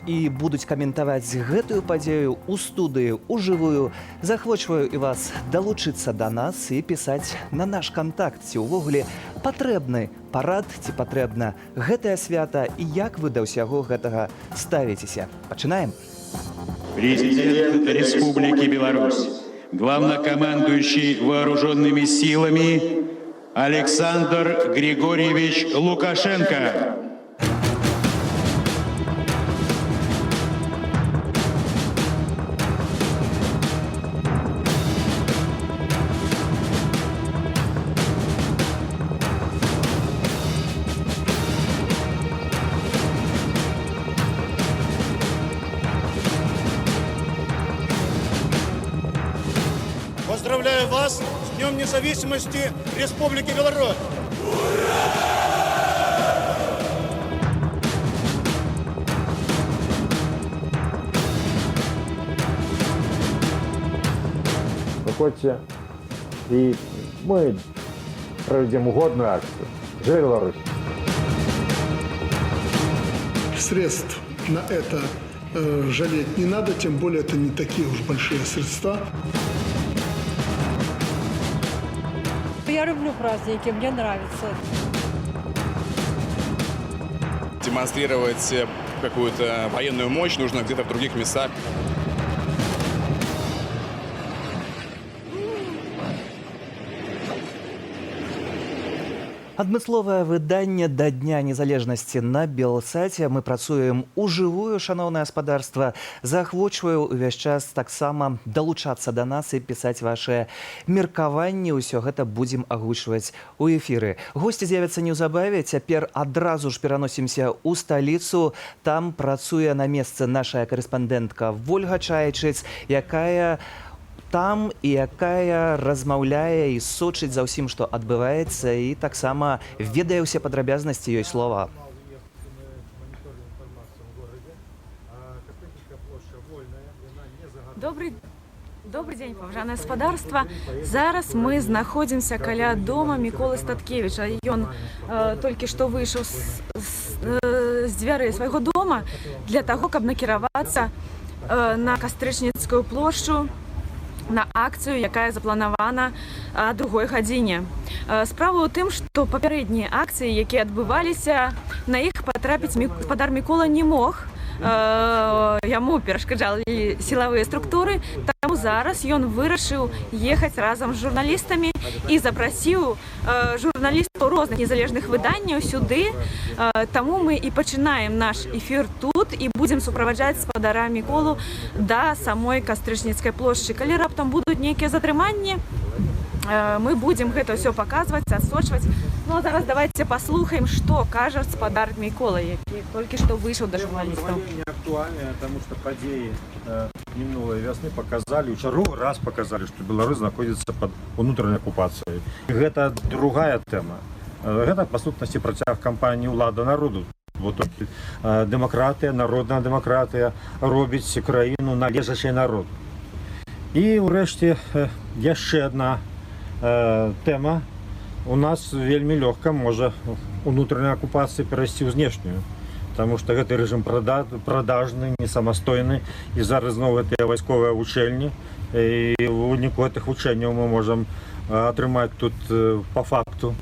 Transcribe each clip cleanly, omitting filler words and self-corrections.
І будуць каментаваць гэтую падзею ў студыі ўжывую. Заахвочваю і вас далучыцца да нас і пісаць на наш кантакт, ці ўвогуле патрэбны парад, ці патрэбна гэтае свята і як вы да ўсяго гэтага ставіцеся. Пачынаем. Президент Республики Беларусь, главнокомандующий вооруженными силами Александр Григорьевич Лукашенко. Поздравляю вас с Днем независимости Республики Беларусь! Выходзьце, і мы правядзем годную акцыю. Жыве Беларусь! Средств на это жалеть не надо, тем более это не такие уж большие средства. Я люблю праздники, мне нравится. Демонстрировать какую-то военную мощь нужно где-то в других местах. Адмысловае выданне да Дня незалежнасці на Белсаце. Мы працуем ужывую, шаноўнае гаспадарства. Заахвочваю увесь час таксама далучацца да нас і пісаць вашыя меркаванні. Ўсё гэта будзем агучваць у эфіры. Госці з'явяцца неўзабаве. Цяпер адразу ж пераносімся ў сталіцу. Там працуе на месцы наша карэспандэнтка Вольга Чайчыц, якая там і якая размаўляе і сочыць за ўсім, што адбываецца, і таксама ведае ўсе падрабязнасці. Ёй слова. Добры дзень, паважанае спадарства. Зараз мы знаходзімся каля дома Міколы Статкевіча. Ён толькі што выйшаў з дзвярэй свайго дома для таго, каб накіравацца на Кастрычніцкую плошчу на акцыю, якая запланавана другой гадзіне. Справа ў тым, што папярэднія акцыі, якія адбываліся, на іх патрапіць спадар Мікола не мог. Яму перашкаджалі сілавыя структуры, таму зараз ён вырашыў ехаць разам з журналістамі і запрасіў журналістаў розных незалежных выданняў сюды. Таму мы і пачынаем наш эфір тут і будзем суправаджаць спадара Міколу да самой Кастрычніцкай плошчы. Калі раптам будуць нейкія затрыманні, мы будзем гэта ўсё паказваць, адсочваць. Ну а зараз давайте паслухаем, што кажа спадар Мікола, які толькі што выйшаў да журналістаў. Не актуальныя, таму што падзеі мінулай вясны паказалі, у чарговы раз паказалі, што Беларусь знаходзіцца пад унутранай акупацыяй. І гэта другая тэма. Гэта, па сутнасці, працяг кампаніі «Улада народу». Бо тут дэмакратыя, народная дэмакратыя робіць краіну належачай народу. І ўрэшце яшчэ адна тэма. У нас вельмі лёгка можа унутраная акупацыя перайсці ў знешнюю. Таму што гэты рэжым продажны, не самастойны, і зараз зноў гэтыя вайсковыя вучэльні. І ў выніку гэтых вучэнняў мы можам атрымаць тут па факту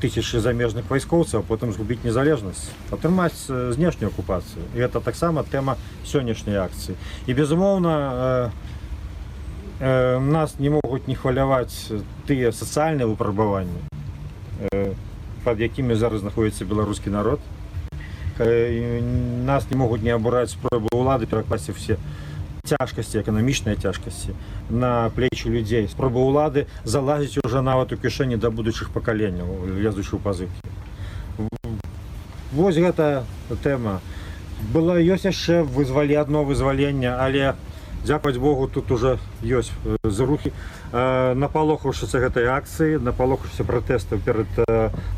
тысячы замежных вайскоўцаў, а потым згубіць незалежнасць, атрымаць знешнюю акупацыю. І гэта таксама тэма сённяшняй акцыі. І безумоўна, нас не могуць не хваляваць тыя сацыяльныя выпрабаванні, пад якімі зараз знаходзіцца беларускі народ. Нас не могуць не абураць спробы ўлады перакласці все цяжкасці, эканамічныя цяжкасці на плечы людзей. Спроба ўлады залазіць уже нават у кішэні да будучых пакаленняў, лезучы ў пазыкі. Вось гэта тэма. Было, ёсць яшчэ адно вызваленне, але дзякаваць Богу, тут уже ёсць зрухі. Напалохаўшыся гэтай акцыі, напалохаўшыся пратэстаў перад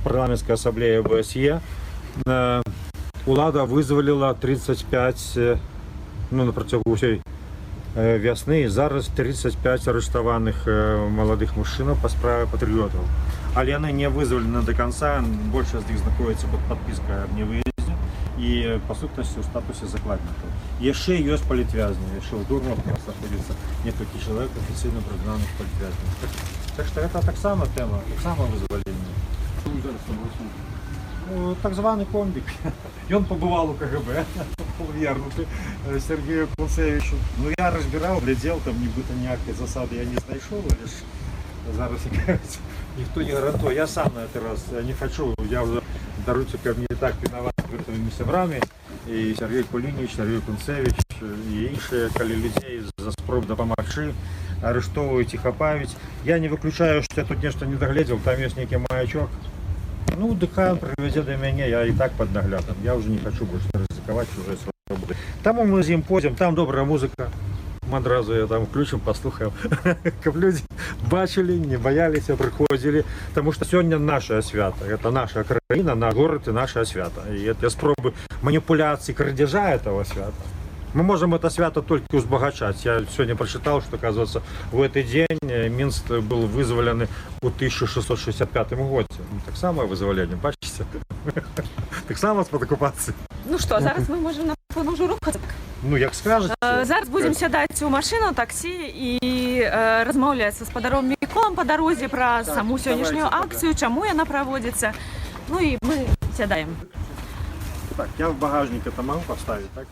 парламенцкай асамблеяй ОБСЕ, улада вызваліла 35, ну, на працягу ўсёй вясны, і зараз 35 арыштаваных маладых мужчынаў па справе патрыётаў. Але яны не вызвалены до конца, большасць з іх знаходіцца пад падпіскай аб невыездзе. І па сутнасці ў статусе закладнікаў. Яшчэ ёсць палітвязні, яшчэ ў турмах у нас знаходзіцца некалькі чалавек, афіцыйна прызнаных палітвязняў. Так што гэта таксама тэма, таксама вызваленне. Ну, так званы комбік. Ён пабывал у КГБ, был вернуты Сергею Кунцевичу. Ну, я разбирал, глядел, там нібыта ніякай засады я не знайшоў, але ж зараз, як кажуць, ніхто не гарантуе. Я сам на этот раз не хочу, я уже, даруйте, каб не так виноват перед твоими сябрамі, і Сергей Кулініч, Сергей Кунцевич і іншыя, калі людзей за спроб дапамагчы арыштоўваюць і хапаюць. Я не выключаю, што я тут нешта не дагледзел, там ёсць нейкі маячок. Ну, дык хай он прывядзе да мяне, я і так под наглядам. Я уже не хочу больше рызыкаваць чужой свабоды. Таму мы з ім пойдзем, там добрая музыка. Мы адразу ее там включим, паслухаем, каб людзі бачылі, не баяліся, прыходзілі. Таму што сёння наша свята, это наша краіна, наш горад і наша свята. І это спробы маніпуляцыі, крадзяжа этого свята. Мы можем это свято только узбагачать. Я сегодня прочитал, что, оказывается, в этот день Минск был вызволены у 1665 году. Ну, так само вызваленне, бачыце? Так само з-пад акупацыі. Ну што, зараз мы можам, напэўна, ўжо рухацца. Ну, як скажаце. Зараз будзем сядаць у машыну, таксі і размаўляць са спадаром Міколам па дарозе пра саму сённяшнюю акцыю, чаму яна праводзіцца. Ну і мы сядаем. Так, я в багажник это могу поставить, так?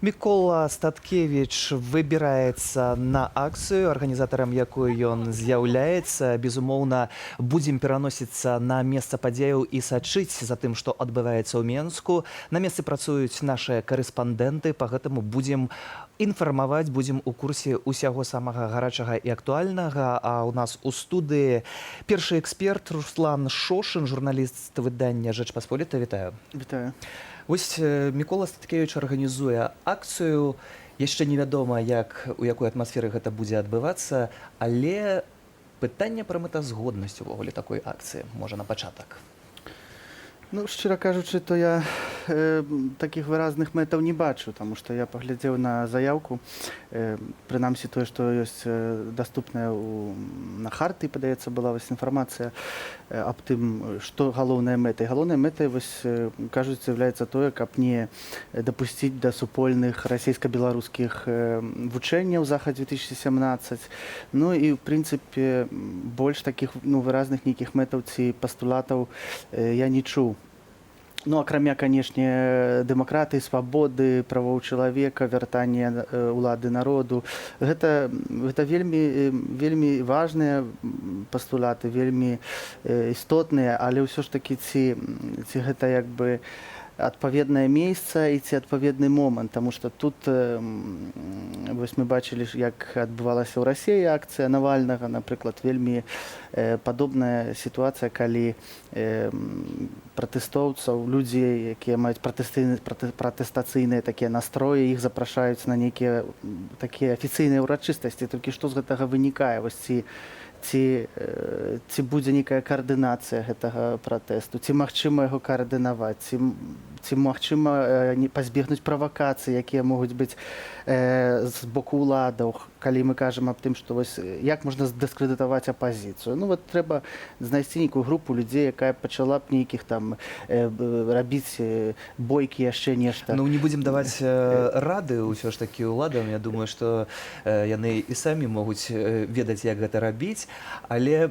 Мікола Статкевіч выбіраецца на акцыю, арганізатарам якой ён з'яўляецца. Безумоўна, будзем пераносіцца на месца падзеяў і сачыць за тым, што адбываецца ў Менску. На месцы працуюць нашыя карэспандэнты, па гэтаму будзем інфармаваць, будзем у курсе ўсяго самага гарачага і актуальнага. А ў нас у студыі першы эксперт Руслан Шошын, журналіст выдання «Жэч Паспаліта». Вітаю. Вітаю. Вось Мікола Статкевіч арганізуе акцыю. Яшчэ невядома, як, у якой атмасферы гэта будзе адбывацца, але пытанне пра мэтазгоднасць увогуле такой акцыі, можа, на пачатак. Ну, шчыра кажучы, то я такіх выразных мэтаў не бачу, таму што я паглядзеў на заяўку, прынамсі тое, што ёсць даступнае на Хартыі, падаецца, была вось інфармацыя аб тым, што галоўная мэта. І галоўнай мэтай, вось, кажуць, з'яўляецца тое, каб не дапусціць да супольных расійска-беларускіх вучэнняў Захад 2017. Ну і, в прынцыпе, больш такіх, ну, выразных нейкіх мэтаў ці пастулатаў я не чуў. Ну, акрамя, канешне, дэмакратыі, свабоды, правоў чалавека, вяртання улады народу. Гэта вельмі важныя пастулаты, вельмі істотныя, але ўсё ж такі ці гэта як бы адпаведнае месца і ці адпаведны момант, таму што тут вось мы бачылі ж, як адбывалася ў Расіі акцыя Навальнага, напрыклад, вельмі падобная сітуацыя, калі пратэстоўцаў, людзей, якія маюць пратэстацыйныя такія настроі, іх запрашаюць на нейкія такія афіцыйныя ўрачыстасці. Толькі што з гэтага вынікае? Вось ці будзе нейкая каардынацыя гэтага пратэсту, ці магчыма яго каардынаваць, ці магчыма не пазбегнуць правакацый, якія могуць быць з боку ўладаў, калі мы кажам аб тым, што вось як можна дыскрэдытаваць апазіцыю. Ну вот трэба знайсці нейкую групу людзей, якая пачала б нейкіх там рабіць бойкі, яшчэ нешта. Ну, не будзем даваць рады ўсё ж такі ўладам. Я думаю, што яны і самі могуць ведаць, як гэта рабіць. Але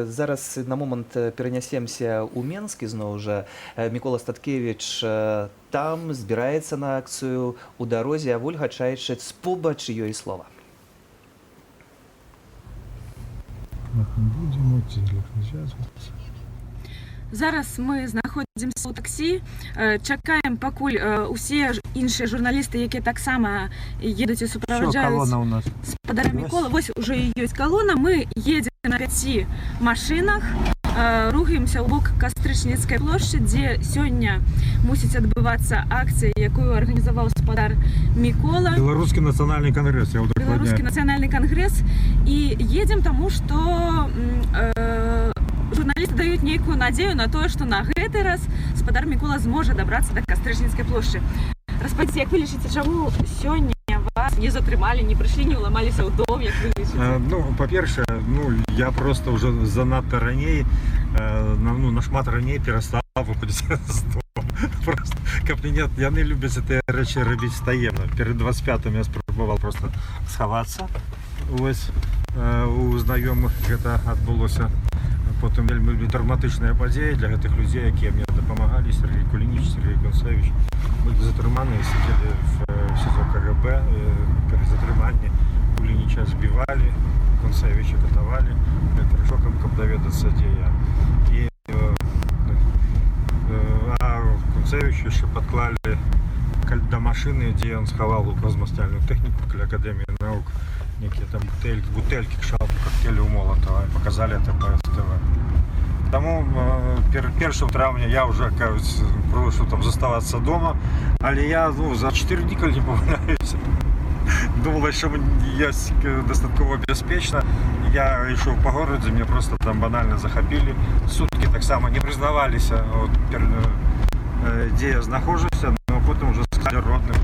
зараз на момант перанясемся ў Менск ізноў жа. Мікола Статкевіч там збіраецца на акцыю, у дарозе, а Вольга Чайчыц побач, ёй слова. Будем идти, зв'язуватися. Зараз мы знаходзімся ў таксі, чакаем, пакуль усе іншыя журналісты, якія таксама едуць і Все, суправаджаюць колонна у нас. спадара Мікола. Вось уже і ёсць калона. Мы едзем на пяці машынах, рухаемся ў бок Кастрычніцкай плошчы, дзе сёння мусіць адбывацца акцыя, якую арганізаваў спадар Мікола. Белорусский национальный конгресс, я удакладняю. Беларускі нацыянальны кангрэс. І едзем таму, што журналісты даюць нейкую надзею на тое, што на гэты раз спадар Мікола зможа дабрацца да Кастрычніцкай плошчы. Распавядзіце, як вы лічыце, чаму сёння вас не затрымалі, не прыйшлі, не ўламаліся ў дом, як вы лічыце? Ну, па-першае, ну, я просто уже занадта раней ну, нашмат раней перастаў выходзіць з дому. Просто, каб не, яны любяць гэтыя рэчы рабіць таемна. Перад 25 я спрабаваў просто схавацца. Вось у знаёмых гэта адбылося. Потым вельмі траўматычныя падзеі для гэтых людзей, якія мне дапамагалі: Сяргей Кулініч, Сяргей Канцэвіч, былі затрыманы і сидзелі в СІЗО КГБ. Перад затрыманні Кулініча збівалі, Канцэвіча катавалі электрошокам, каб даведацца, дзе я. І а Канцэвічу яшчэ падклалі да машыны, дзе ён схаваў гуказмацняльную тэхніку каля Акадэміі навук, некія там бутэлькі кшталту коктейля Молотова, и показали это по СТВ. Таму 1 траўня я уже, кажуць, прошу там заставацца дома, але я, ну, за 4 дні, калі не памыляюся, думала, що ёсць дастаткова бяспечна. Я ішоў па горадзе, мне просто там банальна захапілі. Суткі таксама не прызнаваліся, от, дзе я знаходжуся, но потым уже сказали родным,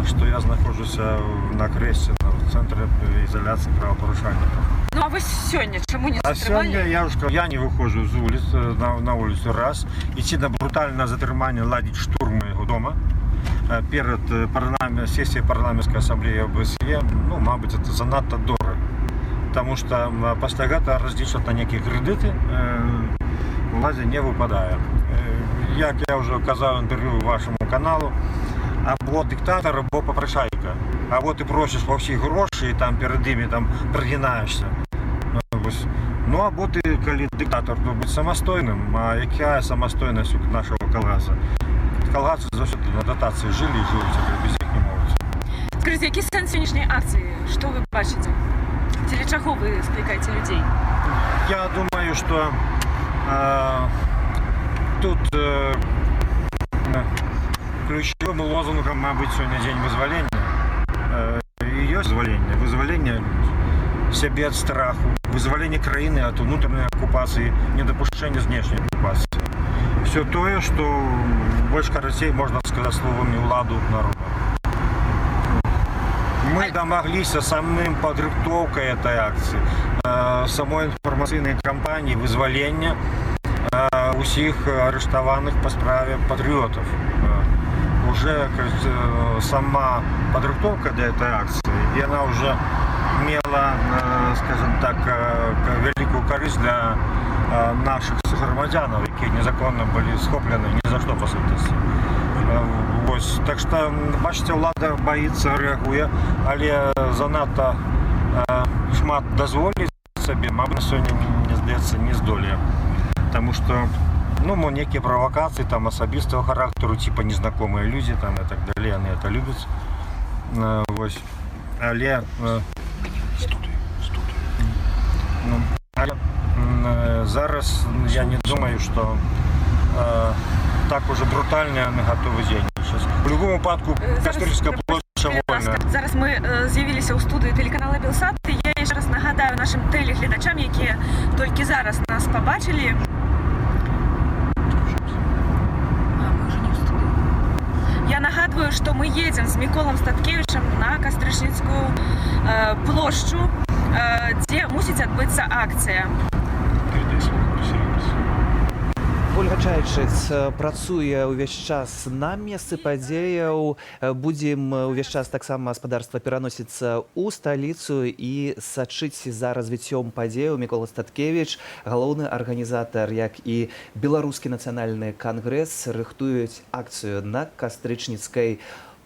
што я знаходжуся на Акрэсціна, в цэнтры ізаляцыі правапарушальнікаў. Ну а вы сёння чаму не А затрымалі? сёння я уже сказал, я не выходжу з вуліцы, на вуліцу раз, ідці на брутальнае затрыманне, ладзіць штурм майго дома перад сесіяй парламенцкай асамблеі АБСЕ, ну, мабыць, это занадта дорага. Таму што пасля гэтага разлічваць на нейкія крэдыты уладзе не выпадае. Як я ўжо казаў у інтэрв'ю вашаму каналу, або дыктатар, або попрошайка. Або ты просіш ва ўсіх грошы і там перад імі там прагінаешся. Ну, вось. Ну, або ты, калі дыктатар, то быць самастойным. А якая самастойнасць у нашага калгаса? Калгасы заўсёды на датацыі жылі і жывуць, а без іх не могуць. Скажыце, які сэнс сённяшняй акцыі? Што вы бачыце? Дзеля чаго вы склікаеце людзей? Я думаю, что тут ключевым лозунгом, мабыць, сёння дзень вызвалення. І ёсць вызваленне. Вызваленне сябе ад страху, вызваленне краіны ад унутранай акупацыі, недапушчэнне знешняй акупацыі. Все тое, што больш карацей можна сказаць словамі «уладу народу». Мы дамагліся самым падрыхтоўкай этой акцыі, самой інфармацыйнай кампаніі вызвалення усіх арыштаваных па справе патрыётаў. Уже, кажется, сама падрыхтоўка для этой акцыі, і она уже мела, скажем так, вялікую карысць для нашых саграмадзянаў, якія незаконна былі схоплены ні за што, па сутнасці. Вось. Так што, бачыце, ўлада баіцца, рэагуе, але занадта шмат дазволіць сабе, мабыць, сёння, мне здаецца, не здолее. Таму што, ну, мо некія правакацыі там асабістага характару, типа незнакомыя людзі там и так далее, яны это любяць. Вось. Але, ну, але зараз я не думаю, што так уже брутальна яны гатовы дзейнічаць. У любом выпадку Кастрычніцкая плошча вольная. Зараз мы з'явіліся ў студыі тэлеканала Белсат. І я яшчэ раз нагадаю нашым тэлегледачам, якія толькі зараз нас пабачылі. А, мы ўжо не ў студыі. Я нагадваю, што мы едзем з Міколам Статкевічам на Кастрычніцкую плошчу, дзе мусіць адбыцца акцыя. Передай слово Сергею. Вольга Чайчыц працуе ўвесь час на месцы падзеяў. Будзем увесь час таксама, гаспадарства, пераносіцца ў сталіцу і сачыць за развіццём падзеяў. Мікола Статкевіч, галоўны арганізатар, як і Беларускі нацыянальны кангрэс, рыхтуюць акцыю на Кастрычніцкай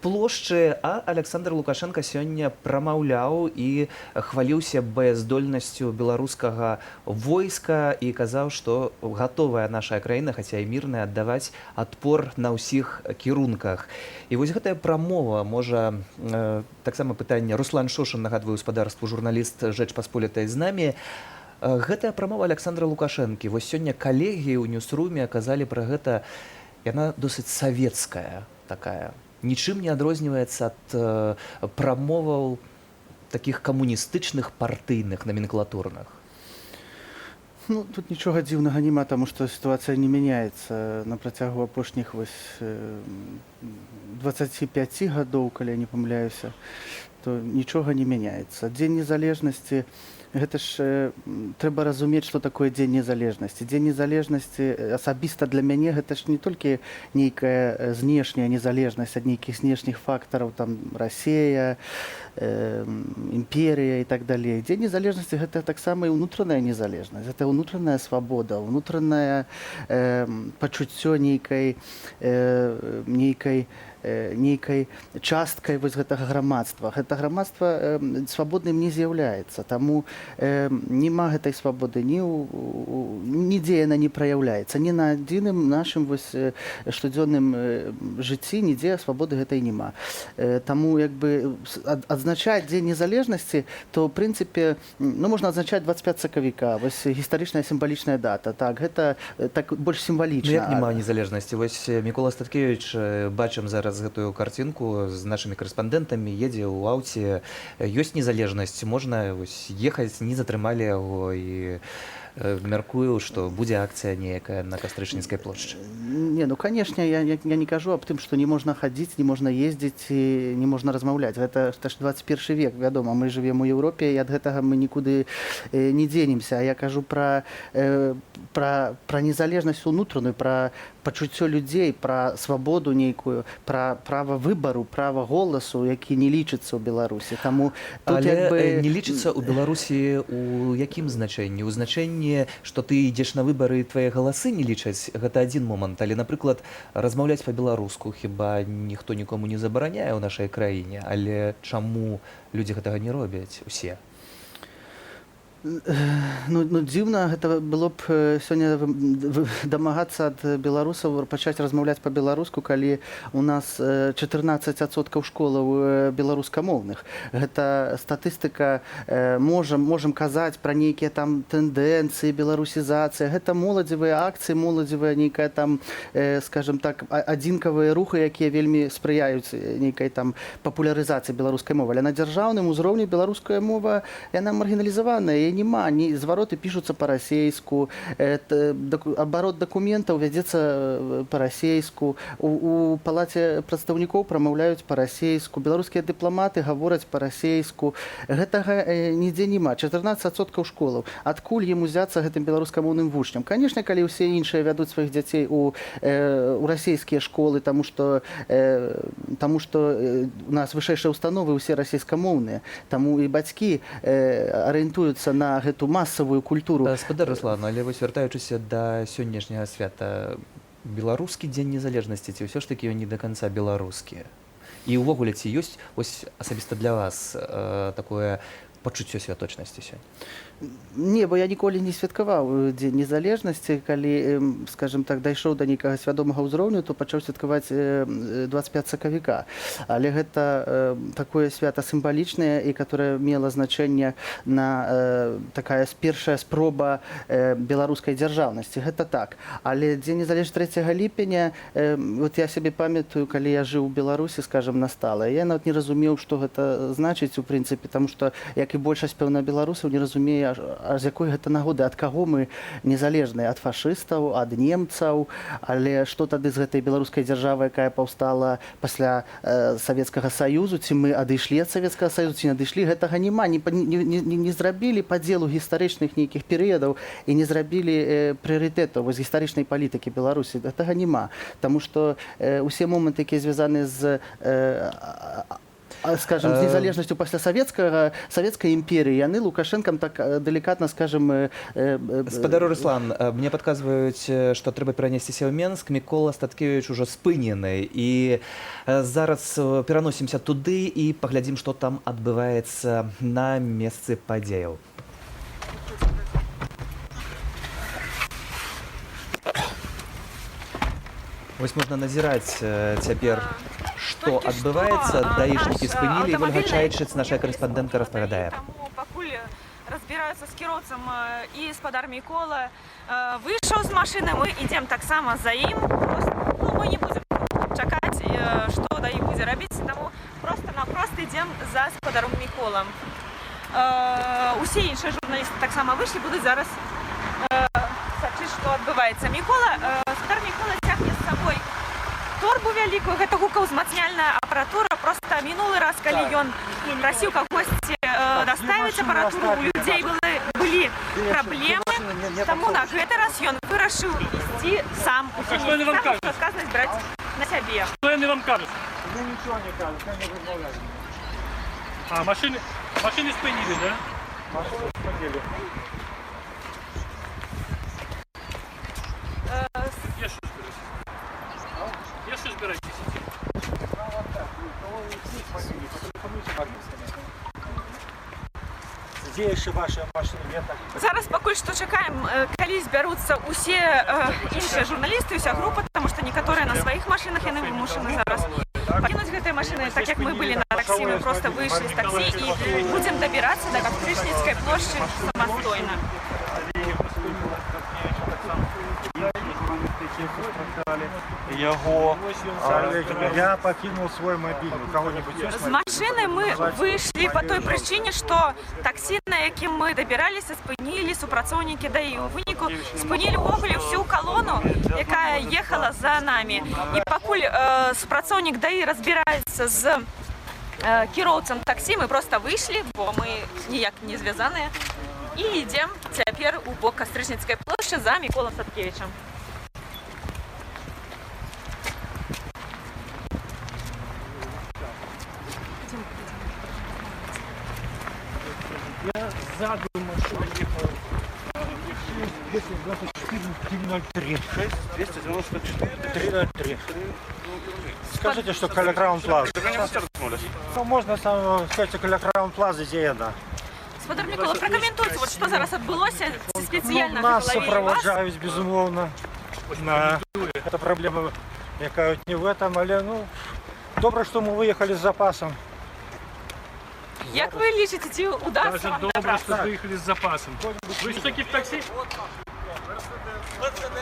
плошчы. А Аляксандр Лукашэнка сёння прамаўляў і хваліўся баяздольнасцю беларускага войска і казаў, што гатовая наша краіна, хаця і мірная, аддаваць адпор на ўсіх кірунках. І вось гэтая прамова можа таксама пытанне. Руслан Шошын, нагадваю гаспадарству, журналіст «Жэч Паспалітай», з намі. Гэтая прамова Аляксандра Лукашэнкі, вось сёння калегі ў ньюсруме казалі пра гэта, яна досыць савецкая такая, нічым не адрозніваецца ад прамоваў такіх камуністычных, партыйных, наменклатурных. Ну, тут нічога дзіўнага няма, таму што сітуацыя не мяняецца на працягу апошніх вось 25 гадоў, калі я не памыляюся. то нічога не мяняецца. Дзень незалежнасці — гэта ж трэба разумець, што такое Дзень незалежнасці. Дзень незалежнасці асабіста для мяне — гэта ж не толькі нейкая знешняя незалежнасць ад нейкіх знешніх фактараў, там, Расея, імперія і так далей. Дзень незалежнасці — гэта таксама і ўнутраная незалежнасць, гэта ўнутраная свабода, ўнутраная пачуццё нейкай часткай вось гэтага грамадства. Гэта грамадства свабодным не з'яўляецца, таму няма гэтай свабоды ні нідзе, яна не праяўляецца ні на адзіным нашым вось штодзённым жыцці, нідзе свабоды гэтай няма. Таму як бы адзначаць Дзень незалежнасці, то, в прынцыпе, ну, можна адзначаць 25 сакавіка, вось гістарычная, сімвалічная дата, так, гэта так больш сімвалічна. Ну, як няма незалежнасці? Вось Мікола Статкевіч, бачым зараз гэтую карцінку з нашымі карэспандэнтамі, едзе ў аўце. Ёсць незалежнасць, можна вось ехаць, не затрымалі яго, і мяркую, што будзе акцыя нейкая на Кастрычніцкай плошчы. Не, ну конечно, я не кажу аб тым, што не можна хадзіць, не можна ездзіць і не можна размаўляць. Гэта ж 21 век, вядома, мы жывем у Еўропе, і ад гэтага мы нікуды не дзенемся. А я кажу пра незалежнасць унутраную, пра пачуццё людзей, пра свабоду нейкую, пра права выбару, права голасу, які не лічыцца ў Беларусі. Таму тут Але як бы не лічыцца ў Беларусі у якім значэнні? У значэнні, што ты ідзеш на выбары і твае галасы не лічаць, гэта адзін момант, але, напрыклад, размаўляць па-беларуску хіба ніхто нікому не забараняе ў нашай краіне, але чаму людзі гэтага не робяць усе? Ну, дзіўна гэта было б сёння дамагацца ад беларусаў пачаць размаўляць па-беларуску, калі у нас 14% школаў беларускамоўных. Гэта статыстыка. Можам казаць пра нейкія там тэндэнцыі беларусізацыі. Гэта моладзевыя акцыі, моладзевая нейкая там, скажем так, адзінкавыя рухы, якія вельмі спрыяюць нейкай там папулярызацыі беларускай мовы. Але на дзяржаўным узроўні беларуская мова, яна маргіналізаваная, яе няма, ні звароты пішуцца па-расейску, абарот дакументаў вядзецца па-расейску, у палаце прадстаўнікоў прамаўляюць па-расейску, беларускія дыпламаты гавораць па-расейску. Гэтага нідзе няма. 14% школаў. Адкуль ім узяцца, гэтым беларускамоўным вучням? Канешне, калі ўсе іншыя вядуць сваіх дзяцей у расійскія школы, таму што у нас вышэйшыя установы ўсе расійскамоўныя, таму і бацькі арыентуюцца на гэту масавую культуру. Спадар Руслан, але вось вяртаючыся да сённяшняга свята, беларускі Дзень незалежнасці ці ўсё ж такі ён не да канца беларускі? І ўвогуле, ці ёсць вось асабіста для вас такое пачуццё святочнасці сёння? Не, бо я ніколі не святкаваў Дзень незалежнасці. Калі, скажем так, дайшоў да нейкага свядомага ўзроўню, то пачаў святкаваць 25 сакавіка. Але гэта такое свята сімвалічнае і которое мела значэнне на такая першая спроба беларускай дзяржаўнасці. Гэта так. Але Дзень незалежнасці 3 ліпеня, вот я сябе памятаю, калі я жыў у Беларусі, скажем, настала. Я нават не разумеў, што гэта значыць у прынцыпе, таму што, як і большасць, пэўна, беларусаў, не разумее, а з якой гэта нагоды, ад каго мы незалежныя: ад фашыстаў, ад немцаў? Але што тады з гэтай беларускай дзяржавай, якая паўстала пасля Савецкага Саюзу? Ці мы адышлі ад Савецкага Саюзу, ці не адышлі? Гэтага няма, не зрабілі падзелу гістарычных нейкіх перыядаў і не зрабілі прыярытэтаў вось гістарычнай палітыкі Беларусі. Гэтага няма. Таму што усе моманты, якія звязаны з скажем, з незалежнасцю пасля савецкай імперыі, яны Лукашэнкам так далікатна, скажем, Спадар Руслан, мне падказваюць, што трэба перанесціся ў Менск. Мікола Статкевіч ужо спынены. І зараз пераносімся туды і паглядзім, што там адбываецца на месцы падзеяў. Вось можна назіраць цяпер, што Толькі адбываецца. што, Даішнікі наш, спынілі, і Вольга аўтамабільны Чайчыц, наша ехалі з карэспандэнтка, распавядае. Таму пакуль разбіраюцца з кіроўцам, і спадар Мікола выйшаў з машыны, мы ідзем таксама за ім. Проста, ну, мы не будзем чакаць, што ДАІ будзе рабіць, таму просто-напросто ідзем за спадаром Міколам. Усе іншыя журналісты таксама выйшлі, будуць зараз сачыць, што адбываецца. Спадар Мікола цягне з сабой торбу вялікую, гэта гукаўзмацняльная апаратура, просто што мінулы раз, калі ён прасіў кагосьці даставіць апаратуру, у людзей былі праблемы. Таму на гэты раз ён вырашыў ісці сам, А што яны вам сам кажуць? адказнасць браць на сябе. Што яны вам кажуць? Ну, нічога не кажуць, не размаўляюць. А, машины спынілі, да? Машины спынілі. Яшчэ збіраецеся? Яшчэ збіраецеся ісці? Дзе яшчэ ваша машына? Я так. Зараз пакуль што чакаем, калі збяруцца ўсе іншыя журналісты, уся група, таму што некаторыя на сваіх машынах, яны вымушаны зараз пакінуць гэтыя машыны, так як мы былі на таксі, мы проста выйшлі з таксі і будзем дабірацца да Кастрычніцкай плошчы самастойна. Яго. Я пакінуў свой мабільны. У кого-нибудь ёсць? З машыны мы выйшлі па той прычыне, што таксі, на якім мы дабіраліся, спынілі супрацоўнікі ДАІ. У выніку спынілі ўвогуле ўсю калону, якая ехала за намі. І пакуль супрацоўнік ДАІ разбіраецца з кіроўцам таксі, мы проста выйшлі, бо мы ніяк не звязаныя, і ідзем цяпер у бок Кастрычніцкай плошчы за Міколам Статкевічам. Я сзаду машина ехала. 294 303. 6 294 303. Скажите, что каля Краун Плазы. Ну, можно сам сказать, каля Краун Плазы, дзе яна. Спадар Мікола, пракаментуйце, вот што зараз адбылося, ці спецыяльна Ну, нас лавілі вас? суправаджаюць, безумоўна. Это праблема, якая не в этом, але, ну, добра, што мы выехалі з запасам. Як вы лічыце, ці удасца Даже вам добра, дабрацца? что выехали с запасом. Вы все-таки в такси?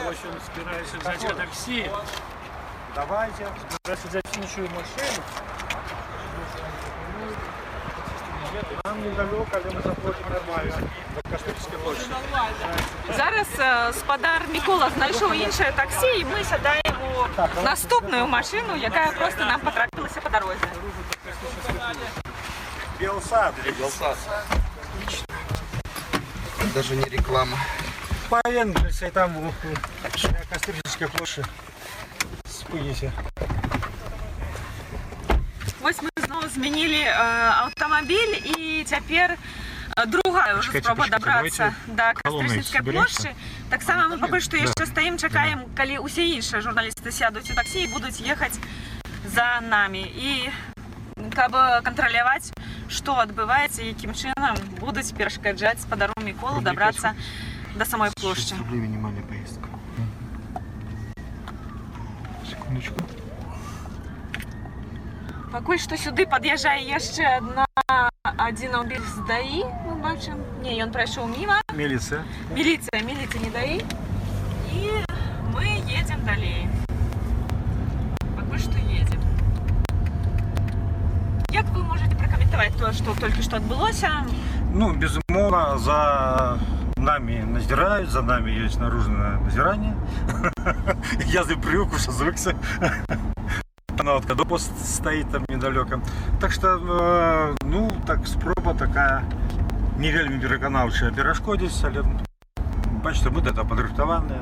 Вось ён збіраецца взять такси. Давайте. Збіраецца взять іншую машину. Нам недалёка, але мы заплатим нормально. До Кастрычніцкай площади. Зараз спадар Мікола знайшоў іншае таксі, і мы сядаем у наступную машыну, якая проста нам патрапілася па дарозе. Белсат. Белсат. Даже не реклама. По Энгельса и там на Кастрычніцкай площади. Спыніце. Вось мы зноў змянілі аўтамабіль, і цяпер другая ўжо Чакайце, спроба пачакайце, дабрацца давайте да калонай Кастрычніцкай соберемся. плошчы. Таксама мы пакуль што яшчэ стаім, чакаем, калі ўсе іншыя журналісты сядуць у таксі і будуць ехаць за намі. І каб кантраляваць, што адбываецца, якім чынам будуць перашкаджаць спадару Міколу дабрацца да самой плошчы. 6 рублей минимальная поездка. Секундочку. Пакуль што сюды пад'язджае яшчэ адзін аўтамабіль з ДАІ, мы бачым. Не, ён прайшоў міма. Міліцыя. Міліцыя, міліцыя, не ДАІ. І мы едзем далей. Пакуль што едзем. Як вы можаце пракаментаваць тое, што толькі што адбылося? Ну, безумоўна, за нами назіраюць, за нами есть наружное назіранне. Я привык уже, звыкся. Она вот когда пост стоит там недалеко. Так что, ну, так спроба такая не вельмі пераканаўчая перашкодзіць, але, бачыце, мы да этого падрыхтаваныя.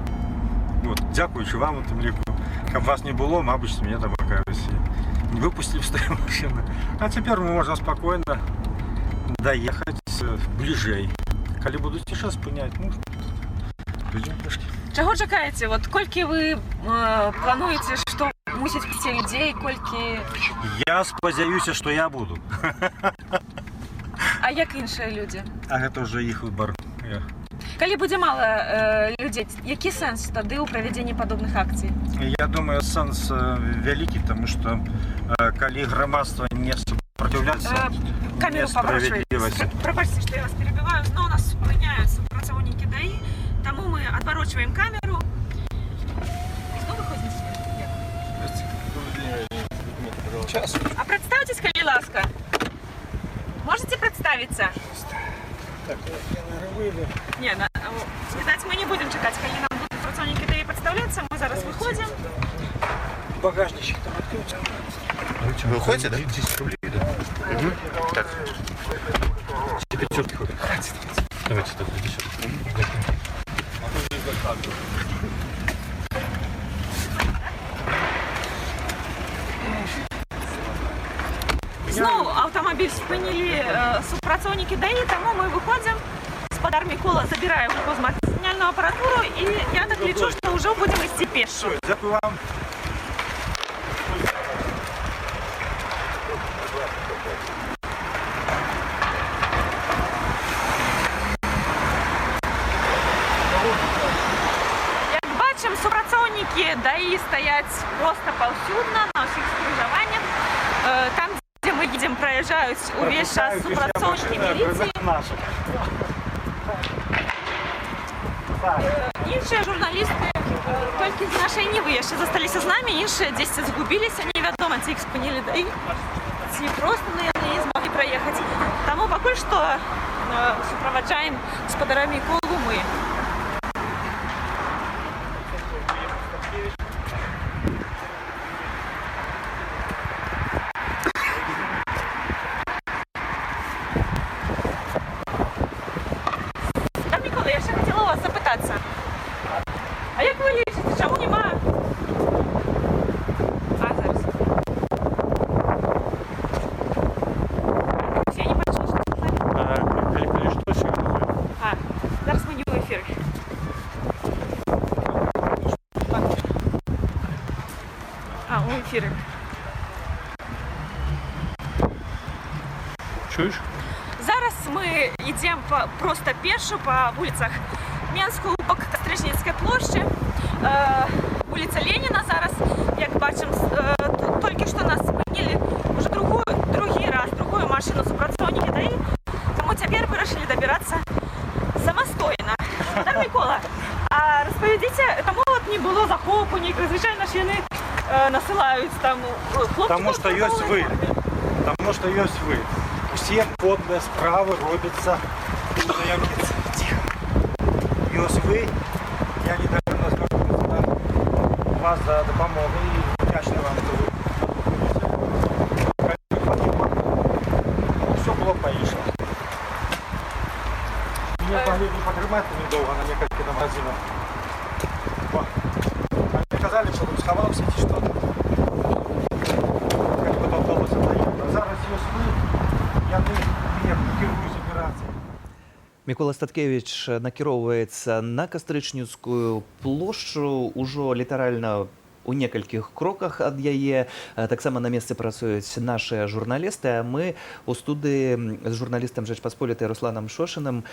Вот, дзякуючы вам у тым ліку. Каб вас не было, мабыць, мяне там якось не выпусцілі з той машины. А цяпер мы можам спакойна даехаць бліжэй. Калі будуць яшчэ спыняць, ну, пойдем пешкі. Чаго чакаеце? Вот колькі вы плануеце, што мусіць прыйсці людзей, колькі? Я спадзяюся, што я буду. А як іншыя людзі? А гэта ўжо іх выбар. Калі будзе мала людзей, які сэнс тады ў правядзенні падобных акцый? Я думаю, сэнс вялікі, таму што калі грамадства не супраціўляцца Камеру паварочвай. несправядлівасці. Прабачце, што я вас перабіваю. Зноў нас спыняюць супрацоўнікі ДАІ, таму мы адварочваем камеру. І зноў выходзім сюды. Час. А прадстаўцеся, калі ласка. Можаце прадставіцца? Так, я, наверное, выйду. Не, відаць, мы не будзем чакаць, калі нам будуць працоўнікі ДАІ прадстаўляцца. Мы зараз выходзім. Багажничек там открыть. Вы уходите, да? 10 рублей. Так. Пятерки хватит. Давайте тогда десятку. Зноў аўтамабіль спынілі супрацоўнікі ДАІ, таму мы выходзім. Спадар Мікола забірае гукаўзмацняльную апаратуру, і я так лічу, што ўжо будзем ісці пешшу. Дзякую вам. Як бачым, супрацоўнікі ДАІ стаяць проста паўсюдна, на ўсіх скрыжаваннях. Там, дзе мы едзем, праязджаюць увесь час супрацоўнікі міліцыі. Іншыя журналісты толькі з Нашай Нівы яшчэ засталіся з намі, іншыя дзесьці згубіліся, невядома, ці іх спынілі ДАІ, ці проста яны не змаглі праехаць. Таму пакуль што суправаджаем спадара Міколу мы. Спадар Мікола, я яшчэ хацела ў вас запытацца. А як вы лічыце, чаму няма? А, зараз. Я не пачула, што сказалі. Калі што, сігналізуем. А, зараз мы не ў эфіры. А, у эфіры. Чуеш? Зараз мы ідзем проста пешшу па вуліцах Менску, у бок Кастрычніцкай плошчы. Вуліца Леніна зараз, як бачым, толькі што нас спынілі ўжо другі раз, другую машыну супрацоўнікі ДАІ. Таму цяпер вырашылі дабірацца самастойна. Спадар Мікола, а распавядзіце, таму от не было захопу нейкага, звычайна ж яны насылаюць там хлопчыкаў Таму што ёсць вы. Таму што ёсць вы. Усе подлыя справы робяцца ў таямніцы. Ціха. Ёсць вы. Я недарэмна звярнуўся да вас за дапамогай і ўдзячны вам, што вы ўсё было па-іншаму. Мяне маглі не патрымаць недоўга, на некалькі там гадзінаў. О. А мне казалі, што там схаваўся ці што. Калі б там удалося таемна. Зараз ёсць вы, яны мяне кіруюць аперацыяй. Мікола Статкевіч накіроўваецца на Кастрычніцкую плошчу ўжо літаральна у некалькіх кроках ад яе. Таксама на месцы працуюць нашыя журналісты, а мы у студыі з журналістам Жэчпасполітай Русланам Шошыным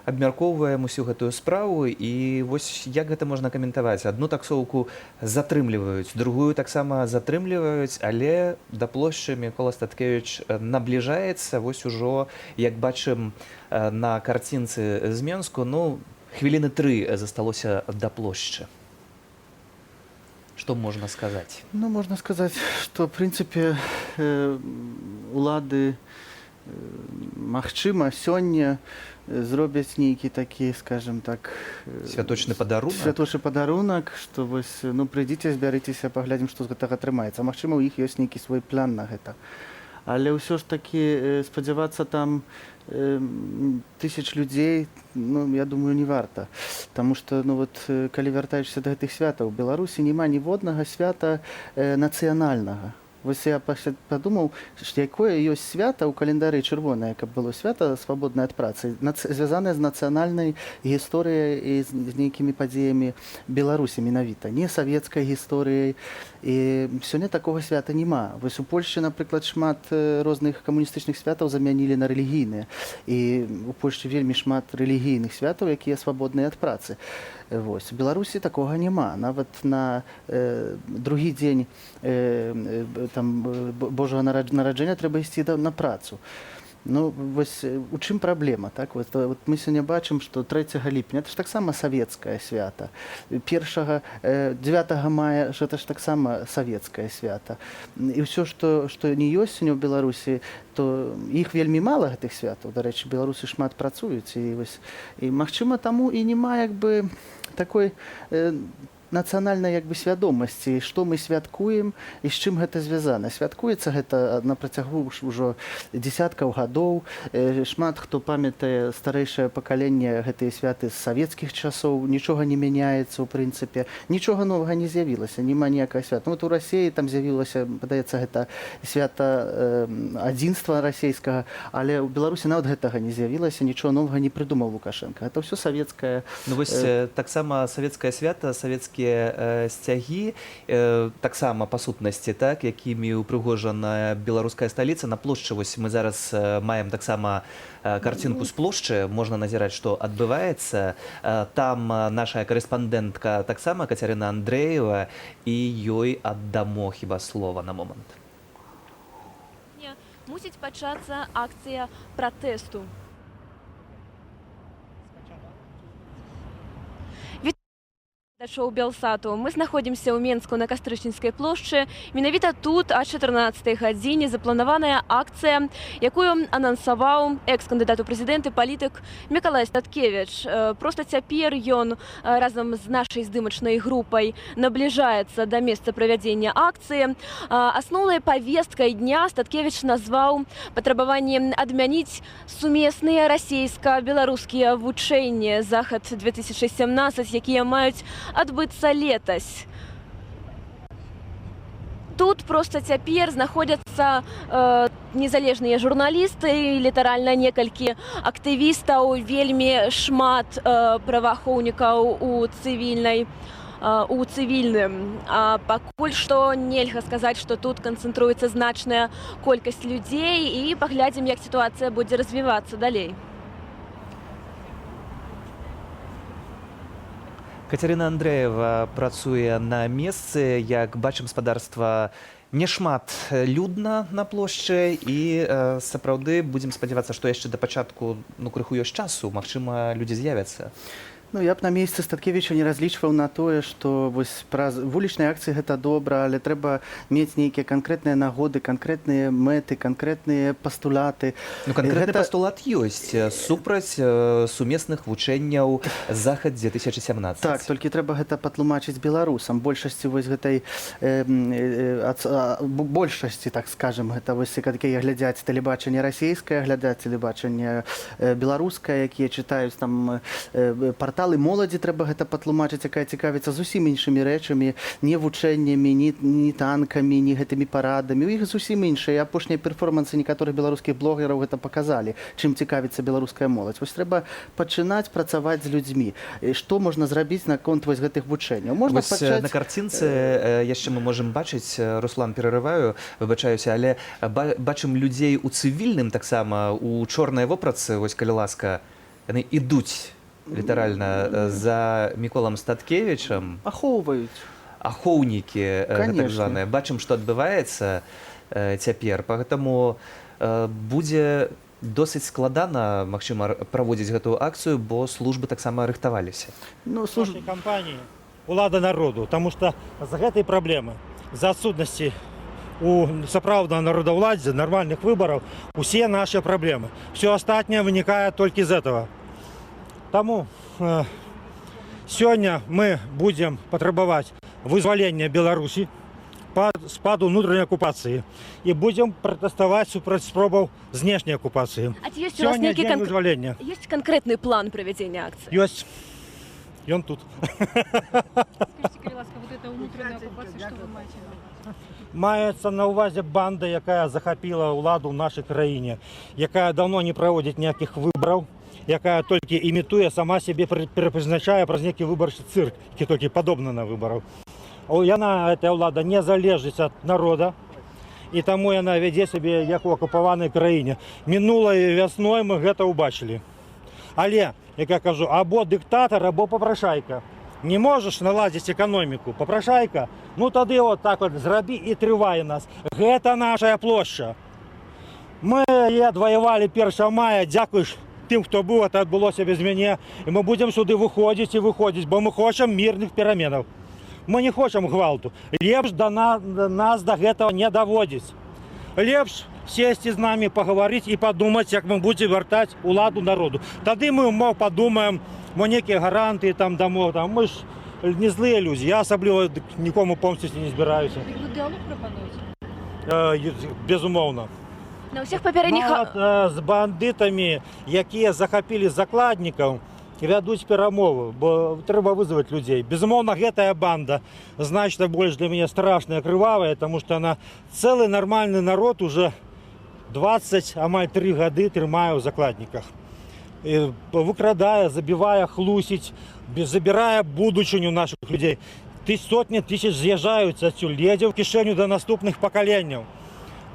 абмяркоўваем усю гэтую справу. І вось як гэта можна каментаваць? Адну таксоўку затрымліваюць, другую таксама затрымліваюць, але да плошчы Мікола Статкевіч набліжаецца. Вось ужо, як бачым на карцінцы з Менску, хвіліны 3 засталося да плошчы. Што можна сказаць? Можна сказаць, што, в прынцыпе, улады, магчыма, сёння зробяць нейкі такі, скажем так, Святочны падарунак? Святочны падарунак, што вось, прыйдзіце, збярыцеся, паглядзім, што з гэтага атрымаецца. Магчыма, у іх ёсць нейкі свой план на гэта. Але ўсё ж такі спадзявацца там тысяч людзей, я думаю, не варта. Таму што, калі вяртаешся да гэтых святаў, у Беларусі няма ніводнага свята нацыянальнага. Вось я падумаў, што якое ёсць свята ў календары чырвонае, каб было свята свабоднае ад працы, звязанае з нацыянальнай гісторыяй і з нейкімі падзеямі Беларусі менавіта, не савецкай гісторыяй. І сёння такога свята няма. Вось у Польшчы, напрыклад, шмат розных камуністычных святаў замянілі на рэлігійныя. І у Польшчы вельмі шмат рэлігійных святаў, якія свабодныя ад працы. У Беларусі такога няма. Нават на другі дзень Божага нараджэння трэба ісці на працу. У чым праблема, так? Мы сёння бачым, што 3 ліпеня, это ж таксама савецкае свята. 9 мая, ж это ж таксама савецкае свята. І ўсё, што не ёсць сёння ў Беларусі, то іх вельмі мала, гэтых святаў. Дарэчы, беларусы шмат працуюць. І, магчыма, таму і няма такой Нацыянальнай, як бы, свядомасці, што мы святкуем і з чым гэта звязана. Святкуецца гэта на працягу ўжо десяткаў гадоў. Шмат хто памятае, старэйшае пакаленне, гэтыя святы з савецкіх часоў. Нічога не мяняецца, у прынцыпе, нічога новага не з'явілася, няма ніякага свята. Ну, вот у Расіі там з'явілася, падаецца, гэта свята адзінства расійскага, але ў Беларусі нават гэтага не з'явілася. Нічога новага не прыдумаў Лукашэнка, гэта ўсё савецкае. Ну вось, таксама савецкае свята, савецкія сцягі, таксама, па сутнасці, так, якімі ўпрыгожаная беларуская сталіца на плошчы. Вось мы зараз маем таксама карцінку з плошчы, можна назіраць, што адбываецца. Там наша карэспандэнтка таксама, Кацярына Андрэева, і ёй аддамо хіба слова на момант. Мусіць пачацца акцыя пратэсту. Гледачоў Белсату. Мы знаходзімся ў Менску на Кастрычніцкай плошчы. Менавіта тут а 14 гадзіне запланаваная акцыя, якую анансаваў экс-кандыдат у прэзідэнты, палітык Мікалай Статкевіч. Проста цяпер ён разам з нашай здымачнай групай набліжаецца да месца правядзення акцыі. Асноўнай павесткай дня Статкевіч назваў патрабаванне адмяніць сумесныя расійска-беларускія вучэнні Захад 2017, якія маюць адбыцца летась. Тут проста цяпер знаходзяцца незалежныя журналісты, літаральна некалькі актывістаў, вельмі шмат праваахоўнікаў у цывільным. А пакуль што нельга сказаць, што тут канцэнтруецца значная колькасць людзей, і паглядзім, як сітуацыя будзе развівацца далей. Кацярына Андрэева працуе на месцы. Як бачым, спадарства, няшмат людна на плошчы, і сапраўды будзем спадзявацца, што яшчэ да пачатку, ну, крыху ёсць часу, магчыма, людзі з'явяцца. Ну, я б на месцы Статкевіча не разлічваў на тое, што вось праз вулічныя акцыі. Гэта добра, але трэба мець нейкія канкрэтныя нагоды, канкрэтныя мэты, канкрэтныя пастулаты. Ну, канкрэтны пастулат ёсць: супраць сумесных вучэнняў Захад 2017. Так, толькі трэба гэта патлумачыць беларусам, большасці вось гэтай большасці, так скажем, гэта вось якія глядзяць тэлебачанне расійскае, глядзяць тэлебачанне беларускае, якія чытаюць там парталы. Моладзі трэба гэта патлумачыць, якая цікавіцца зусім іншымі рэчамі, не вучэннямі, ні танкамі, ні гэтымі парадамі. У іх зусім іншыя. Апошнія перформансы некаторых беларускіх блогераў гэта паказалі, чым цікавіцца беларуская моладзь. Вось трэба пачынаць працаваць з людзьмі. Што можна зрабіць наконт вось гэтых вучэнняў? Можна Вось, пачаць на карцінцы яшчэ мы можам бачыць, Руслан, перарываю, выбачаюся, але бачым людзей у цывільным таксама, у чорнай вопратцы. Вось, калі ласка, яны ідуць літаральна за Міколам Статкевічам. Ахоўваюць. Ахоўнікі, так званыя. Бачым, што адбываецца цяпер, поэтому будзе досыць складана, магчыма, праводзіць гэтую акцыю, бо службы таксама рыхтаваліся. Ну, служб Нашай кампаніі «Улада народу», таму што з гэтай праблемы, з адсутнасці у сапраўднага народаўладдзя, нармальных выбараў, усе наши праблемы. Все астатняе вынікае толькі з этого. Таму сёння мы будзем патрабаваць вызвалення Беларусі з-пад унутранай акупацыі і будзем пратэставаць супраць спробаў знешняй акупацыі. А ці ёсць у вас Сёння нейкі дзень вызвалення. Ёсць канкрэтны план правядзення акцыі? Ёсць. Ён тут. Скажыце, калі ласка, вот эта внутренняя оккупация, что вы маеце на ўвазе? Маецца на ўвазе банда, якая захапіла ўладу ў нашай краіне, якая даўно не праводзіць ніякіх выбараў, якая толькі імітуе, сама сябе перапрызначае праз нейкі выбарчы цырк, які толькі падобны на выбараў. Яна, эта ўлада, не залежыць ад народа, і таму яна вядзе сябе як у акупаванай краіне. Мінулай вясной мы гэта ўбачылі. Але, як я кажу, або дыктатар, або попрошайка. Не можаш наладзіць эканоміку, попрошайка, ну тады вот так вот зрабі і трывай нас. Гэта наша плошча. Мы яе адваявалі 1 мая, дзякуй ж тым, хто быў, это адбылося без мяне. І мы будзем сюды выходзіць і выходзіць, бо мы хочам мірных пераменаў. Мы не хочам гвалту. Лепш нас да гэтага не даводзіць. Лепш сесці з намі, пагаварыць і падумаць, як мы будзем вяртаць уладу народу. Тады мы, мо, падумаем, мо нейкія гарантыі там дамо, там мы ж не злыя людзі. Я асабліва, дык нікому помсціць не збіраюся. Так вы дыялог прапануеце? Безумоўна. На ўсіх папярэдніх Нават з бандытамі, якія захапілі закладнікаў, вядуць перамовы, бо трэба вызваць людзей. Безумоўна, гэтая банда значна больш для мяне страшная, крывавая, таму што она цэлы нармальны народ уже 20, амаль 3 гады трымае ў закладніках. І выкрадае, забівае, хлусіць, забірае будучыню нашых людзей. Ты сотні тысяч з'язджаюць адсюль, лезе ў кішэню да наступных пакаленняў.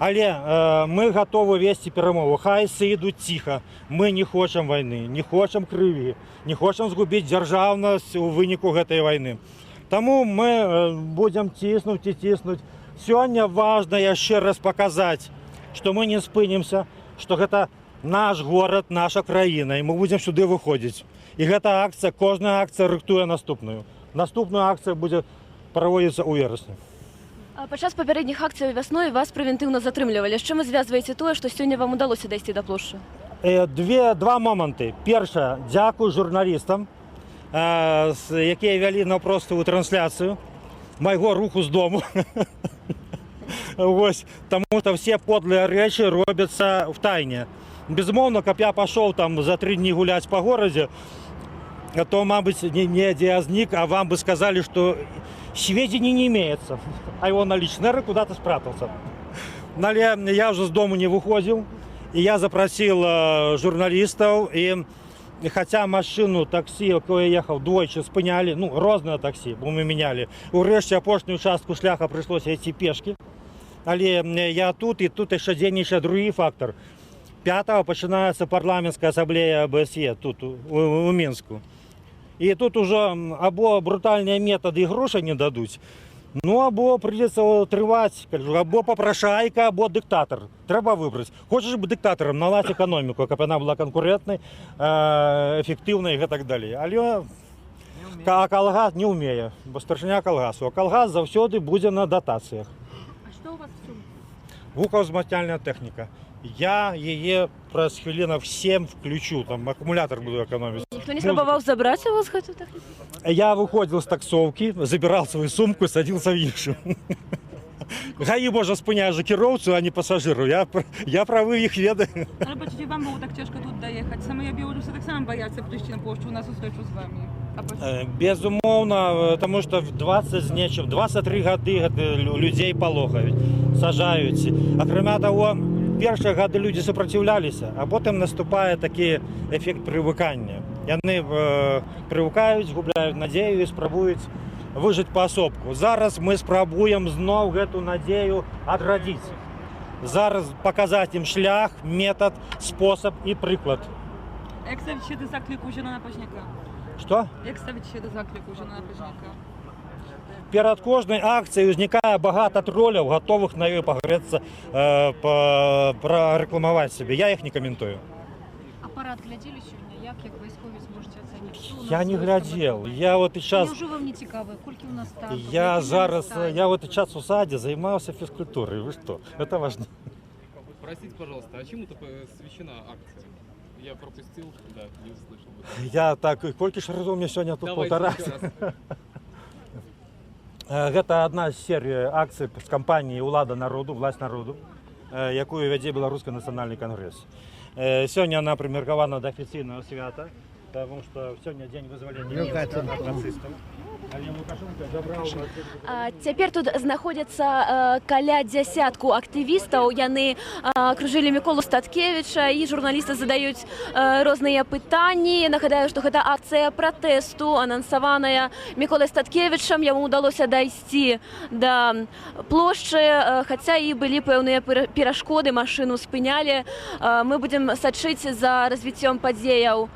Але мы гатовы весці перамову. Хай сыдуць ціха. Мы не хочам вайны, не хочам крыві, не хочам згубіць дзяржаўнасць у выніку гэтай вайны. Таму мы будзем ціснуць і ціснуць. Сёння важна яшчэ раз паказаць, што мы не спынімся, што гэта наш горад, наша краіна, і мы будзем сюды выходзіць. І гэта акцыя, кожная акцыя рыхтуе наступную. Наступная акцыя будзе праводзіцца ў верасні. Падчас папярэдніх акцый вясной вас прэвентыўна затрымлівалі. З чым вы звязваеце тое, што сёння вам удалося дайсці да плошчы? Два моманты. Першае, дзякую журналістам, якія вялі наўпроставую трансляцыю майго руху з дому. Вось, таму што все подлыя рэчы робяцца в тайне. Безумоўна, каб я пашоў там за 3 дні гуляць па горадзе, то, мабыць, не знік, а вам бы сказали, что сведений не имеется, а его наличный, наверное, куда-то спрятался. Але я уже з дому не выходзіў, і я запросил журналістаў, і хаця машину таксі, якое я ехаў, двойчы спынялі, ну, розныя таксі, бо мы мянялі. Урэшце апошнюю частку шляха прыйшлося ісці пешкі. Але я тут, і тут яшчэ дзейнічае другі фактор. 5 пачынаецца парламенцкая асамблея АБСЕ тут, у Мінску. І тут ужо або брутальныя метады і грошай не дадуць, ну або прыйдзецца трываць, кажу, або папрашайка, або дыктатар. Трэба выбраць. Хочаш быць дыктатарам, наладзь эканоміку, каб яна была канкурентнай, эфектыўнай і гэтак далей. Але калгас не ўмее, бо старшыня калгасу. А калгас заўсёды будзе на датацыях. А што ў вас у сумцы? Гукаўзмацняльная тэхніка. Я яе праз хвілінаў 7 включу, там акумулятор буду эканоміць. Ніхто не спрабаваў забраць у вас гэту тэхніку? Я выходзіл з таксоўкі, забіраў сваю сумку, садился в іншую. ГАІ можа спыняе жа кіроўцу, а не пасажыру. Я правы іх ведаю. Ale patrzcie, wam było tak ciężko tu dojechać. Same Białorusy tak samo bojacie przyjść na płaszczu na сустрэчу z wami. А Безумоўна, таму што в 20 з нечым, 23 гады гэты людзей палохаюць, сажаюць. Акрамя таго, першыя гады людзі супраціўляліся, а потым наступае такі эфект прывыкання. Яны прывыкаюць, губляюць надзею і спрабуюць выжыць паасобку. Зараз мы спрабуем зноў гэту надзею адрадзіць. Зараз паказаць ім шлях, метад, спосаб і прыклад. A jak stawić się do zakliku Zielona Paźniaka? Што? Jak stawić się do zakliku Zielona Paźniaka? Перад кожнай акцыяй узнікае багата троляў, гатовых на ёй пагрэцца, прарэкламаваць сябе. Я іх не каментую. Апарад глядзелі сёння? Як вайсковец можаце ацаніць? Што ў нас Я не з войскам глядзел. адбываецца? Я вот і час Няўжо вам не цікава, колькі ў нас танкаў, я якія зараз стане? Я вот і час у садзе займаўся фізкультурай. Вы што? Это важно. Простите, пожалуйста, а чему-то посвящена акция? Я пропустил, да, не услышал. Я так, колькі ж разоў мне сёння тут Давайте паўтараць? еще раз. Гэта адна з серый акцый з кампаніі «Улада народу», «Власть народу», якую вядзе Беларускі нацыянальны кангрэс. Сёння она прымеркавана да афіцыйнага свята, таму што сёння дзень вызвалення Мінска ад нацыстаў. Але Лукашенко забраў Цяпер тут знаходзяцца каля дзясятку актывістаў. Яны акружылі Міколу Статкевіча, і журналісты задаюць розныя пытанні. Нагадаю, што гэта акцыя пратэсту, анансаваная Міколай Статкевічам. Яму ўдалося дайсці да плошчы, хаця і былі пэўныя перашкоды, машыну спынялі. Мы будзем сачыць за развіццём падзеяў.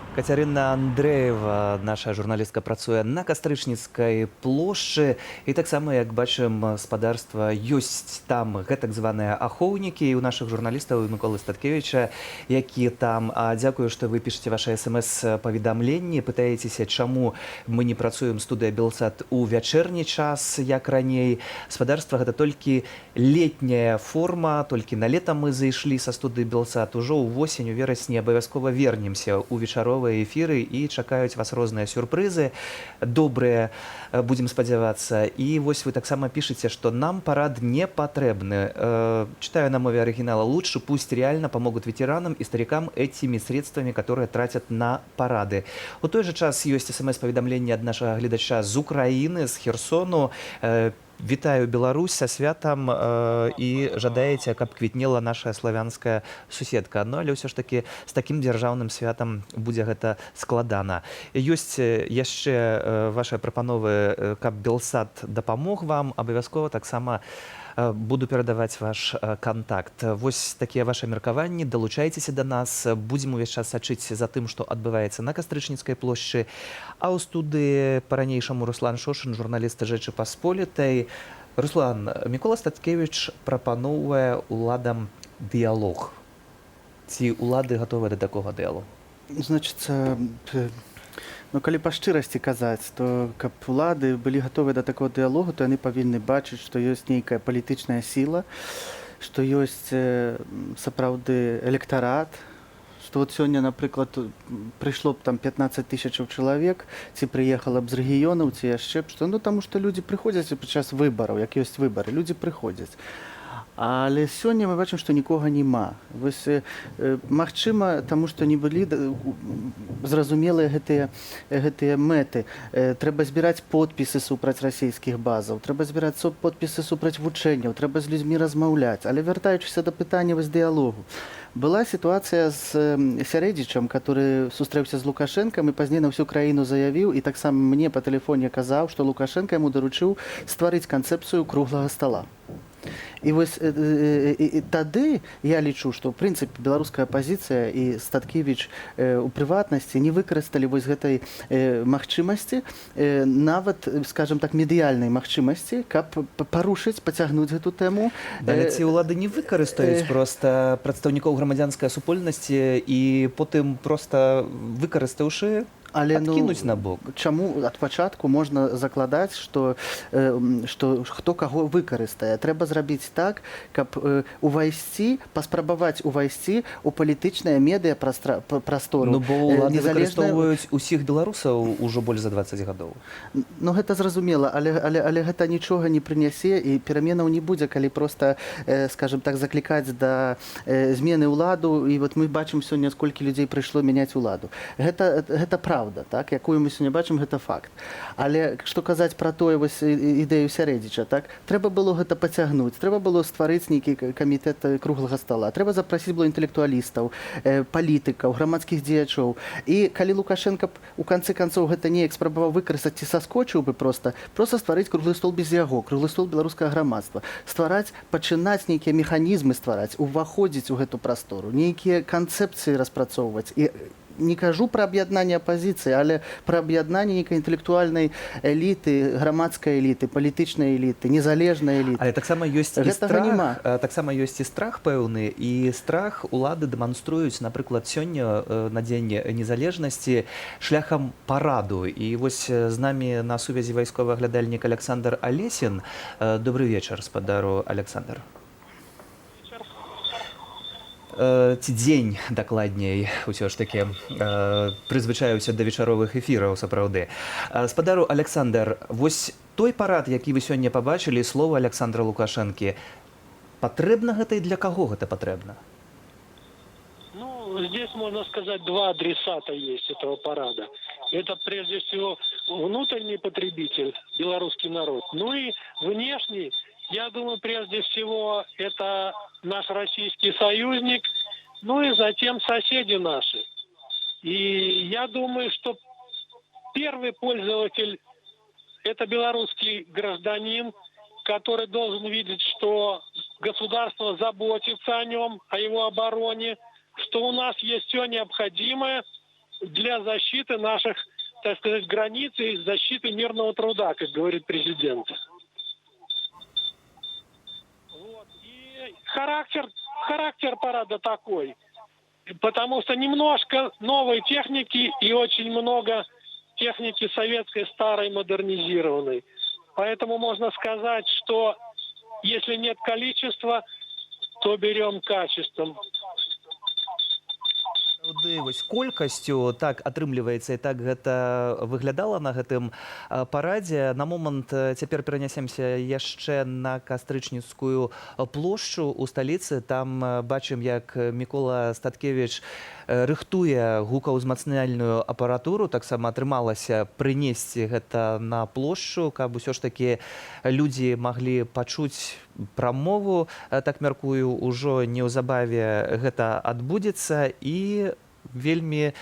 Кацярына Андрэева, наша журналістка, працуе на Кастрычніцкай плошчы. І таксама, як бачым, спадарства, ёсць там гэтак званыя ахоўнікі і ў нашых журналістаў, і Міколы Статкевіча, які там. А дзякую, што вы пішаце вашы смс-паведамленні, пытаецеся, чаму мы не працуем студыя Белсат у вячэрні час, як раней. Спадарства, гэта толькі летняя форма, толькі на лета мы зайшлі са студыі Белсат. Ужо ў восень, у верасні абавязкова вернемся ў вечаровы. вечаровыя эфіры, і чакаюць вас розныя сюрпрызы, добрыя, будзем спадзявацца. І вось вы таксама пішаце, што нам парад не патрэбны. Читаю на мове оригинала: лучше пусть реально помогут ветеранам и старикам этими средствами, которые тратят на парады. У той же час ёсць смс-паведамленне ад нашага гледача з Украіны, з Херсону. Вітаю Беларусь са святам і жадаеце, каб квітнела наша славянская суседка. Ну, але ўсё ж такі з такім дзяржаўным святам будзе гэта складана. Ёсць яшчэ вашыя прапановы, каб Белсат дапамог вам. Абавязкова таксама буду перадаваць ваш кантакт. Вось такія вашы меркаванні. Далучайцеся да нас, будзем увесь час сачыць за тым, што адбываецца на Кастрычніцкай плошчы. А ў студыі па-ранейшаму Руслан Шошын, журналіст Рэчы Пасполітай. Руслан, Мікола Статкевіч прапаноўвае уладам дыялог. Ці ўлады гатовыя да такога дыялогу? Значыцца, ну, калі па шчырасці казаць, то каб улады былі гатовыя да такого дыялогу, то яны павінны бачыць, што ёсць нейкая палітычная сіла, што ёсць сапраўды электарат, што вот сёння, напрыклад, прыйшло б там 15 тысячаў чалавек, ці прыехала б з рэгіёнаў, ці яшчэ б што, ну, таму што людзі прыходзяць падчас выбараў, як ёсць выбары, людзі прыходзяць. Але сёння мы бачым, што нікога няма. Вось, магчыма, таму што не былі зразумелыя гэтыя мэты. Трэба збіраць подпісы супраць расійскіх базаў, трэба збіраць подпісы супраць вучэнняў, трэба з людзьмі размаўляць. Але вяртаючыся да пытання вось дыялогу. Была сітуацыя з Сярэдзічам, который сустрэўся з Лукашэнкам і пазней на ўсю краіну заявіў і таксама мне па тэлефоне казаў, што Лукашэнка яму даручыў стварыць канцэпцыю круглага стала. І вось і тады я лічу, што ў прынцыпе беларуская апазіцыя і Статкевіч у прыватнасці не выкарысталі вось гэтай магчымасці, нават, скажем так, медыяльнай магчымасці, каб парушыць, пацягнуць гэту тэму. Але ці ўлады не выкарыстаюць проста прадстаўнікоў грамадзянскай супольнасці і потым, проста выкарыстаўшы, Але, ну, адкінуць на бок? Чаму ад пачатку можна закладаць, што хто каго выкарыстае? Трэба зрабіць так, каб увайсці, паспрабаваць увайсці ў палітычнае медыа прастору. Ну, бо ўлады незалежная выкарыстоўваюць усіх беларусаў ужо больш за 20 гадоў. Ну, гэта зразумела, але гэта нічога не прынясе і пераменаў не будзе, калі проста, скажем так, заклікаць да змены ўладу. І вот мы бачым сёння, колькі людзей прыйшло мяняць уладу. Гэта праўда, так, якую мы сёння бачым, гэта факт. Але што казаць пра тое вось ідэю Сярэдзіча, так, трэба было гэта пацягнуць, трэба было стварыць нейкі камітэт круглага стола, трэба запрасіць было інтэлектуалістаў, палітыкаў, грамадскіх дзеячоў. І калі Лукашэнка б у канцы канцоў гэта неяк спрабаваў выкарыстаць ці саскочыў бы, проста стварыць круглы стол без яго, круглы стол беларускага грамадства, ствараць, пачынаць нейкія механізмы ствараць, уваходзіць у гэту прастору, нейкія канцэпцыі распрацоўваць. І не кажу пра аб'яднанне апазіцыі, але пра аб'яднанне нейкай інтэлектуальнай эліты, грамадскай эліты, палітычнай эліты, незалежнай эліты. Але таксама ёсць і Гэтага страх, няма. Таксама ёсць і страх пэўны, і страх улады дэманструюць, напрыклад, сёння на Дзень незалежнасці шляхам параду. І вось з намі на сувязі вайсковы аглядальнік Аляксандр Алесін. Добры вечар, спадару Аляксандр. Ці дзень, дакладней, усё ж такі прызвычаюся да вечаровых эфіраў сапраўды. Спадару Аляксандр, вось той парад, які вы сёння пабачылі, слова Аляксандра Лукашэнкі, патрэбна гэта і для каго гэта патрэбна? Ну, здесь, можно сказать, два адресата есть этого парада. Это, прежде всего, внутренний потребитель, белорусский народ. Ну и внешний, я думаю, прежде всего, это наш российский союзник, ну и затем соседи наши. И я думаю, что первый пользователь – это белорусский гражданин, который должен видеть, что государство заботится о нем, о его обороне, что у нас есть все необходимое для защиты наших, так сказать, границ и защиты мирного труда, как говорит президент. Вот. И характер парада такой, потому что немножко новой техники и очень много техники советской, старой, модернизированной. Поэтому можно сказать, что если нет количества, то берем качеством. Сапраўды, вось колькасцю так атрымліваецца, і так гэта выглядала на гэтым парадзе. На момант цяпер перанясемся яшчэ на Кастрычніцкую плошчу ў сталіцы. Там бачым, як Мікола Статкевіч рыхтуе гукаўзмацняльную апаратуру. Таксама атрымалася прынесці гэта на плошчу, каб усё ж такі людзі маглі пачуць прамову. Так мяркую, ужо неўзабаве гэта адбудзецца, і вельмі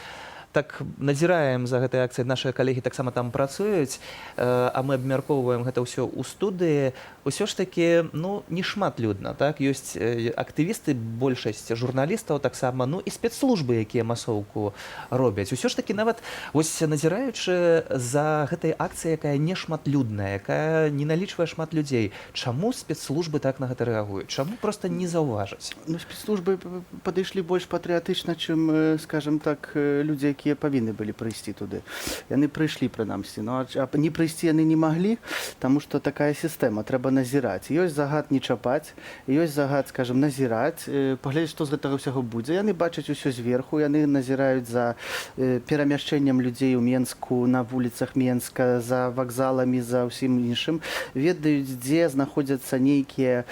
так назіраем за гэтай акцыяй. Нашыя калегі таксама там працуюць, а мы абмяркоўваем гэта ўсё ў студыі. Усё ж такі, ну, не шматлюдна, так? Ёсць актывісты, большасць журналістаў таксама, ну і спецслужбы, якія масоўку робяць. Усё ж такі, нават вось назіраючы за гэтай акцыяй, якая не шматлюдная, якая не налічвае шмат людзей, чаму спецслужбы так на гэта рэагуюць? Чаму проста не заўважыць? Ну, спецслужбы падышлі больш патрыятычна, чым, скажем так, людзі, якія павінны былі прыйсці туды. Яны прыйшлі прынамсі. Ну, а не прыйсці яны не маглі, таму што такая сістэма, трэба назіраць. Ёсць загад не чапаць, ёсць загад, скажем, назіраць, паглядзець, што з гэтага ўсяго будзе. Яны бачаць усё зверху, яны назіраюць за перамяшчэннем людзей у Менску, на вуліцах Менска, за вакзаламі, за ўсім іншым. Ведаюць, дзе знаходзяцца нейкія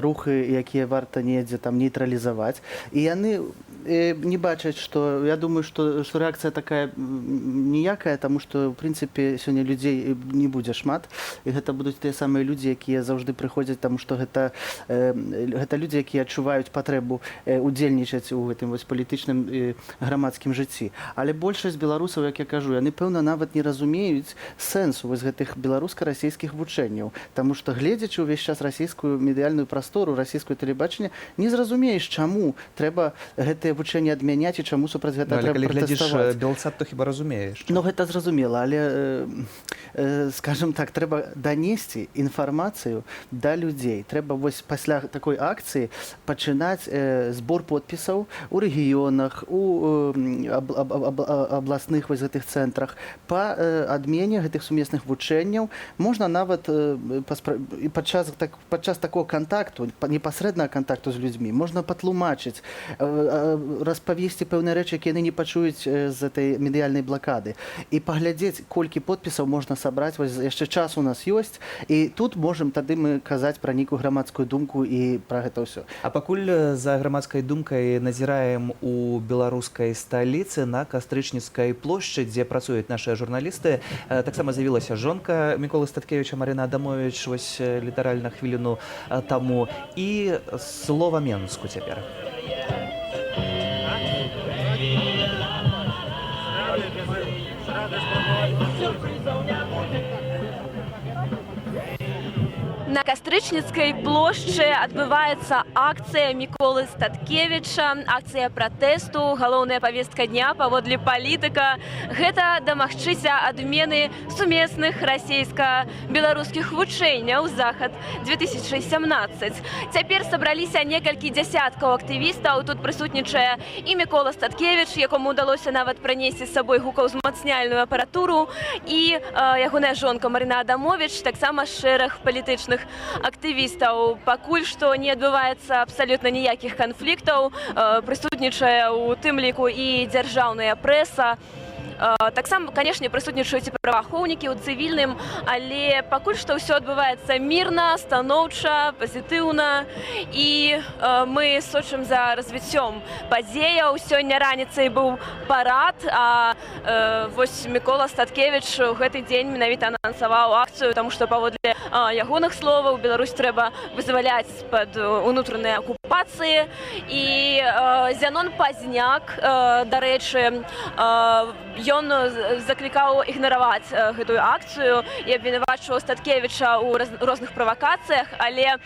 рухы, якія варта недзе там нейтралізаваць. І яны не бачаць, што, я думаю, што рэакцыя такая ніякая, таму што, в прынцыпе, сёння людзей не будзе шмат, і гэта будуць тыя самыя людзі, якія заўжды прыходзяць, таму што гэта людзі, якія адчуваюць патрэбу удзельнічаць у гэтым вось палітычным грамадскім жыцці. Але большасць беларусаў, як я кажу, яны, пэўна, нават не разумеюць сэнсу вось гэтых беларуска-расійскіх вучэнняў, таму што, гледзячы ўвесь час расійскую медыяльную прастору, расійскую тэлебачанне, не зразумееш, чаму трэба гэтыя вучэнні адмяняць і чаму супраць Ну, гэта але трэба калі глядзіш пратэставаць. Белсат, то хіба разумееш? Ну, гэта зразумела, але, скажем так, трэба данесці інфармацыю да людзей. Трэба вось пасля такой акцыі пачынаць збор подпісаў у рэгіёнах, у абласных вось гэтых цэнтрах па адмене гэтых сумесных вучэнняў. Можна нават і падчас такого кантакту, непасрэднага кантакту з людзьмі, можна патлумачыць, распавесці пэўныя рэчы, якія яны не пачуюць з этой медыяльнай блакады, і паглядзець, колькі подпісаў можна сабраць. Вось яшчэ час у нас ёсць, і тут можам тады мы казаць пра нейкую грамадскую думку і пра гэта ўсё. А пакуль за грамадскай думкай назіраем у беларускай сталіцы на Кастрычніцкай плошчы, дзе працуюць нашыя журналісты. Таксама з'явілася жонка Міколы Статкевіча Марына Адамовіч вось літаральна хвіліну таму. І слова Менску цяпер. На Кастрычніцкай плошчы адбываецца акцыя Міколы Статкевіча, акцыя пратэсту. Галоўная павестка дня паводле палітыка — гэта дамагчыся адмены сумесных расійска-беларускіх вучэнняў «Захад 2017». Цяпер сабраліся некалькі дзясяткаў актывістаў. Тут прысутнічае і Мікола Статкевіч, якому ўдалося нават прынесці з сабой гукаўзмацняльную апаратуру, і ягоная жонка Марына Адамовіч, таксама шэраг палітычных актывістаў. Пакуль што не адбываецца абсалютна ніякіх канфліктаў, прысутнічае ў тым ліку і дзяржаўная прэса. Таксама, канешне, прысутнічаюць і праваахоўнікі ў цывільным, але пакуль што ўсё адбываецца мірна, станоўча, пазітыўна, і мы сочым за развіццём падзеяў. Сёння раніцай быў парад, а вось Мікола Статкевіч у гэты дзень менавіта анансаваў акцыю, таму што, паводле ягоных словаў, Беларусь трэба вызваляць з-пад унутранай акупацыі. І Зянон Пазняк, дарэчы, ён заклікаў ігнараваць гэтую акцыю і абвінавачваў Статкевіча ў розных правакацыях, але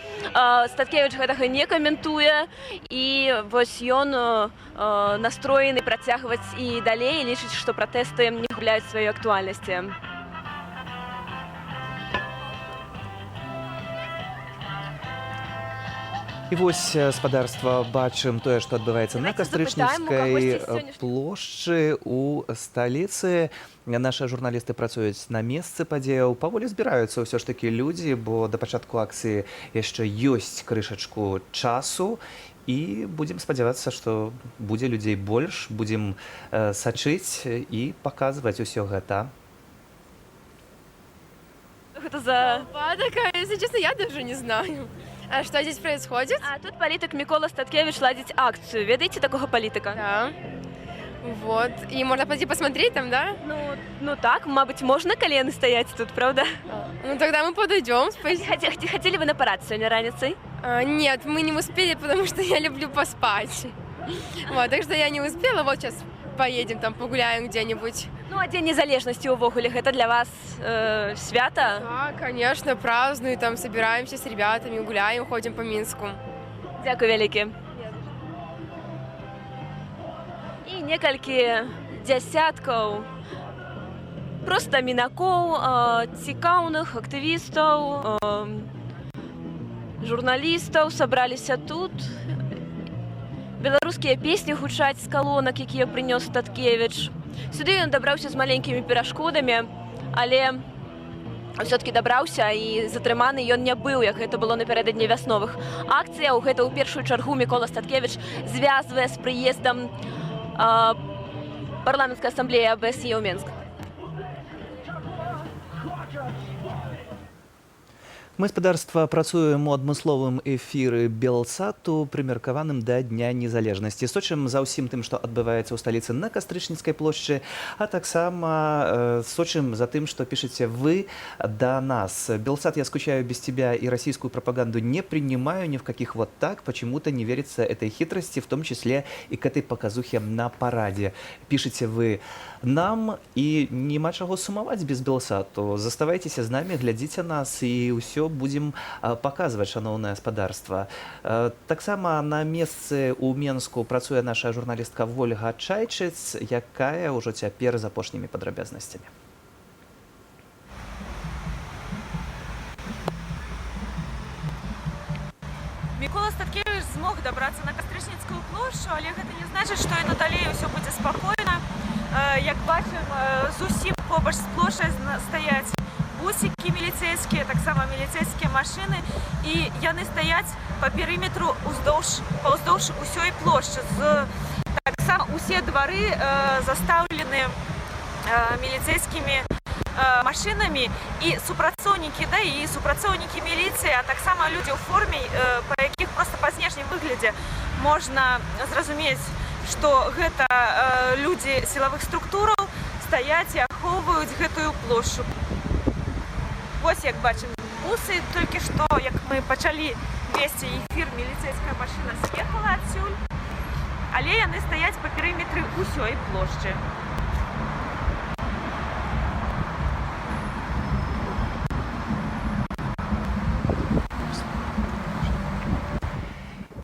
Статкевіч гэтага не каментуе, і вось ён настроены працягваць і далей, і лічыць, што пратэсты не губляюць сваёй актуальнасці. І вось, спадарства, бачым тое, што адбываецца на Давайце запытаем у Кастрычніцкай кагосьці з сённяшніх плошчы у сталіцы. Нашы журналісты працуюць на месцы падзеяў. Паволі збіраюцца ўсё ж такі людзі, бо да пачатку акцыі яшчэ ёсць крышачку часу. І будзем спадзявацца, што будзе людзей больш, будзем сачыць і паказваць усё гэта. Гэта за Толпа такая, если честно, я даже не знаю. А что здесь происходит? А тут палітык Мікола Статкевіч ладзіць акцыю. Ведаеце такога палітыка? Да. Вот. И можно пойти посмотреть там, да? Ну так, мабыць, можна, калі яны стаяць тут, правда? Ну тогда мы подойдем. Спасибо. Хацелі вы на парад сёння раніцай? А, нет, мы не успели, потому что я люблю поспать. Вот, так что я не успела. Вот сейчас поедем там погуляем где-нибудь. Ну, а Дзень незалежнасці ўвогуле гэта для вас свята? Да, конечно, праздную, там собираемся с ребятами, гуляем, ходим по Минску. Дзякуй вялікі. І некалькі дзясяткаў проста мінакоў, цікаўных актывістаў, журналістаў сабраліся тут. Беларускія песні гучаць з калонак, якія прынёс Статкевіч. Сюды ён дабраўся з маленькімі перашкодамі, але ўсё-таки дабраўся, і затрыманы ён не быў, як гэта было напярэдадні вясновых акцыяў. Гэта ў першую чаргу Мікола Статкевіч звязвае з прыездам парламенцкай асамблеі АБСЕ ў Менск. Мы, спадарства, працуем у адмысловым эфіры Белсату, прымеркаваным да Дня незалежнасці. Сочым за ўсім тым, што адбываецца ў сталіцы на Кастрычніцкай плошчы, а таксама сочым за тым, што пішаце вы да нас. Белсат, я скучаю без тебя и российскую пропаганду не принимаю ни в каких вот так. Почему-то не верится этой хитрости, в том числе и к этой показухе на параде. Пішаце вы нам, і няма чаго сумаваць без Белсату. Заставайцеся з намі, глядзіце нас, і ўсё будзем паказваць, шаноўнае спадарства. Таксама на месцы ў Менску працуе наша журналістка Вольга Чайчыц, якая ўжо цяпер з апошнімі падрабязнасцямі. Мікола Статкевіч змог дабрацца на Кастрычніцкую плошчу, але гэта не значыць, што і надалей усё будзе спакойна. Як бачым, зусім побач з плошчай стаяць бусікі міліцэйскія, таксама міліцэйскія машыны, і яны стаяць па перыметру паўздоўж усёй плошчы. Таксама усе двары застаўлены міліцэйскімі машынамі, і супрацоўнікі ДАІ, супрацоўнікі міліцыі, а таксама людзі ў форме, па якіх проста па знешнім выглядзе можна зразумець, што гэта людзі сілавых структураў, стаяць і ахоўваюць гэтую плошчу. Вось, як бачым, бусы, толькі што, як мы пачалі весці эфір, міліцэйская машына з'ехала адсюль, але яны стаяць па перыметры ўсёй плошчы.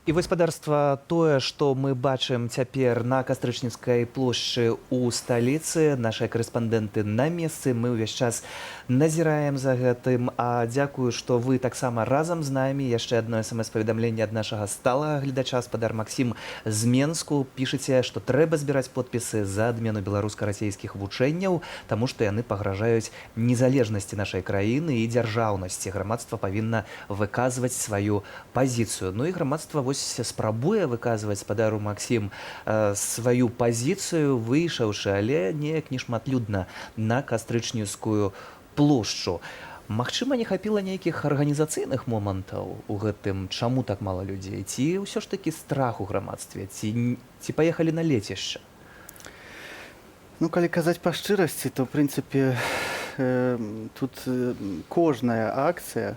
І вось, спадарства, тое, што мы бачым цяпер на Кастрычніцкай плошчы ў сталіцы, нашыя карэспандэнты на месцы, мы ўвесь час назіраем за гэтым. А дзякую, што вы таксама разам з намі. Яшчэ адно смс-паведамленне ад нашага сталага гледача, спадар Максім з Менску. Пішаце, што трэба збіраць подпісы за адмену беларуска-расійскіх вучэнняў, таму што яны пагражаюць незалежнасці нашай краіны і дзяржаўнасці. Грамадства павінна выказваць сваю пазіцыю. Ну і грамадства вось спрабуе выказваць, спадару Максім, сваю пазіцыю, выйшаўшы, але неяк нешматлюдна на Кастрычніцкую плошчу. Магчыма, не хапіла нейкіх арганізацыйных момантаў у гэтым, чаму так мала людзей? Ці ўсё ж такі страх у грамадстве, ці паехалі на лецішча? Ну, калі казаць па шчырасці, то, в прынцыпе, тут кожная акцыя,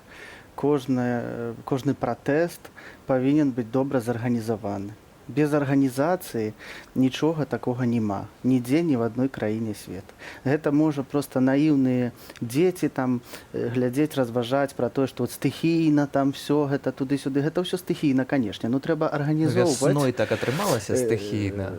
кожны пратэст павінен быць добра зарганізаваны. Без арганізацыі нічога такога няма. Нідзе, ні в адной краіне свету. Гэта можа проста наіўныя дзеці там глядзець, разважаць пра тое, што вот стыхійна там всё гэта туды-сюды. Гэта ўсё стыхійна, канешне, но трэба арганізоўваць. Вясной так атрымалася стыхійна.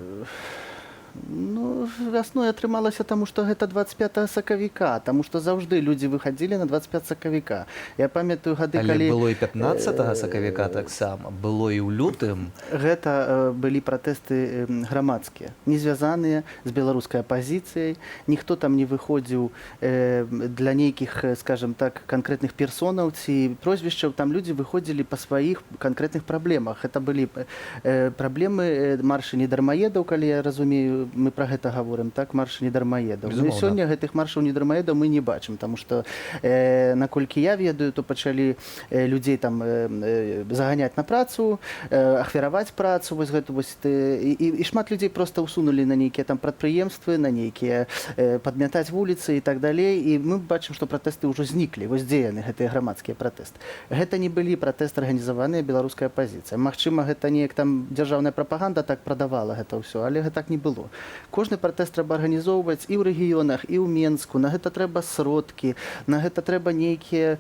Ну, вясной атрымалася, таму што гэта 25 сакавіка, таму што заўжды людзі выхадзілі на 25 сакавіка. Я памятаю гады, Але калі было і 15 сакавіка таксама, было і ў лютым. Гэта былі пратэсты грамадскія, не звязаныя з беларускай апазіцыяй. Ніхто там не выходзіў для нейкіх, скажем так, канкрэтных персонаў ці прозвішчаў. Там людзі выходзілі па сваіх канкрэтных праблемах. Это былі праблемы, маршы недармаедаў, калі я разумею, мы пра гэта гаворым, так, маршы недармаедаў. Ну, і Безумоўна. сёння гэтых маршаў недармаедаў мы не бачым, таму што, наколькі я ведаю, то пачалі людзей там заганяць на працу, ахвяраваць працу, вось гэту вось, і шмат людзей проста ўсунулі на нейкія там прадпрыемствы, на нейкія падмятаць вуліцы і так далей. І мы бачым, што пратэсты ўжо зніклі. Вось дзе яны, гэтыя грамадскія пратэсты? Гэта не былі пратэсты, арганізаваныя беларуская апазіцыя. Магчыма, гэта неяк там дзяржаўная прапаганда так прадавала гэта ўсё, але гэта так не было. Кожны пратэст трэба арганізоўваць і ў рэгіёнах, і ў Менску. На гэта трэба сродкі, на гэта трэба нейкія,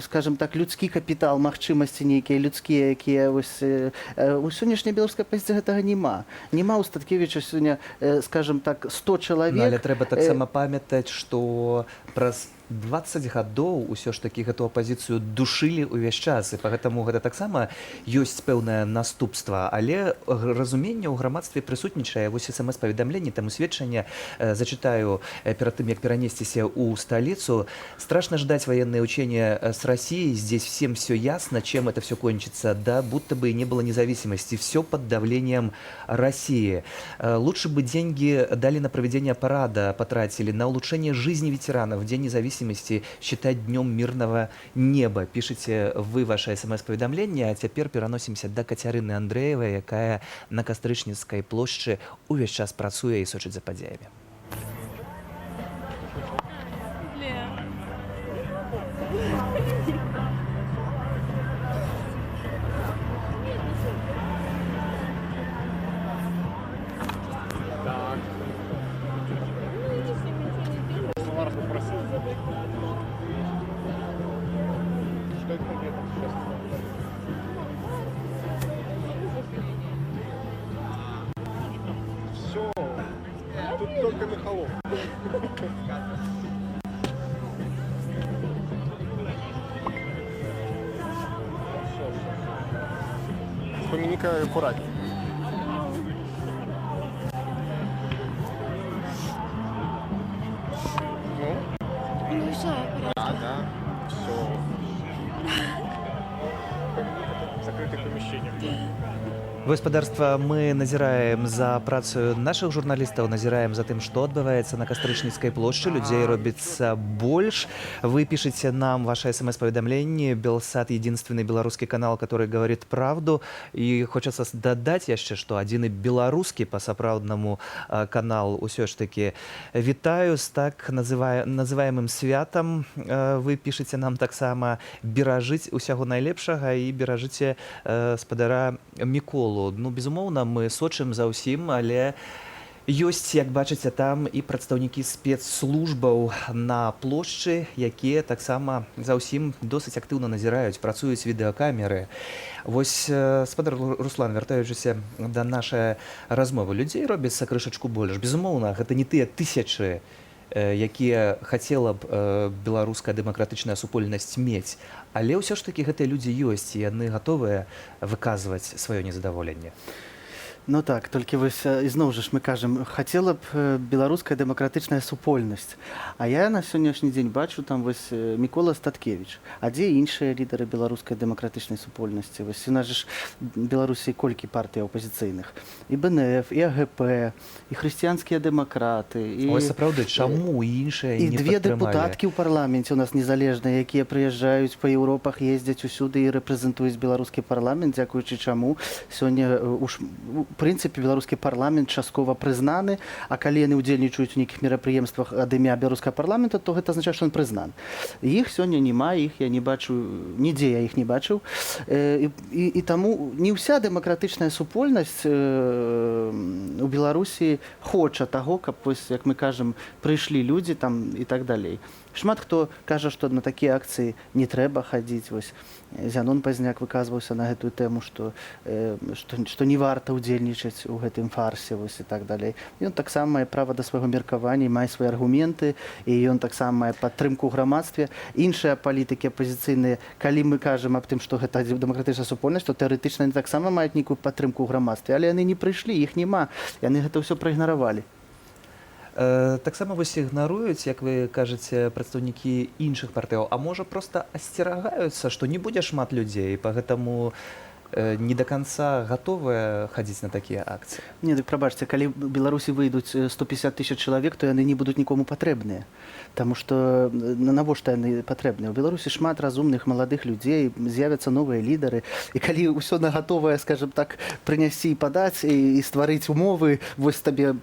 скажем так, людскі капітал, магчымасці нейкія людскія, якія вось у сённяшняй беларускай апазіцыі гэтага няма. Няма ў Статкевіча сёння, скажем так, 100 чалавек. Ну, але трэба таксама памятаць, што праз 20 гадоў усё ж такі гэту апазіцыю душылі ўвесь час, і па-гэтаму гэта таксама ёсць пэўнае наступства, але разуменне ў грамадстве прысутнічае. Вось смс-паведамленне таму сведчанне зачытаю перад тым, як перанесціся ў сталіцу. «Страшно ждать военные учения с Россией. Здесь всем все ясно, чем это все кончится. Да, будто бы и не было независимости. Все под давлением России. Лучше бы деньги дали на проведение парада, потратили на улучшение жизни ветеранов. День независимости считать днем мирного неба», пишите вы ваше смс-паведамленне. А цяпер пераносімся да Кацярыны Андрэевай, якая на Кастрычніцкай плошчы увесь час працуе і сочыць за падзеямі. Так. Лара попросил. Что это где-то сейчас? Все. Тут только Михалов. С помяника аккуратнее. Ну? Ну все. Да, все. В закрытых помещениях. Гаспадарства, мы назіраем за працаю нашых журналістаў, назіраем за тым, што адбываецца на Кастрычніцкай плошчы. Людзей робіцца больш. Вы пішаце нам ваши смс-паведамленні: «Белсат — единственный белорусский канал, который говорит правду». І хочацца дадаць яшчэ, што адзіны беларускі па-сапраўднаму канал усё ж такі. «Вітаю з так называемым святам», вы пішаце нам таксама. «Беражыць усяго найлепшага і беражыце спадара Міколу». Ну, безумоўна, мы сочым за ўсім, але ёсць, як бачыце, там і прадстаўнікі спецслужбаў на плошчы, якія таксама за ўсім досыць актыўна назіраюць, працуюць відэакамеры. Вось, спадар Руслан, вяртаючыся да нашай размовы, людзей робіцца крышачку больш. Безумоўна, гэта не тыя тысячы, якія хацела б беларуская дэмакратычная супольнасць мець, але ўсё ж такі гэтыя людзі ёсць, і яны гатовыя выказваць сваё незадаволенне. Ну так, толькі вось ізноў жа ж мы кажам, хацела б беларуская дэмакратычная супольнасць. А я на сённяшні дзень бачу там вось Мікола Статкевіч. А дзе іншыя лідары беларускай дэмакратычнай супольнасці? Вось у нас жа ж Беларусі колькі партый апазіцыйных? І БНФ, і АГП, і хрысціянскія дэмакраты, і Ой, сапраўды, чаму іншыя і не две падтрымалі? Дэпутаткі ў парламенце у нас незалежныя, якія прыязджаюць па Еўропах, ездзяць усюды і рэпрэзентуюць беларускі парламент, дзякуючы чаму сёння уж у прынцыпе беларускі парламент часткова прызнаны, а калі яны ўдзельнічаюць у нейкіх мерапрыемствах ад імя беларускага парламента, то гэта азначае, што ён прызнаны. Іх сёння няма, іх я не бачу нідзе, я іх не бачыў. І таму не ўся дэмакратычная супольнасць у Беларусі хоча таго, каб вось, як мы кажам, прыйшлі людзі там і так далей. Шмат хто кажа, што на такія акцыі не трэба хадзіць. Вось Зянон Пазняк выказваўся на гэтую тэму, што не варта ўдзельнічаць у гэтым фарсе, вось, і так далей. Ён таксама мае права да свайго меркавання, мае свае аргументы, і ён таксама мае падтрымку ў грамадстве. Іншыя палітыкі апазіцыйныя, калі мы кажам аб тым, што гэта дэмакратычная супольнасць, то тэарэтычна яны таксама маюць нейкую падтрымку ў грамадстве, але яны не прыйшлі, іх няма, яны гэта ўсё праігнаравалі. Таксама вось ігнаруюць, як вы кажаце, прадстаўнікі іншых партыяў, а можа, проста асцерагаюцца, што не будзе шмат людзей, па гэтаму не до конца гатовыя хадзіць на такія акцыі. Не, дык прабачце, калі ў Беларусі выйдуць 150 тысяч чалавек, то яны не будуць нікому патрэбныя. Таму што навошта яны патрэбныя? У Беларусі шмат разумных маладых людзей, з'явяцца новыя лідары. І калі ўсё нагатовае, скажем так, прынясці і падаць і стварыць умовы, вось табе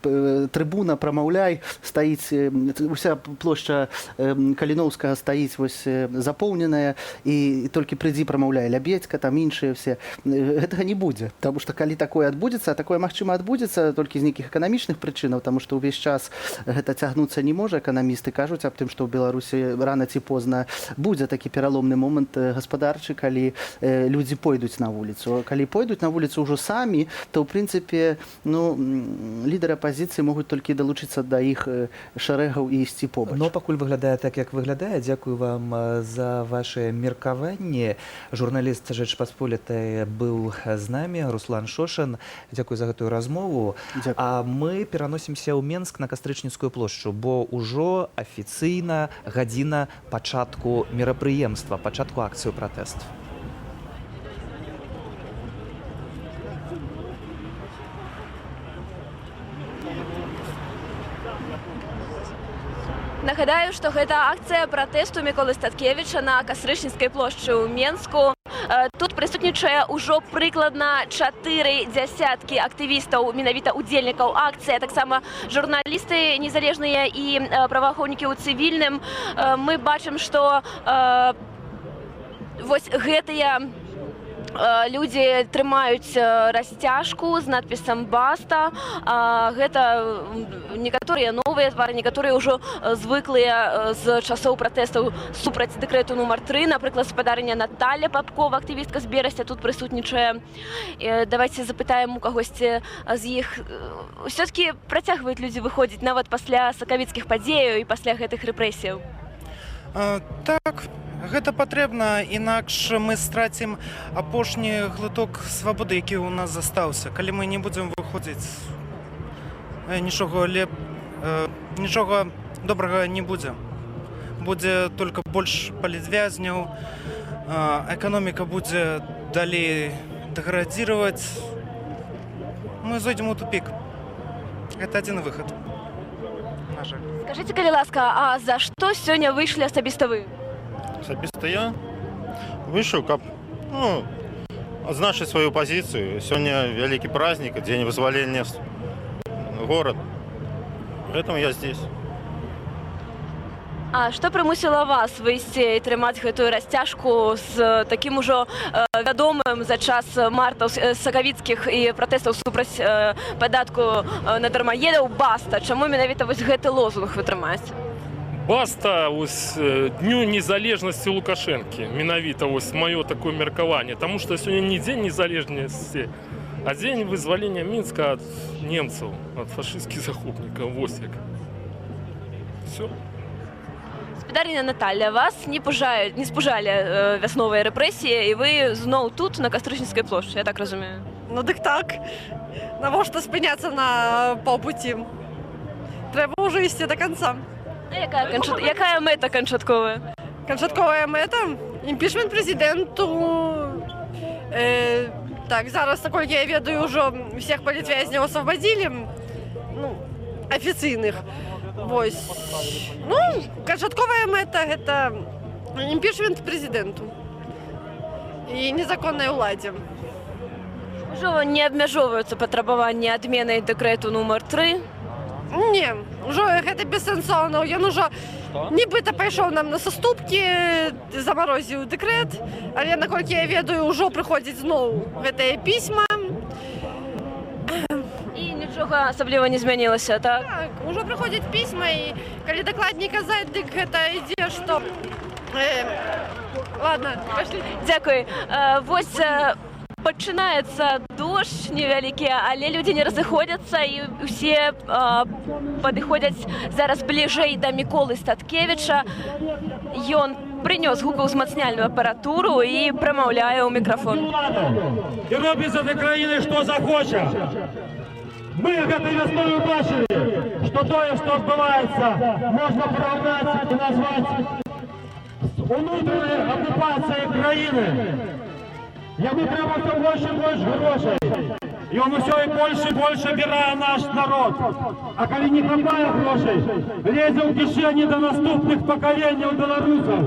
трыбуна, прамаўляй, стаіць уся плошча Каліноўскага стаіць вось запоўненая, і толькі прыйдзі, прамаўляй, Лябедзька, там іншыя все. Гэтага не будзе, таму што калі такое адбудзецца, а такое, магчыма, адбудзецца толькі з нейкіх эканамічных прычынаў, таму што ўвесь час гэта цягнуцца не можа. Эканамісты кажуць аб тым, што ў Беларусі рана ці позна будзе такі пераломны момант гаспадарчы, калі людзі пойдуць на вуліцу. А калі пойдуць на вуліцу ўжо самі, то ў прынцыпе, ну, лідары апазіцыі могуць толькі далучыцца да іх шэрагаў і ісці побач. Но пакуль выглядае так, як выглядае. Дзякую вам за вашы меркаванні. Журналіст Жэчпасполітай быў з намі, Руслан Шошын. Дзякую за гэтую размову. Дзякую. А мы пераносімся ў Менск на Кастрычніцкую плошчу, бо ўжо афіцыйна гадзіна пачатку мерапрыемства, пачатку акцыю пратэст. Нагадаю, што гэта акцыя пратэсту Міколы Статкевіча на Кастрычніцкай плошчы ў Менску. Тут прысутнічае ўжо прыкладна чатыры дзясяткі актывістаў, менавіта удзельнікаў акцыі, а таксама журналісты незалежныя і праваахоўнікі ў цывільным. Мы бачым, што вось гэтыя людзі трымаюць расцяжку з надпісам «Баста». Гэта некаторыя новыя твары, некаторыя ўжо звыклыя з часоў пратэстаў супраць дэкрэту нумар 3. Напрыклад, спадарыня Наталля Папкова, актывістка з Берасця, тут прысутнічае. Давайте запытаем у кагосьці з іх. Усё-такі працягваюць людзі выходзіць нават пасля сакавіцкіх падзеяў і пасля гэтых рэпрэсіяў? Так, гэта патрэбна, інакш мы страцім апошні глыток свабоды, які ў нас застаўся. Калі мы не будзем выходзіць, нічога добрага не будзе. Будзе толькі больш палітвязняў, эканоміка будзе далей дэградзіраваць. Мы зойдзем у тупік. Гэта адзіны выхад. На жаль. Скажыце, калі ласка, а за што сёння выйшлі асабіста вы? Асабіста я выйшаў, каб, ну, адзначыць сваю пазіцыю. Сёння вялікі праздник, дзень вызвалення горада. Поэтому я здесь. А што прымусіла вас выйсці і трымаць гэтую расцяжку з такім ужо вядомым за час мартаў сакавіцкіх і пратэстаў супраць падатку на дармаедаў «Баста»? Чаму менавіта вось гэты лозунг вы трымаеце? Баста ось Дню незалежнасці Лукашэнкі. Менавіта ось маё такое меркаванне. Таму што сёння не дзень незалежнасці, а дзень вызвалення Мінска ад немцаў, ад фашысцкіх захопнікаў. Вось як. Всё. Спадарыня Наталля, вас не спужалі вясновыя рэпрэсіі, і вы зноў тут, на Кастрычніцкай плошчы, я так разумею? Ну дык так. Навошта спыняцца на паўпуці? Трэба ўжо ісці да канца. А якая мэта канчатковая? Канчатковая мэта? Імпічмент прэзідэнту. Так, зараз, наколькі я ведаю, ўжо всех палітвязняў освободили. Ну, афіцыйных. Вось. Ну, канчатковая мэта гэта імпічмент прэзідэнту і незаконнай уладзе. Ужо не абмяжоўваюцца патрабаванні адмены дэкрэту нумар 3? Не, ўжо гэта бессэнсоўна. Ён ужо нібыта пайшоў нам на саступкі, замарозіў дэкрэт, але, наколькі я ведаю, ўжо прыходзіць зноў гэтыя пісьма. І нічога Нічога асабліва не змянілася, так? Так, ужо прыходзяць письма, і калі дакладней казаць, дык гэта ідзе, што... Ладно, пошли. Дзякуй. Вось пачынаецца дождж невялікі, але людзі не разыходзяцца і ўсе падыходзяць зараз бліжэй да Міколы Статкевіча. Ён прынёс гукаўзмацняльную апаратуру і прамаўляе ў мікрафон. І робіць з этой краіны, што захоча. Мы гэтай вясной убачылі, што тое, што адбываецца, можна параўнаць і назваць з унутранай акупацыяй краіны. Яму трэба ўсё больш і больш грошай. Ён усё і больш і больш абірае наш народ. А калі не хапае грошай, лезе ў кішэні да наступных пакаленняў беларусаў.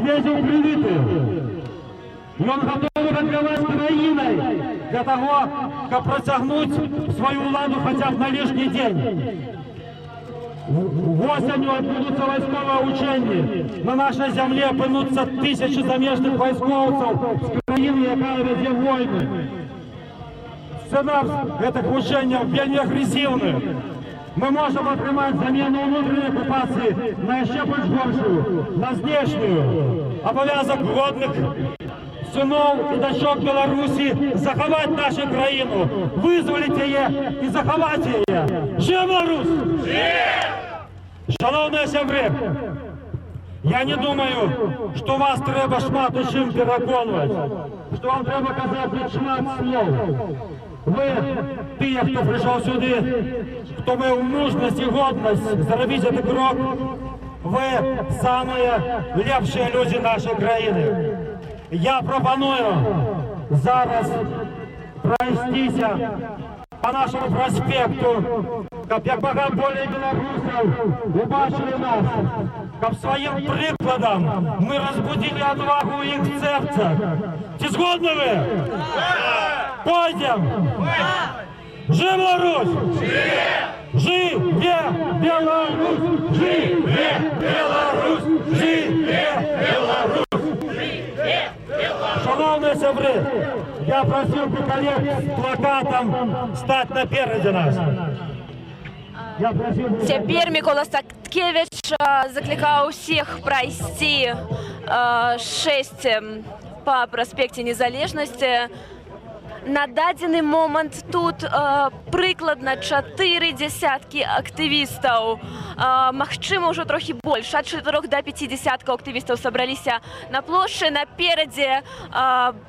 Лезе ў крэдыты. Ён гатовы гандляваць краінай для таго, каб працягнуць сваю ўладу хаця б на лішні дзень. Восенню адбудуцца вайсковыя вучэнні. На нашай зямлі апынуцца тысячы замежных вайскоўцаў з краіны, якая вядзе войны. Сцэнар гэтых вучэнняў вельмі агрэсіўны. Мы можам атрымаць замену ўнутранай акупацыі на яшчэ больш горшую, на знешнюю. Абавязак годных сыноў і дачок Беларусі захаваць нашу краіну, вызваліць яе і захаваць яе. Жыве Беларусь! Шаноўныя сябры, я не думаю, што вас трэба шмат у чым пераконваць, што вам трэба казаць шмат слоў. Вы, тыя, хто прыйшоў сюды, хто меў мужнасць і годнасць зрабіць гэты крок, вы самыя лепшыя людзі нашай краіны. Я прапаную зараз прайсціся па нашаму праспекту, каб як мага болей беларусаў убачылі нас, каб сваім прыкладам мы разбудзілі адвагу ў іх сэрцах. Ці згодны вы? Пойдзем! Жыве Беларусь! Жыве Беларусь! Жыве Беларусь! Жыве Беларусь! Шаноўныя сябры, я прасіў бы калег з плакатам стаць наперадзе нас. Я прасіў бы. Цяпер Мікола Статкевіч заклікаў усіх прайсці шэсцем па праспекце Незалежнасці. На дадзены момант тут прыкладна чатыры дзясяткі актывістаў. Магчыма, ўжо трохі больш. Ад 4 да 5 дзесяткаў актывістаў сабраліся на плошчы. Наперадзе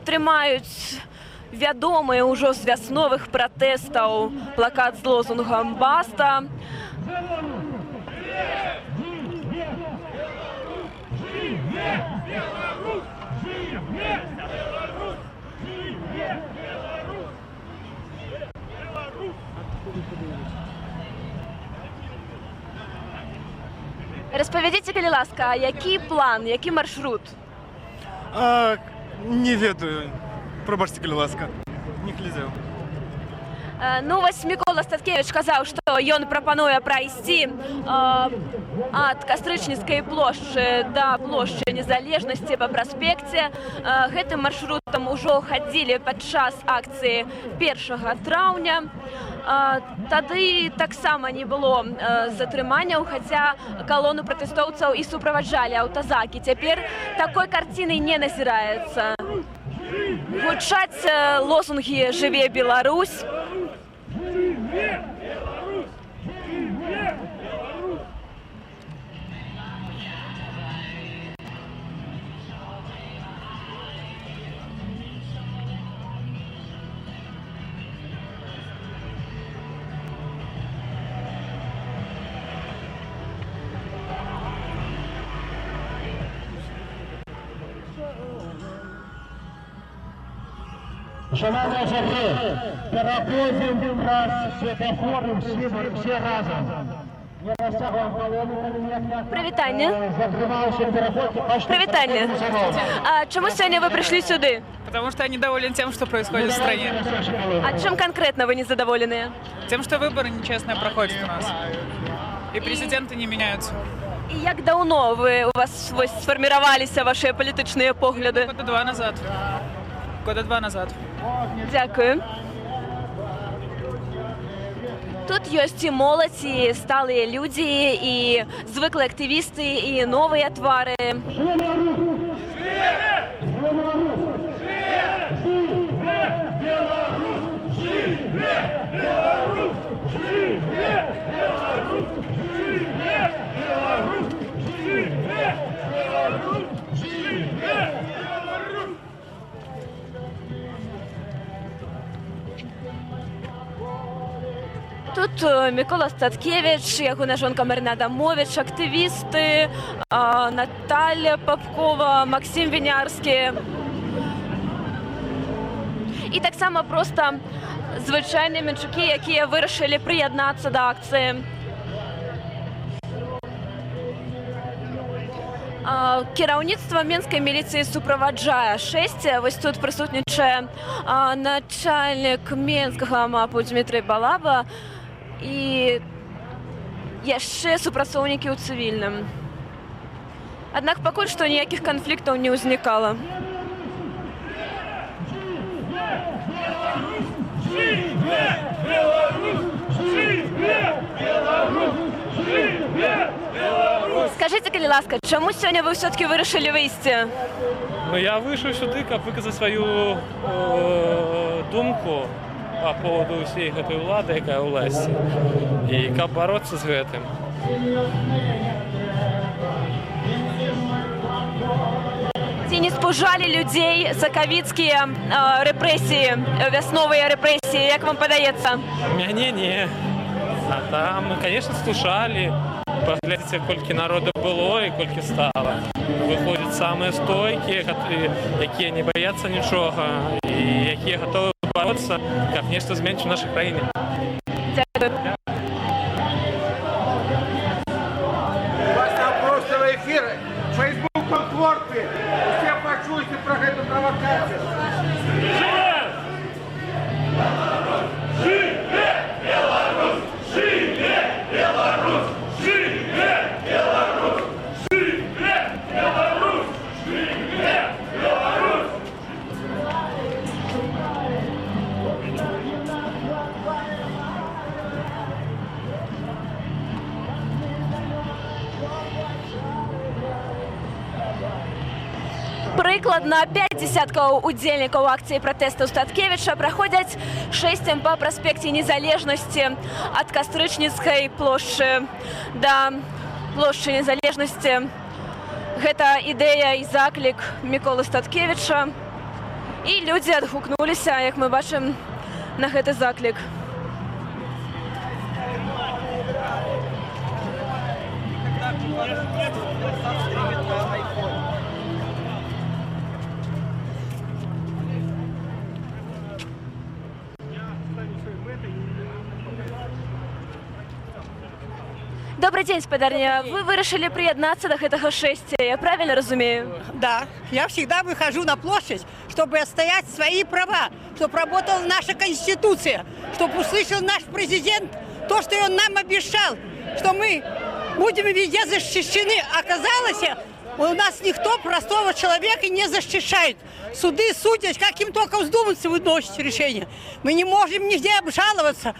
трымаюць вядомыя ўжо з вясновых пратэстаў плакат з лозунгам «Баста». Распавядзіце, калі ласка, які план, які маршрут? Не ведаю. Прабачце, калі ласка. Не глядзеў. Ну, вось Мікола Статкевіч казаў, што ён прапануе прайсці ад Кастрычніцкай плошчы да плошчы Незалежнасці па праспекце. Гэтым маршрутам ужо хадзілі падчас акцыі 1 траўня. Тады таксама не было затрыманняў, хаця калону пратэстоўцаў і суправаджалі аўтазакі. Цяпер такой карціны не назіраецца. Гучаць лозунгі «Жыве Беларусь». Шаноўныя сябры, пераходзім праз светафоры ўсе разам. Не расцягваем калону, калі нехта Прывітанне. затрымаўся, пераходзьце, пошли. Прывітанне. А чаму сёння вы прыйшлі сюды? Потому что я недоволен тем, что происходит в стране. А чым канкрэтна вы незадаволеныя? Тем, что выборы нечестно проходят у нас. И президенты не меняются. І як даўно у вас вось сфарміраваліся вашы палітычныя погляды? Года два назад. Года два назад. Дзякую. Тут ёсць і моладзь, і сталыя людзі, і звыклыя актывісты, і новыя твары. Тут Мікола Статкевіч, ягоная жонка Марына Адамовіч, актывісты, Наталля Папкова, Максім Вінярскі. І таксама проста звычайныя мінчукі, якія вырашылі прыяднацца да акцыі. Кіраўніцтва менскай міліцыі суправаджае шэсце. Вось тут прысутнічае начальнік менскага МАПу Дзмітрый Балаба і яшчэ супрацоўнікі ў цывільным. Аднак пакуль што ніякіх канфліктаў не ўзнікала. Скажыце, калі ласка, чаму сёння вы ўсё-такі вырашылі выйсці? Ну, я выйшаў сюды, каб выказаць сваю думку по поводу ўсей гэтай улады, якая ў уласці, і каб бароцца з гэтым. Ці не спужалі людзей сакавіцкія рэпрэсіі, вясновыя рэпрэсіі, як вам падаецца? Мяне не. А там, ну, конечно, стушалі. Паглядзіце, колькі народу было і колькі стала. Выходзяць самыя стойкія, якія не баяцца нічога і якія гатовы бороться, каб нешта зменшыць у нашай краіне. Дзякую. У вас там просто в эфир, Facebook контворцы, все пачуйте про эту провокацию. Жыве! Жыве Беларусь! Жыве Беларусь! Жыве Беларусь! Жыве Беларусь! Жыве Беларусь! Прыкладна 5 десяткаў удзельнікаў акцыі пратэсту Статкевіча праходзяць шэсцем па праспекце Незалежнасці ад Кастрычніцкай плошчы да плошчы Незалежнасці. Гэта ідэя і заклік Міколы Статкевіча. І людзі адгукнуліся, як мы бачым, на гэты заклік. Добрый день, спадарня. Вы вырашылі прыяднацца да гэтага шэсця, я правильно разумею? Да, я всегда выхожу на площадь, чтобы отстоять свои права, чтобы работала наша Конституция, чтобы услышал наш президент то, что он нам обещал, что мы будем везде защищены. Оказалось, у нас никто простого человека не защищает. Суды судят, как им только вздумается выносить решение. Мы не можем нигде обжаловаться.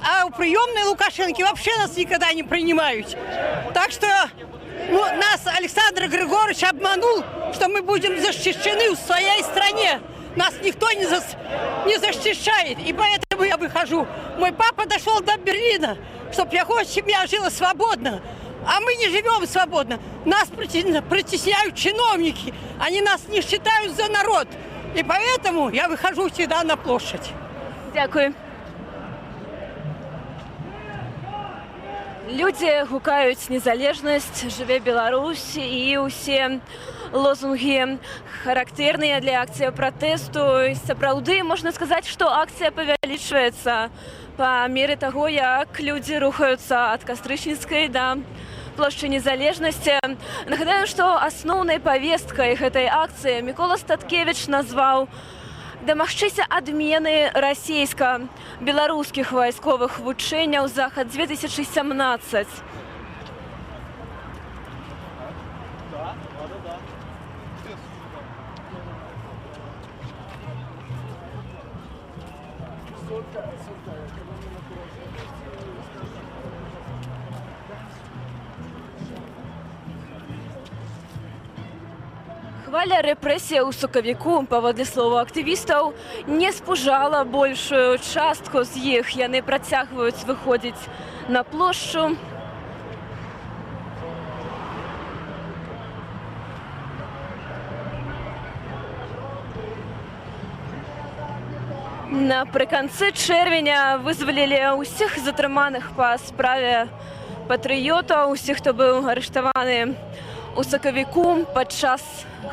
А у приемной Лукашенко вообще нас никогда не принимают. Так что, ну, нас Александр Григорьевич обманул, что мы будем защищены в своей стране. Нас никто не защищает. И поэтому я выхожу. Мой папа дошел до Берлина, чтоб его семья жила свободно. А мы не живем свободно. Нас притесняют чиновники. Они нас не считают за народ. И поэтому я выхожу всегда на площадь. Дякую. Людзі гукаюць незалежнасць, жыве Беларусь і ўсе лозунгі, характэрныя для акцыі пратэсту. І сапраўды можна сказаць, што акцыя павялічваецца па меры таго, як людзі рухаюцца ад Кастрычніцкай да плошчы Незалежнасці. Нагадаю, што асноўнай павесткай гэтай акцыі Мікола Статкевіч назваў дамагчыся адмены расійска-беларускіх вайсковых вучэнняў «Захад 2017». Хваля рэпрэсій у сакавіку, паводле словаў актывістаў, не спужала большую частку з іх. Яны працягваюць выходзіць на плошчу. Напрыканцы чэрвеня вызвалілі ўсіх затрыманых па справе патрыётаў, усіх, хто быў арыштаваны у сакавіку падчас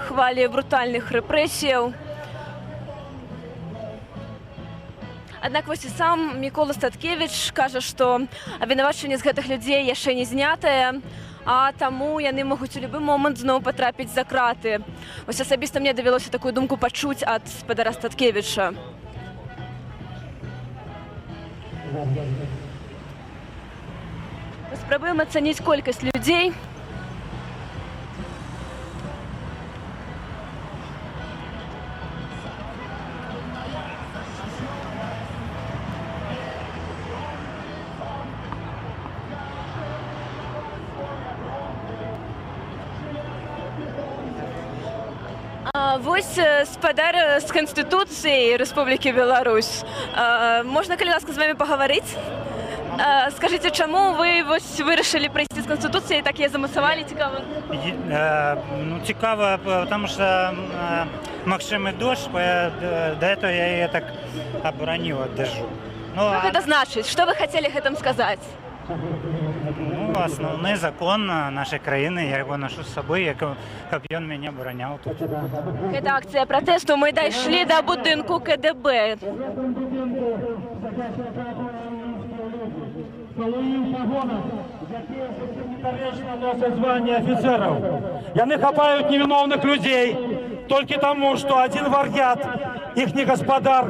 хвалі брутальных рэпрэсіяў. Аднак вось і сам Мікола Статкевіч кажа, што абвінавачванне з гэтых людзей яшчэ не знятае, а таму яны могуць у любы момант зноў патрапіць за краты. Вось асабіста мне давялося такую думку пачуць ад спадара Статкевіча. Спрабуем ацаніць колькасць людзей. Вось спадар з Канстытуцыяй Рэспублікі Беларусь. Можна, калі ласка, з вамі пагаварыць? Скажыце, чаму вы вось вырашылі прыйсці з Канстытуцыяй, так яе замацавалі, цікава? Ну, цікава, потому что магчымы дождж, до этого я яе так абараніў ад дажджу. Ну, Што гэта значыць? Што вы хацелі гэтым сказаць? Ну, асноўны закон нашай краіны, я яго нашу з сабой, каб ён мяне абараняў тут. Гэта акцыя пратэсту. Мы дайшлі да будынку КДБ. Носят звание офицеров. Яны хапаюць невиновных людей только тому, что один вар'ят, ихний господар,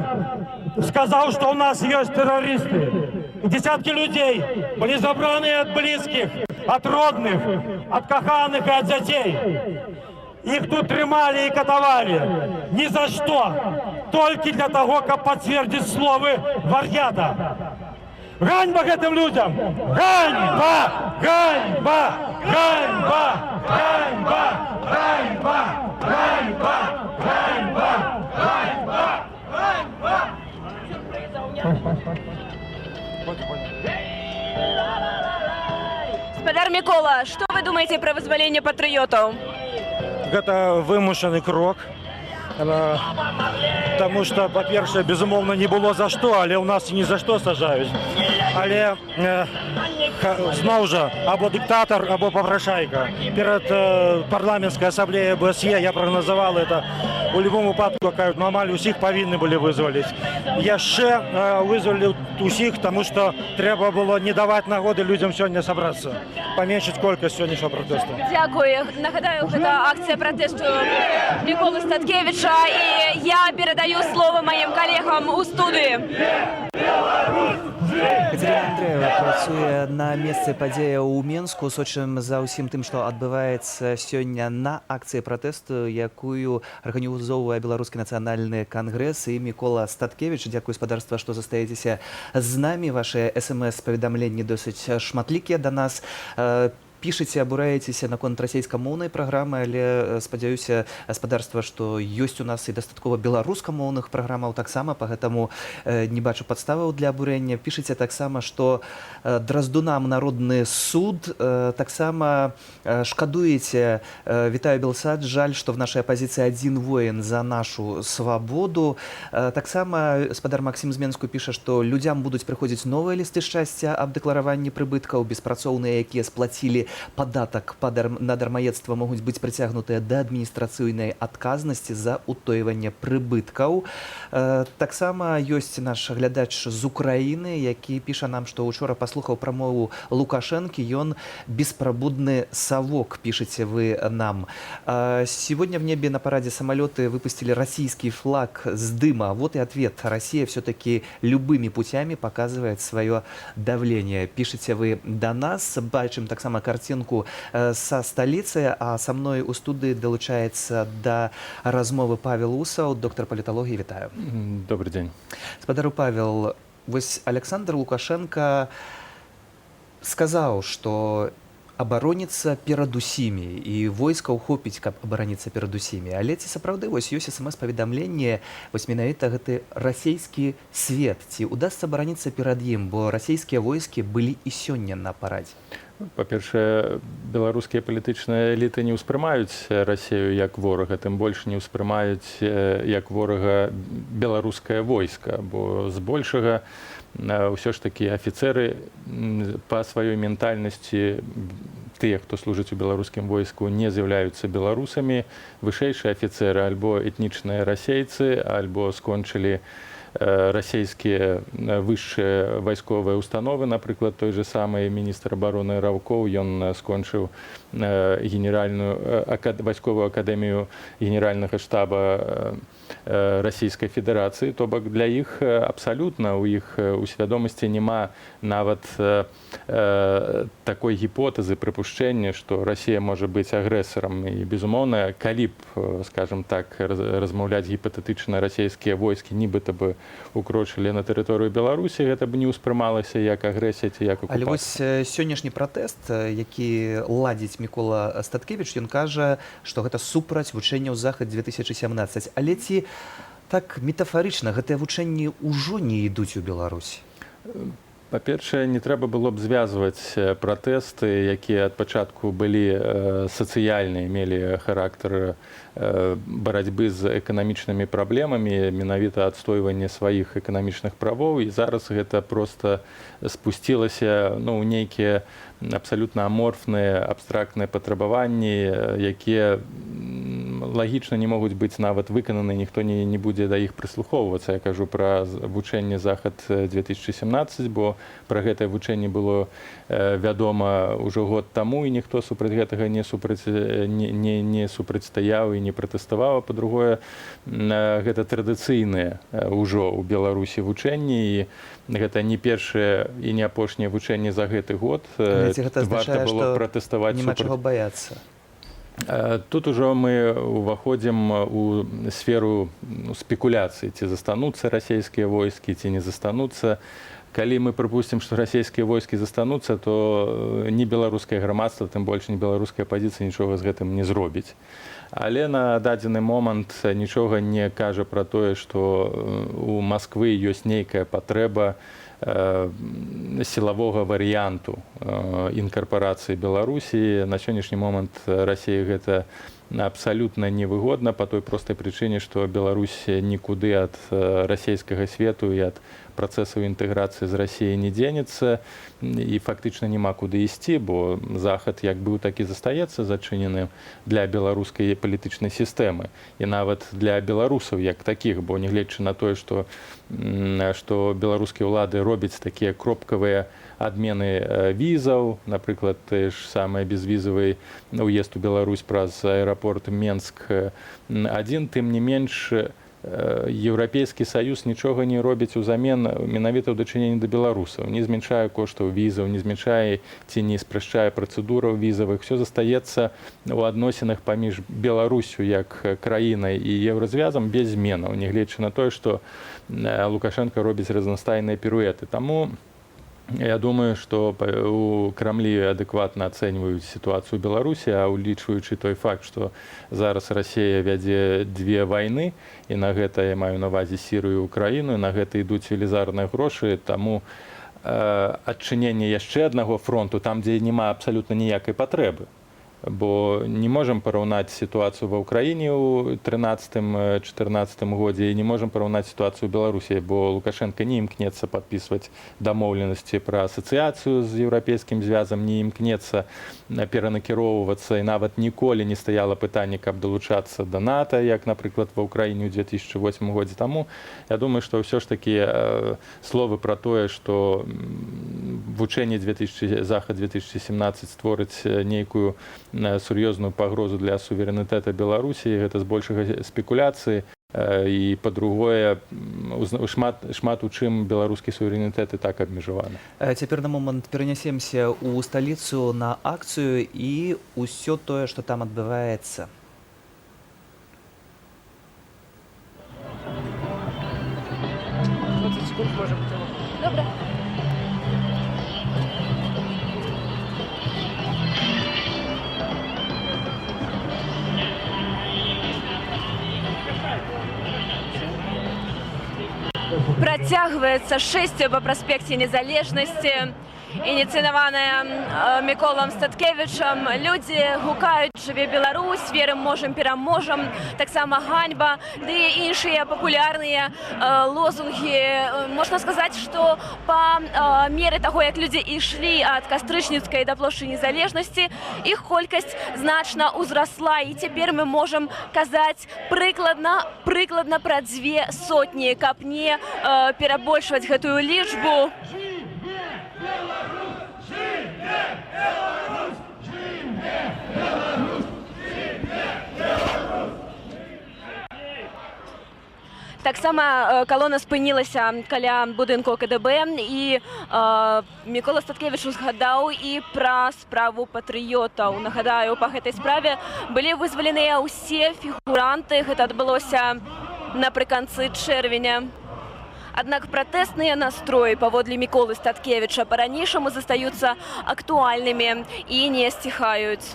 сказал, что у нас есть террористы. И десятки людей были забраны от близких, от родных, от каханых и от детей. Их тут трымали и катавалі. Ни за что. Только для того, каб подтвердить словы вар'ята. Ганьба гэтым людям! Ганьба! Ганьба! Ганьба! Ганьба! Ганьба! Ганьба! Ганьба! Ганьба! Ганьба! Спадар Мікола, што вы думаеце пра вызваленне патрыётаў? Гэта вымушаны крок. Таму што, па-першае, безумоўна, не было за што, але ў нас і ні за што сажаюць. Але зноў жа, або дыктатар, або папрашайка. Перад парламенцкай асамблеяй АБСЕ я прагназаваў это. У любом выпадку, кажуць, ну, амаль усіх павінны былі вызваліць. Яшчэ вызвалілі усіх, таму што трэба было не даваць нагоды людзям сёння сабрацца, паменшыць колькасць сённяшняга пратэсту. Дзякую. Нагадаю, гэта акцыя пратэсту Міколы Статкевіча, і я перадаю слова маім калегам у студыі. Кацярына Андрэева працуе на месцы падзеяў у Менску. Сочым за ўсім тым, што адбываецца сёння на акцыі пратэсту, якую арганізоўвае Беларускі нацыянальны кангрэс і Мікола Статкевіч. Дзякую, спадарства, што застаецеся з намі. Вашы СМС-паведамленні досыць шматлікія да нас. Пішаце, абураецеся наконт расейскамоўнай праграмы, але спадзяюся, гаспадарства, што ёсць у нас і дастаткова беларускамоўных праграмаў таксама, па гэтаму не бачу падставаў для абурэння. Пішаце таксама, што драздунам народны суд, таксама шкадуеце, вітаю Белсат, жаль, што в нашай апазіцыі адзін воін за нашу свабоду. Таксама спадар Максім з Менску піша, што людзям будуць прыходзіць новыя лісты шчасця аб дэклараванні прыбыткаў, беспрацоўныя, якія сплацілі падатак на дармаедства, могуць быць прыцягнутыя да адміністрацыйнай адказнасці за утойванне прыбыткаў. Таксама ёсць наш глядач з Украіны, які піша нам, што учора паслухаў прамову Лукашэнкі, ён беспрабудны савок, пішаце вы нам. Сегодня в небе на параде самолеты выпустили российский флаг с дыма. Вот и ответ. Россия все-таки любыми путями показывает свое давление. Пишете вы до нас. Бачым таксама картину карцінку са сталіцы. А са мной у студыі далучаецца да размовы Павел Усаў, доктар паліталогіі. Вітаю. Добрый день. Спадару Павел, вось Александр Лукашенко сказаў, што абароніцца перад усімі і войска ўхопіць, каб абараніцца перад усімі. Але ці сапраўды вось ёсць смс-паведамленне, вось менавіта гэты расійскі свет, ці удасца абараніцца перад ім, бо расійскія войскі былі і сёння на парадзе? Па-першае, беларускія палітычныя эліты не ўспрымаюць Расею як ворага, тым больш не ўспрымаюць як ворага беларускае войска, бо збольшага ўсё ж такі афіцэры па сваёй ментальнасці, тыя, хто служыць у беларускім войску, не з'яўляюцца беларусамі. Вышэйшыя афіцэры альбо этнічныя расейцы, альбо скончылі расійскія высшыя вайсковыя установы. Напрыклад, той же самы міністр абароны Раўкоў, ён скончыў генеральную вайсковую акадэмію генеральнага штаба Расійскай Федэрацыі. То бок для іх абсалютна у іх у свядомасці няма нават такой гіпотэзы, прыпушчэння, што Расія можа быць агрэсарам. І, безумоўна, калі б, скажем так, размаўляць гіпатэтычна, расійскія войскі нібыта бы укрочылі на тэрыторыю Беларусі, гэта б не ўспрымалася як агрэсія ці як Але акупацыя. вось сённяшні пратэст, які ладзіць Мікола Статкевіч, ён кажа, што гэта супраць вучэнняў Захад 2017. Але ці так метафарычна гэтыя вучэнні ўжо не ідуць у Беларусь? Па-першае, не трэба было б звязваць пратэсты, якія ад пачатку былі сацыяльныя, мелі характар барацьбы з эканамічнымі праблемамі, менавіта адстойванне сваіх эканамічных правоў, і зараз гэта проста спусцілася, ну, ў нейкія абсалютна аморфныя, абстрактныя патрабаванні, якія лагічна не могуць быць нават выкананы, ніхто не будзе да іх прыслухоўвацца. Я кажу пра вучэнне Захад 2017, бо пра гэтае вучэнне было вядома ўжо год таму, і ніхто супраць гэтага не супрацьстаяў і не пратэставаў. А па-другое, гэта традыцыйныя ўжо ў Беларусі вучэнні, і гэта не першае і не апошняе вучэнне за гэты год. Але ці гэта Варта азначае, было што пратэставаць няма супраць чаго баяцца? Тут ужо мы ўваходзім у сферу, ну, спекуляцый, ці застануцца расійскія войскі, ці не застануцца. Калі мы прыпусцім, што расійскія войскі застануцца, то ні беларускае грамадства, тым больш не беларуская апазіцыя нічога з гэтым не зробіць. Але на дадзены момант нічога не кажа пра тое, што у Масквы ёсць нейкая патрэба сілавога варыянту інкарпарацыі Беларусі. На сённяшні момант Расіі гэта абсалютна невыгодна па той простай прычыне, што Беларусь нікуды ад расійскага свету і ад працэсаў інтэграцыі з Расіяй не дзенецца, і фактычна няма куды ісці, бо Захад як быў, так і застаецца зачыненым для беларускай палітычнай сістэмы і нават для беларусаў як такіх, бо нягледзячы на тое, што беларускія ўлады робяць такія кропкавыя адмены візаў, напрыклад, тыя ж самыя безвізавы ўезд у Беларусь праз аэрапорт Менск 1, тым не менш Еўрапейскі саюз нічога не робіць узамен менавіта ў дачыненні да беларусаў, не змяншае коштаў візаў, не змяншае ці не спрашчае працэдураў візавых. Все застаецца ў адносінах паміж Беларусю як краінай і Еўразвязам без зменаў, нягледзячы на тое, што Лукашенко робіць разнастайныя піруэты. Таму я думаю, што у Крамлі адэкватна ацэньваюць сітуацыю ў Беларусі, а ўлічваючы той факт, што зараз Расея вядзе дзве вайны, і на гэта, я маю на ўвазе Сірыю і Украіну, на гэта ідуць велізарныя грошы, таму адчыненне яшчэ аднаго фронту там, дзе няма абсалютна ніякай патрэбы. Бо не можам параўнаць сітуацыю ва Ўкраіне ў 13-14 годзе і не можам параўнаць сітуацыю ў Беларусі, бо Лукашенко не імкнецца падпісваць дамоўленасці пра асацыяцыю з Еўрапейскім звязам, не імкнецца перанакіроўвацца, і нават ніколі не стаяла пытанне, каб далучацца да НАТО, як, напрыклад, ва Ўкраіне ў 2008 годзе. Таму я думаю, што ўсё ж такі словы пра тое, што вучэнне 2000 Захад 2017 створыць нейкую сур'ёзную пагрозу для суверэнітэта Беларусі, гэта збольшага спекуляцыі. І па-другое, шмат, шмат у чым беларускі суверэнітэт і так абмежаваны. Цяпер на момант перанясемся ў сталіцу на акцыю і ўсё тое, што там адбываецца. Секунд можа быць. Добра. Працягваецца шэсце па праспекце Незалежнасці, ініцыяванае Міколам Статкевічам. Людзі гукаюць: «Жыве Беларусь», «Верым, можам, пераможам», таксама «Ганьба» ды іншыя папулярныя лозунгі. Можна сказаць, што па меры таго, як людзі ішлі ад Кастрычніцкай да плошчы Незалежнасці, іх колькасць значна ўзрасла, і цяпер мы можам казаць прыкладна пра 200, каб не перабольшваць гэтую лічбу. Таксама калона спынілася каля будынку КДБ, і Мікола Статкевіч узгадаў і пра справу патрыётаў. Нагадаю, па гэтай справе былі вызваленыя ўсе фігуранты. Гэта адбылося напрыканцы чэрвеня. Аднак пратэстныя настроі, паводле Міколы Статкевіча, па-ранейшаму застаюцца актуальнымі і не сціхаюць.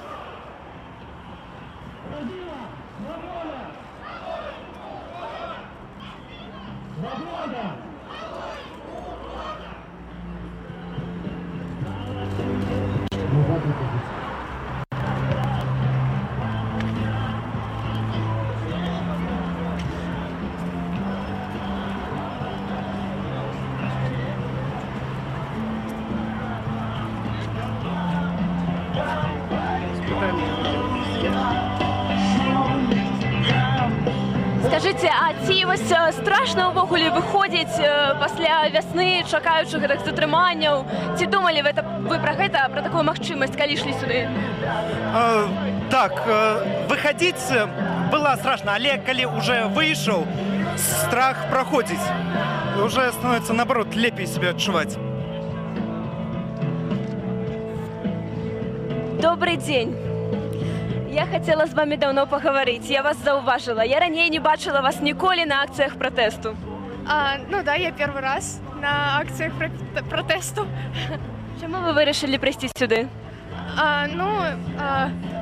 Скажыце, а ці вось страшна ўвогуле выходзіць пасля вясны, чакаючы гэтых затрыманняў? Ці думалі вы пра гэта, пра такую магчымасць, калі ішлі сюды? Так, выходить было страшно, але калі уже выйшаў, страх проходит. Уже становится, наоборот, лепей себя адчуваць. Добрый день. Я хотела с вами давно поговорить. Я вас заўважыла. Я раней не бачыла вас ніколі на акцыях пратэсту. А, ну да, я первый раз на акциях протесту. Чаму вы вырашылі прыйсці сюды? А, ну,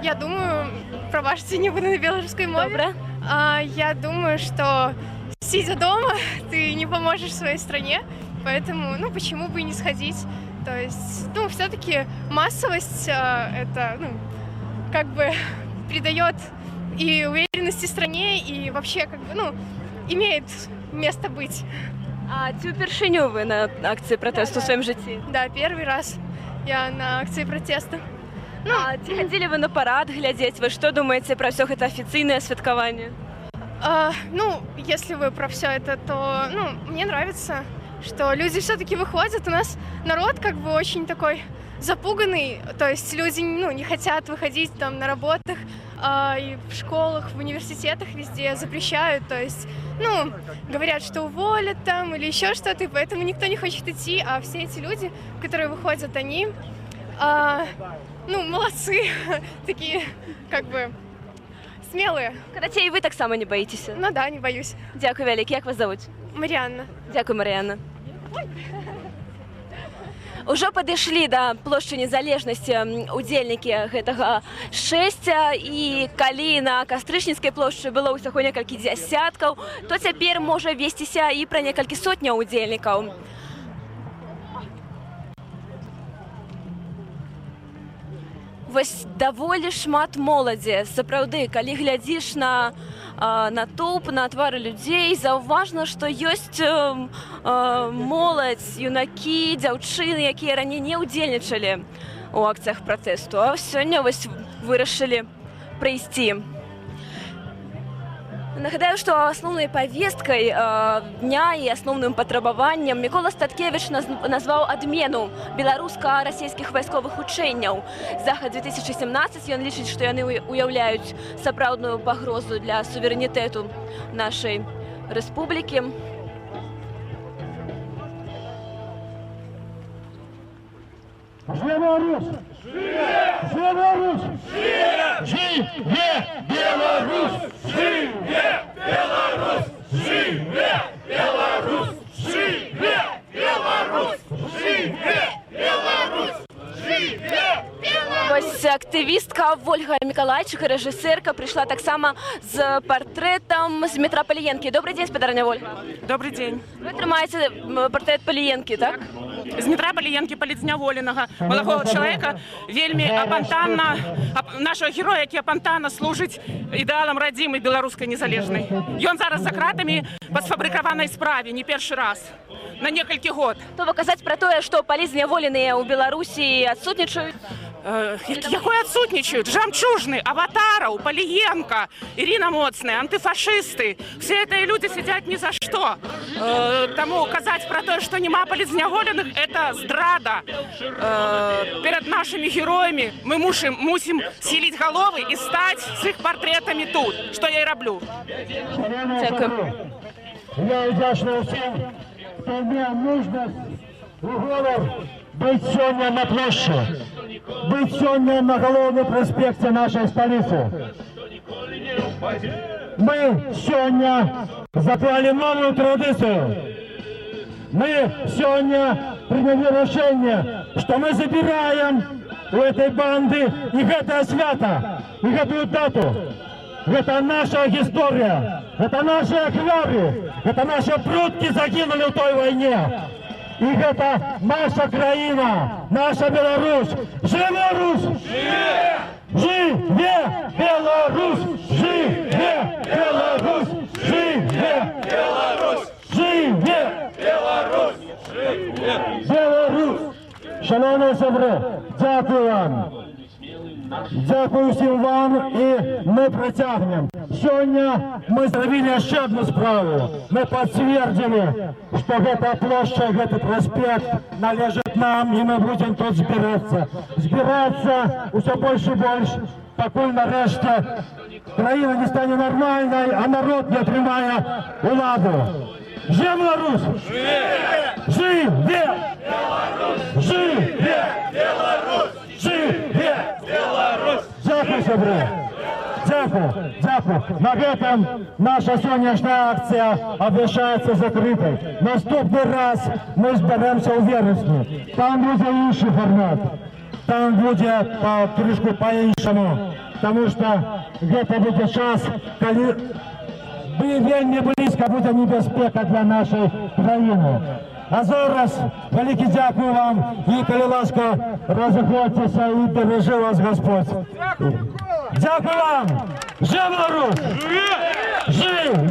я думаю, прабачце, не буду на беларускай мове. Добра. Я думаю, что, сидя дома, ты не поможешь своей стране, поэтому, ну, почему бы и не сходить? То есть, ну, все-таки массовость это, ну, как бы придает и уверенности стране, и вообще, как бы, ну, имеет место быть. А ці ўпершыню вы на акцыі пратэсту ў сваім жыцці? Да, первый раз я на акции протеста. Ну, а ці хадзілі вы на парад глядзець? Вы што думаеце пра ўсё гэта афіцыйнае святкаванне? Ну, если вы про все это, то, ну, мне нравится, что люди все-таки выходят. У нас народ как бы очень такой запуганный, то есть люди, ну, не хотят выходить там на работах, и в школах, в университетах везде запрещают, то есть, ну, говорят, что уволят там или еще что-то, и поэтому никто не хочет идти, а все эти люди, которые выходят, они, ну, молодцы, такие, как бы, смелые. Карацей, вы таксама не баіцеся? Ну да, не боюсь. Дзякуй вялікі. Як вас завуць? Марыяна. Дзякуй, Марыяна. Ужо падышлі да плошчы Незалежнасці удзельнікі гэтага шэсця, і калі на Кастрычніцкай плошчы было ўсяго некалькі дзясяткаў, то цяпер можа весціся і пра некалькі сотняў удзельнікаў. Вось даволі шмат моладзі. Сапраўды, калі глядзіш на натоўп, на твары людзей, заўважна, што ёсць моладзь, юнакі, дзяўчыны, якія раней не ўдзельнічалі ў акцыях пратэсту, а сёння вось вырашылі прыйсці. Нагадаю, што асноўнай павесткай дня і асноўным патрабаваннем Мікола Статкевіч назваў адмену беларуска-расійскіх вайсковых учэнняў «Захад 2017». Ён лічыць, што яны уяўляюць сапраўдную пагрозу для суверэнітэту нашай рэспублікі. Жыве Беларусь! Жыве Беларусь! Жыве Беларусь! Жыве Беларусь! Жыве Беларусь! Жыве Беларусь! Жыве Беларусь! Жыве! Вось актывістка Вольга Мікалайчык, рэжысэрка, прыйшла таксама з партрэтам Змітра Паліенкі. Добры дзень, спадарыня Вольга. Добры дзень. Вы трымаеце партрэт Паліенкі, так? Змітра Паліенкі, палітзняволенага, маладога чалавека, вельмі апантанна, нашага героя, які апантанна служыць ідэалам радзімы беларускай незалежнай. Ён зараз за кратамі па сфабрыкаванай справе, не першы раз, на некалькі год. То бок казаць пра тое, што палітзняволеныя ў Беларусі адсутнічаюць? Якое адсутнічаюць? Жамчужны, Аватараў, Паліенка, Ірына Моцная, антыфашысты. Все гэтыя людзі сядзяць ні за што. Таму казаць пра тое, што няма палітзняволеных, это здрада. Перад нашымі героямі мы мусім схіліць галовы і стаць з іх партрэтамі тут, што я і раблю. Дзякую. Я ўдзячны ўсім, хто меў мужнасць і гонар быць сёння на плошчы, быць сёння на галоўным праспекце нашай сталіцы. Мы сёння заклалі новую традыцыю. Мы сёння прынялі рашэнне, што мы забіраем у этой банды і гэтае свята, і гэтую дату. Гэта наша гісторыя, гэта нашы ахвяры, гэта нашы продкі загінулі ў той вайне. І гэта наша краіна, наша Беларусь. Жыве Беларусь! Жыве Беларусь! Жыве Беларусь! Жыве Беларусь! Жыве Беларусь! Беларусь! Шаноўныя сябры, дзякую вам. Дзякую ўсім вам, і мы працягнем. Сёння мы зрабілі яшчэ адну справу. Мы пацвердзілі, што гэта плошча, гэты праспект належыць нам, і мы будзем тут збірацца. Збірацца ўсё больш і больш, пакуль нарэшце краіна не стане нармальнай, а народ не атрымае ўладу. Жыве Беларусь! Жыве! Жыве! Беларусь! Жыве! Беларусь! Дзякую, сябры! Дзякую, дзякую. На гэтым наша сённяшняя акцыя абвяшчаецца закрытай. Наступны раз мы збярэмся ў верасні. Там будзе іншы фармат. Там будзе крышку па-іншаму. Таму што гэта будзе час, калі вельмі блізка будзе небяспека для нашай краіны. А зараз вялікі дзякуй вам і, калі ласка, разыходзьцеся і беражы вас Господь. Дзякуй вам! Жыве Беларусь! Жыве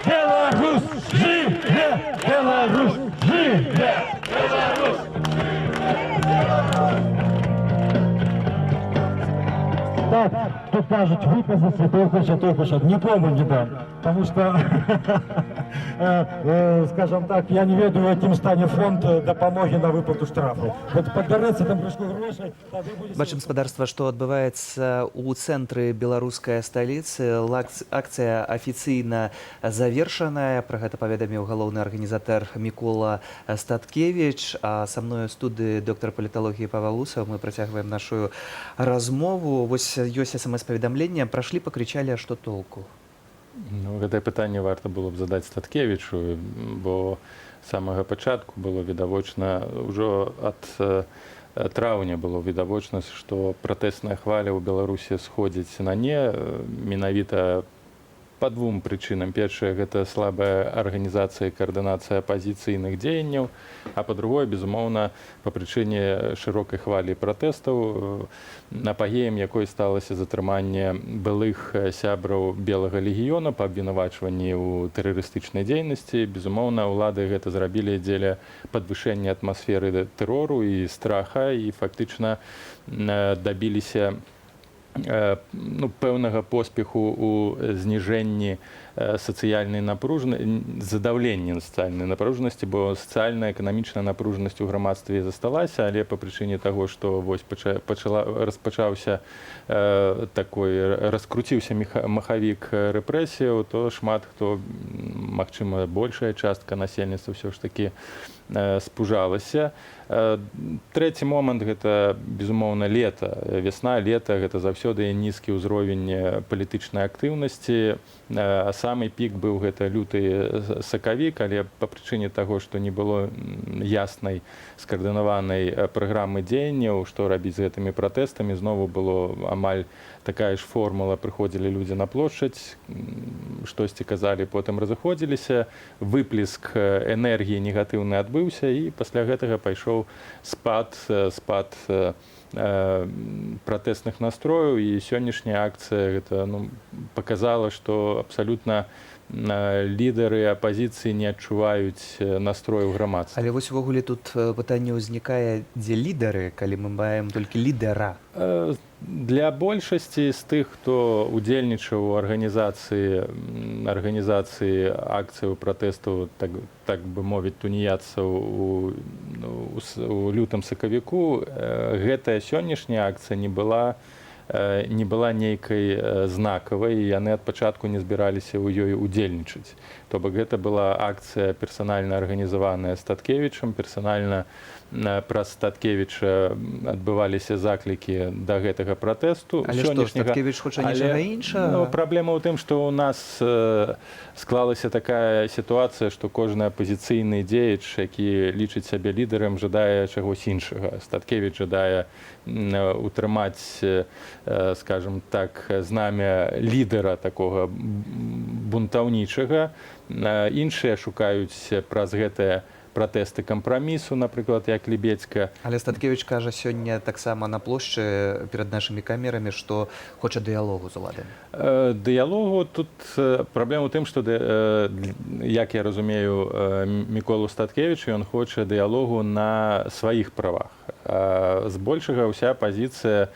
Беларусь! Жыве Беларусь! Жыве Беларусь! Так, тут кажуць, выказацца, той хоча, той хоча. Нікому не дам. Потому что, скажем так, я не ведаю, у якім стане фонд дапамогі на выплату штрафу. Вот падбярэцца там крышку грошай, тады будзе Бачым, спадарства, што адбываецца ў цэнтры беларускай сталіцы. Акцыя афіцыйна завершаная. Пра гэта паведаміў галоўны арганізатар Мікола Статкевіч. А са мною ў студыі доктар паліталогіі Павел Усаў. Мы працягваем нашу размову. Вось ёсць смс-паведамленне. Прайшлі, пакрычалі, а што толку? Гэтае пытанне варта было б задаць Статкевічу, бо з самага пачатку было відавочна, ўжо ад траўня было відавочна, што пратэсная хваля ў Беларусі сходзіць на не, менавіта па двум прычынам. Першае, гэта слабая арганізацыя і каардынацыя апазіцыйных дзеянняў, а па-другое, безумоўна, па прычыне шырокай хвалі пратэстаў, апагеем якой сталася затрыманне былых сябраў Белага легіёна па абвінавачванні ў тэрарыстычнай дзейнасці. Безумоўна, улады гэта зрабілі дзеля падвышэння атмасферы тэрору і страха і фактычна дабіліся пэўнага поспеху ў зніжэнні Сацыяльнай напружаны, задаўленне сацыяльнай напружанасці, бо сацыяльная, эканамічная напружанасць у грамадстве засталася, але па прычыне таго, што вось пачала распачаўся такой, раскруціўся махавік рэпрэсіяў, то шмат хто, магчыма, большая частка насельніцтва ўсё ж такі спужалася. Трэці момант — гэта, безумоўна, лета, вясна, лета — гэта заўсёды нізкі ўзровень палітычнай актыўнасці. А самы пік быў гэта люты, сакавік, але па прычыне таго, што не было яснай скаардынаванай праграмы дзеянняў, што рабіць з гэтымі пратэстамі, знову было амаль такая ж формула: прыходзілі людзі на плошчаць, штосьці казалі, потым разыходзіліся, выплеск энергіі негатыўны адбыўся, і пасля гэтага пайшоў спад пратэсных настрояў. І сённяшняя акцыя гэта, ну, показала, што абсалютна лідары апазіцыі не адчуваюць настрою грамадства. Але вось увогуле тут пытанне ўзнікае, дзе лідары, калі мы маем толькі лідара? Для большасці з тых, хто удзельнічаў у арганізацыі акцыяў пратэсту, так бы мовіць, тунеядцаў у лютым, сакавіку, гэтая сённяшняя акцыя не была нейкай знакавай, і яны ад пачатку не збіраліся ў ёй удзельнічаць. То бок гэта была акцыя, персанальна арганізаваная Статкевічам, персанальна праз Статкевіча адбываліся заклікі да гэтага пратэсту. Але што, сённяшняга. Статкевіч хоча нечага іншага? Ну, праблема ў тым, што ў нас склалася такая сітуацыя, што кожны апазіцыйны дзеяч, які лічыць сябе лідарам, жадае чагось іншага. Статкевіч жадае утрымаць, скажем так, знамя лідара такога бунтаўнічага. Іншыя шукаюць праз гэтыя пратэсты кампрамісу, напрыклад, як Лябедзька. Але Статкевіч кажа сёння таксама на плошчы перад нашымі камерамі, што хоча дыялогу з уладамі. Дыялогу тут праблема ў тым, што як я разумею Міколу Статкевіча, ён хоча дыялогу на сваіх правах. Збольшага ўся пазіцыя,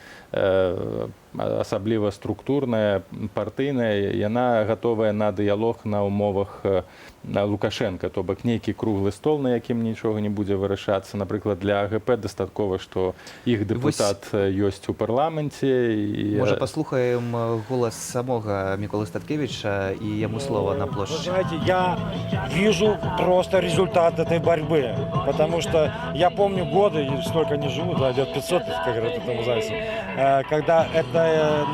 асабліва структурная, партыйная, яна гатовая на дыялог на ўмовах на Лукашэнка, то бок нейкі круглы стол, на якім нічога не будзе вырашацца. Напрыклад, для АГП дастаткова, што іх дэпутат ёсць у парламенце. І, Можа, паслухаем голас самога Міколы Статкевіча і яму слова на Вы плошчы. знаете, я вижу просто результат этой борьбы, потому что я помню годы, и столько не живу, да, лет 500, как говорят этому зайцу, когда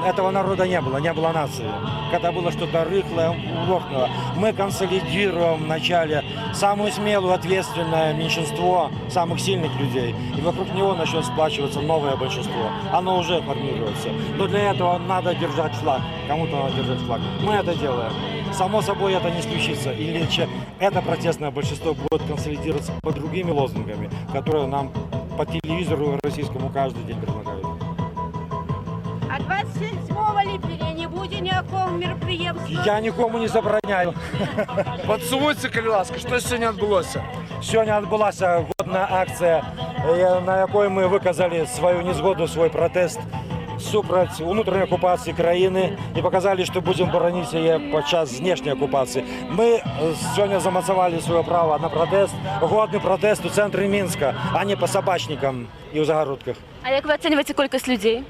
этого народа не было, не было нации, когда было что-то рыхлое, лохнуло. Мы консолидируем вначале самую смелую, ответственное меньшинство самых сильных людей, и вокруг него начнет сплачиваться новое большинство. Оно уже формируется. Но для этого надо держать флаг, кому-то надо держать флаг. Мы это делаем. Само собой, это не случится. Или это протестное большинство будет консолидироваться под другими лозунгами, которые нам по телевизору российскому каждый день предлагают. А 27 ліпеня не будзе ніякого мерапрыемства? Я нікому не забараняю. Падсумуйце, калі ласка, што сёння адбылося? Сёння адбылася годная акцыя, на якой мы выказалі сваю незгоду, свой пратэст супраць унутранай акупацыі краіны і паказалі, што будзем бараніць яе падчас знешняй акупацыі. Мы сёння замацавалі сваё права на пратэст, годны пратэст у цэнтры Мінска, а не па сабачнікам і ў загародках. А як вы ацэньваеце колькасць людзей?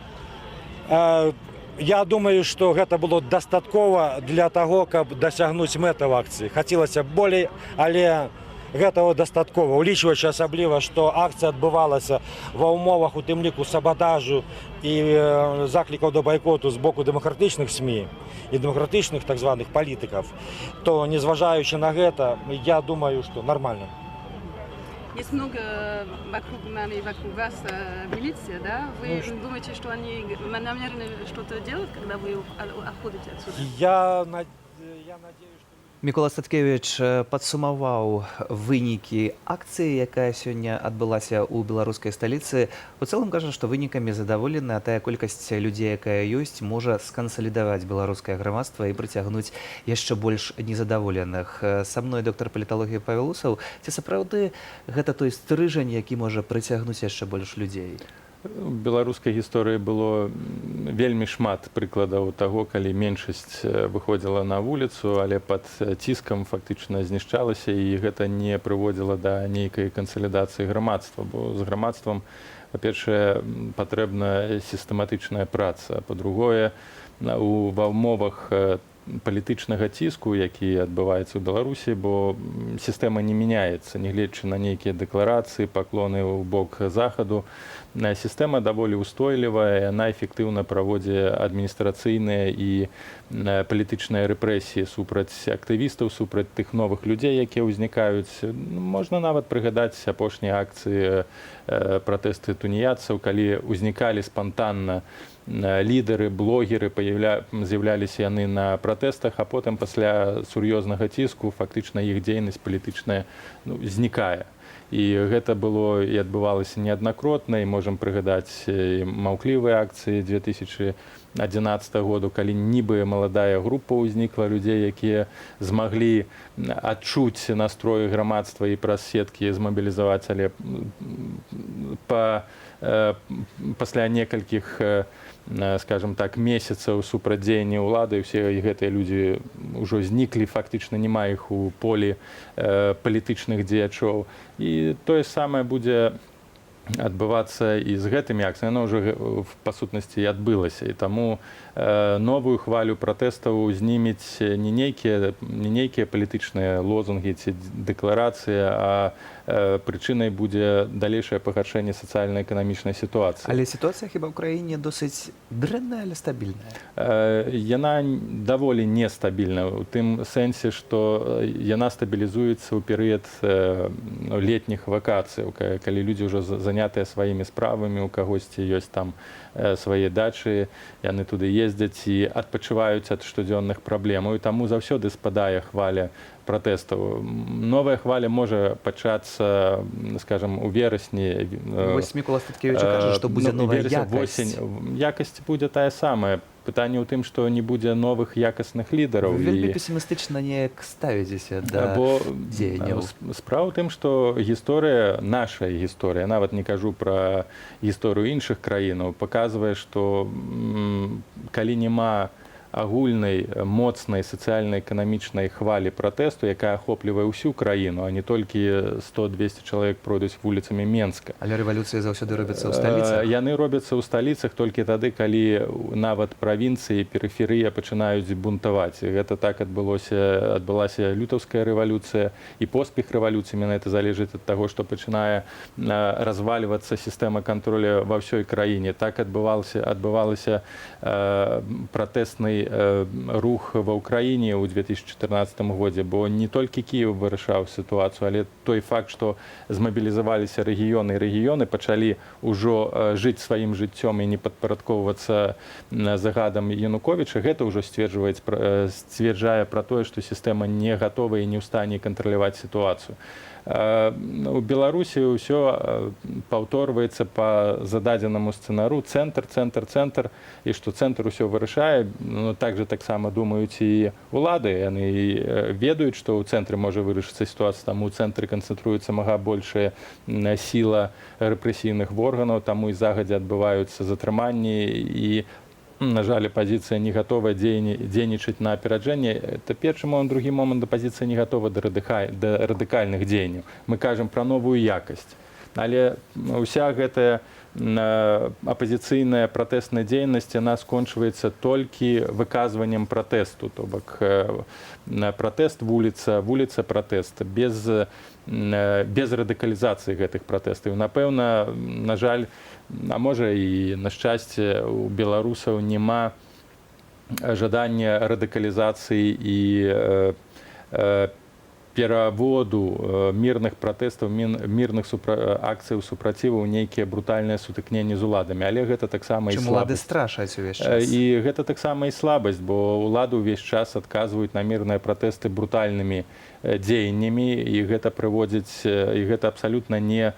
Я думаю, што гэта было дастаткова для таго, каб дасягнуць мэтаў акцыі. Хацелася б болей, але гэтага дастаткова. Улічваючы асабліва, што акцыя адбывалася ва ўмовах у тым ліку сабатажу і заклікаў да байкоту з боку дэмакратычных СМІ і дэмакратычных так званых палітыкаў, то, незважаючы на гэта, я думаю, што нармальна. Есть много вокруг нами и вокруг вас милиция, да? Вы Ну, думаете, что они намерены что-то делать, когда вы уходите отсюда? Я надеюсь, Мікола Статкевіч падсумаваў вынікі акцыі, якая сёння адбылася ў беларускай сталіцы. У цэлым кажа, што вынікамі задаволены, а тая колькасць людзей, якая ёсць, можа скансалідаваць беларускае грамадства і прыцягнуць яшчэ больш незадаволеных. Са мной доктар паліталогіі Павел Усаў. Ці сапраўды гэта той стрыжань, які можа прыцягнуць яшчэ больш людзей? У беларускай гісторыі было вельмі шмат прыкладаў таго, калі меншасць выходзіла на вуліцу, але пад ціскам фактычна знішчалася, і гэта не прыводзіла да нейкай кансалідацыі грамадства, бо з грамадствам, па-першае, патрэбна сістэматычная праца, па-другое, ва ўмовах палітычнага ціску, які адбываецца ў Беларусі, бо сістэма не мяняецца, нягледзячы на нейкія дэкларацыі, паклоны ў бок захаду. Сістэма даволі устойлівая, яна эфектыўна праводзіць адміністрацыйныя і палітычныя рэпрэсіі супраць актывістаў, супраць тых новых людзей, якія ўзнікаюць. Ну, можна нават прыгадаць апошнія акцыі, пратэсты тунеядцаў, калі ўзнікалі спантанна лідары, блогеры, з'яўляліся яны на пратэстах, а потым пасля сур'ёзнага ціску фактычна іх дзейнасць палітычная, ну, знікае. І гэта было і адбывалася неаднакротна, і можам прыгадаць маўклівыя акцыі 2011 году, калі нібы маладая група ўзнікла людзей, якія змаглі адчуць настроі грамадства і праз сеткі змабілізаваць, але пасля некалькіх, скажем так, месяцаў супрацьдзеяння ўлады ўсе гэтыя людзі ўжо зніклі, фактычна няма іх у полі палітычных дзеячоў. І тое самае будзе адбывацца і з гэтымі акцыямі, яно ўжо па сутнасці і адбылася. І таму новую хвалю пратэстаў знімець не нейкія палітычныя лозунгі ці дэкларацыі, а прычынай будзе далейшае пагаршэнне сацыяльна-эканамічнай сітуацыі. Але сітуацыя хіба ў краіне досыць дрэнная, але стабільная? Яна даволі нестабільная у тым сэнсе, што яна стабілізуецца ў перыяд, ну, летніх вакацыяў, калі людзі ўжо занятыя сваімі справамі, у кагосьці ёсць там свае дачы, яны туды ездзяць і адпачываюць ад штодзённых праблемаў. І таму заўсёды спадае хваля пратэстаў. Новая хваля можа пачацца, скажем, у верасні. Вось Мікола Статкевіч кажа, што будзе ну, новая верасень, якасць. Восень. Якасць будзе тая самая. Пытанне ў тым, што не будзе новых якасных лідараў. Вы вельмі песімістычна неяк ставіцеся да Бо дзеянняў. справа ў тым, што гісторыя, наша гісторыя, нават не кажу пра гісторыю іншых краінаў, паказвае, што калі няма агульнай моцнай сацыяльна-эканамічнай хвалі пратэсту, якая ахоплівае ўсю краіну, а не толькі 100-200 чалавек пройдуць вуліцамі Менска. Але рэвалюцыі заўсёды робяцца ў сталіцах. Яны робяцца ў сталіцах толькі тады, калі нават правінцыі, перыферыя пачынаюць бунтаваць. І гэта так адбылася лютаўская рэвалюцыя і поспех рэвалюцыі. Менавіта залежыць ад таго, што пачынае развальвацца сістэма кантроля ва ўсёй краіне. Так адбывалася пратэсны рух ва ўкраіне ў 2014 годзе, бо не толькі Кіеў вырашаў сітуацыю, але той факт, што змабілізаваліся рэгіёны, і рэгіёны пачалі ўжо жыць сваім жыццём і не падпарадкоўвацца загадам Януковіча, гэта ўжо сцвярджае пра тое, што сістэма не гатова і не ў стане кантраляваць сітуацыю. У Беларусі ўсё паўторваецца па зададзенаму сцэнару: цэнтр, цэнтр, цэнтр, і што цэнтр усё вырашае. Ну, так же таксама думаюць і улады, яны ведаюць, што ў цэнтры можа вырашыцца сітуацыя, там у цэнтры канцэнтруецца мага большая сіла рэпрэсійных органаў, таму і загадзя адбываюцца затрыманні, і, на жаль, апазіцыя не гатова дзейнічаць на апераджэнне. Это першы момант. Другі момант: апазіцыя не гатова да радыкальных дзеянняў. Мы кажам пра новую якасць. Але ўся гэтая апазіцыйная пратэсная дзейнасць, яна скончваецца толькі выказваннем пратэсту. То бок пратэст, вуліца, вуліца, пратэст, без радыкалізацыі гэтых пратэстаў. Напэўна, на жаль, а можа і на шчасце, у беларусаў няма жадання радыкалізацыі і пераводу мірных пратэстаў, мірных акцыяў супраціву ў нейкія брутальныя сутыкненні з уладамі. Але гэта таксама і Чым улады слабасць. страшаць увесь час. І гэта таксама і слабасць, бо ўлады ўвесь час адказваюць на мірныя пратэсты брутальнымі дзеяннямі, і гэта прыводзіць, і гэта абсалютна не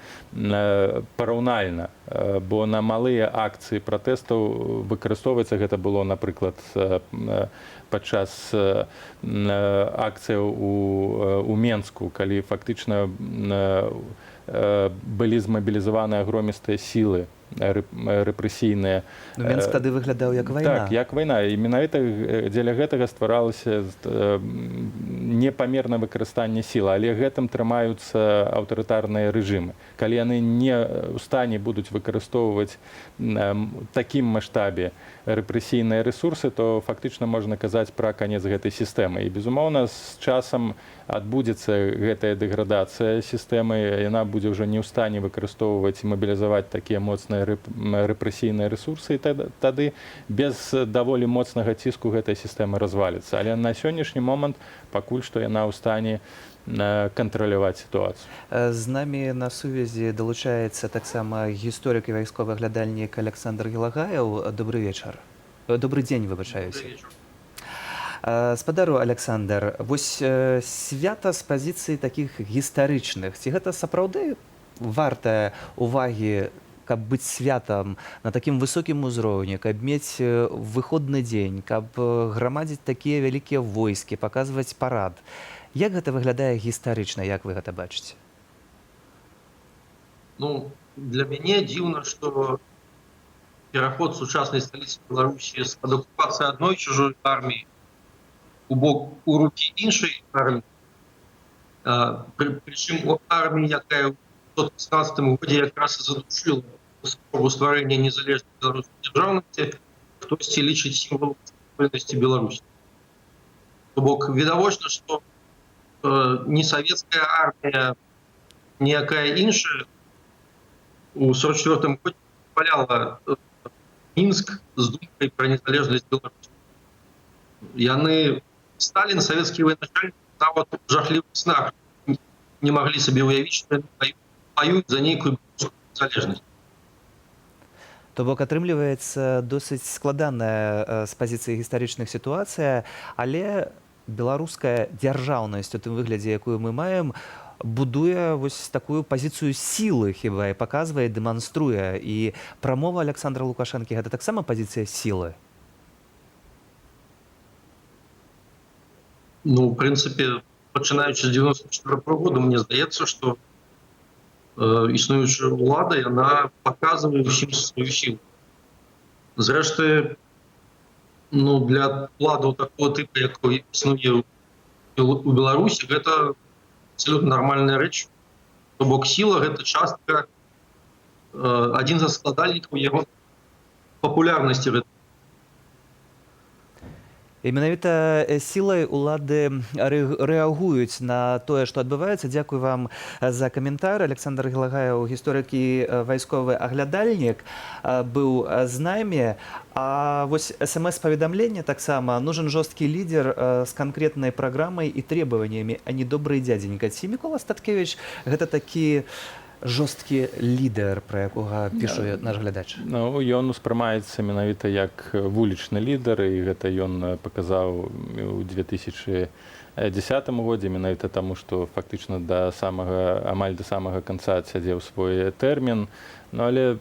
параўнальна, бо на малыя акцыі пратэстаў выкарыстоўваецца, гэта было, напрыклад, падчас акцыяў у Менску, калі фактычна былі змабілізаваны агромістыя сілы. рэпрэсійныя. Ну, Менск тады выглядаў як вайна. Так, як вайна. І менавіта дзеля гэтага стваралася непамернае выкарыстанне сілы, але гэтым трымаюцца аўтарытарныя рэжымы. Калі яны не ў стане будуць выкарыстоўваць такім маштабе рэпрэсійныя рэсурсы, то фактычна можна казаць пра канец гэтай сістэмы. І, безумоўна, з часам адбудзецца гэтая дэградацыя сістэмы, яна будзе ўжо не ў стане выкарыстоўваць і мабілізаваць такія моцныя рэпрэсійныя рэсурсы, і тады без даволі моцнага ціску гэтая сістэма разваліцца. Але на сённяшні момант пакуль што яна ў стане кантраляваць сітуацыю. З намі на сувязі далучаецца таксама гісторык і вайсковы аглядальнік Аляксандр Гелагаеў. Добры вечар. Добры дзень, выбачаюся. Спадару Аляксандр, вось свята з пазіцыі такіх гістарычных, ці гэта сапраўды вартае увагі, каб быць святам на такім высокім узроўні, каб мець выходны дзень, каб грамадзіць такія вялікія войскі, паказваць парад? Як гэта выглядае гістарычна, як вы гэта бачыце? Ну, для мяне дзіўна, што пераход сучаснай сталіцы Беларусі з-пад акупацыі адной чужой арміі у бок у рукі іншай арміі, прычым у арміі, якая ў 1916 годзе якраз і задушыла спробу стварэння незалежнай беларускай дзяржаўнасці, хтосьці лічыць сімвалам вольнасці Беларусі. То бок відавочна, што ні савецкая армія, ніякая іншая у 44 годзе паляла Мінск з думкай пра незалежнасць Беларусі. Яны, Сталін, савецкі военачальнік, нават у жахлівых снах не маглі сабе ўявіць, што яны ваююць за нейкую беларускую незалежнасць. То бок атрымліваецца досыць складаная з пазіцыі гістарычных сітуацыя, але беларуская дзяржаўнасць у тым выглядзе, якую мы маем, будуе вось такую пазіцыю сілы хіба і паказвае, дэманструе. І прамова Аляксандра Лукашэнкі гэта таксама пазіцыя сілы? Ну, в прынцыпе, пачынаючы з 94 года, мне здаецца, што існуючая ўлада, яна паказвае ўсім сваю сілу. Зрэшты, ну, для уладаў такого тыпу, якой існуе у Беларусі, гэта абсолютно нармальная рэч. То бок сіла гэта частка, адзін са складальнікаў яго папулярнасці. І менавіта сілай улады рэагуюць на тое, што адбываецца. Дзякуй вам за каментар. Аляксандр Гелагаеў, гісторык і вайсковы аглядальнік, быў з намі. А вось смс-паведамленне таксама. Нужен жесткий лидер с конкретной программой и требованиями, а не добрый дяденька. Ці Мікола Статкевіч гэта такі жорсткі лідар, пра якога піша наш глядач? Ну, ён успрымаецца менавіта як вулічны лідар, і гэта ён паказаў у 2010 годзе, менавіта таму, што фактычна амаль да самага канца адсядзеў свой тэрмін. Ну, але,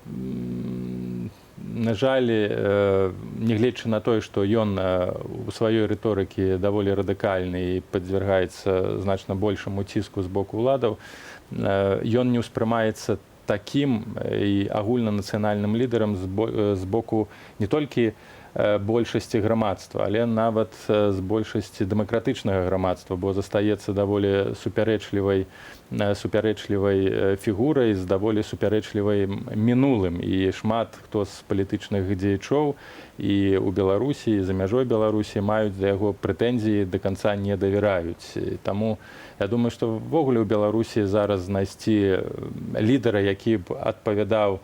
на жаль, нягледзячы на тое, што ён у сваёй рыторыкі даволі радыкальны і падвяргаецца значна большаму ціску з боку ўладаў, ён не ўспрымаецца такім і агульнанацыянальным лідарам з боку не толькі большасці грамадства, але нават з большасці дэмакратычнага грамадства, бо застаецца даволі супярэчлівай фігурай з даволі супярэчлівай мінулым. І шмат хто з палітычных дзеячоў і ў Беларусі, і за мяжой Беларусі маюць да яго прэтэнзіі, да канца не давяраюць. Таму я думаю, што ўвогуле ў Беларусі зараз знайсці лідара, які б адпавядаў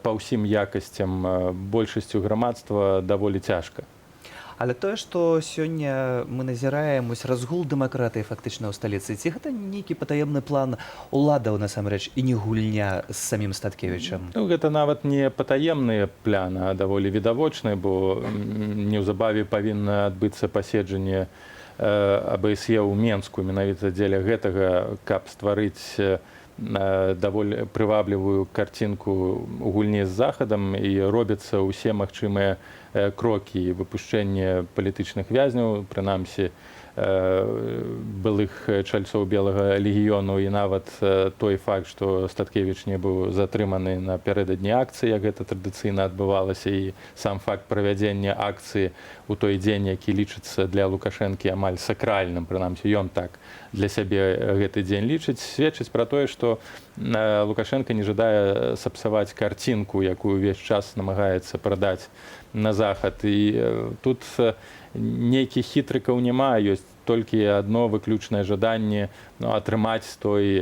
па ўсім якасцям большасцю грамадства, даволі цяжка. Але тое, што сёння мы назіраем вось разгул дэмакратыі фактычна ў сталіцы, ці гэта нейкі патаемны план уладаў насамрэч і не гульня з самім Статкевічам? Ну, гэта нават не патаемны план, а даволі відавочны, бо неўзабаве павінна адбыцца паседжанне АБСЕ ў Менску менавіта дзеля гэтага, каб стварыць даволі прываблівую карцінку ў гульні з Захадам, і робяцца ўсе магчымыя крокі і выпушчэнне палітычных вязняў, прынамсі былых чальцоў Белага легіёну, і нават той факт, што Статкевіч не быў затрыманы напярэдадні акцыі, як гэта традыцыйна адбывалася, і сам факт правядзення акцыі ў той дзень, які лічыцца для Лукашэнкі амаль сакральным, прынамсі ён так для сябе гэты дзень лічыць, сведчыць пра тое, што Лукашэнка не жадае сапсаваць карцінку, якую ўвесь час намагаецца прадаць на захад. І тут нейкіх хітрыкаў няма, ёсць толькі адно выключнае жаданне, ну, атрымаць той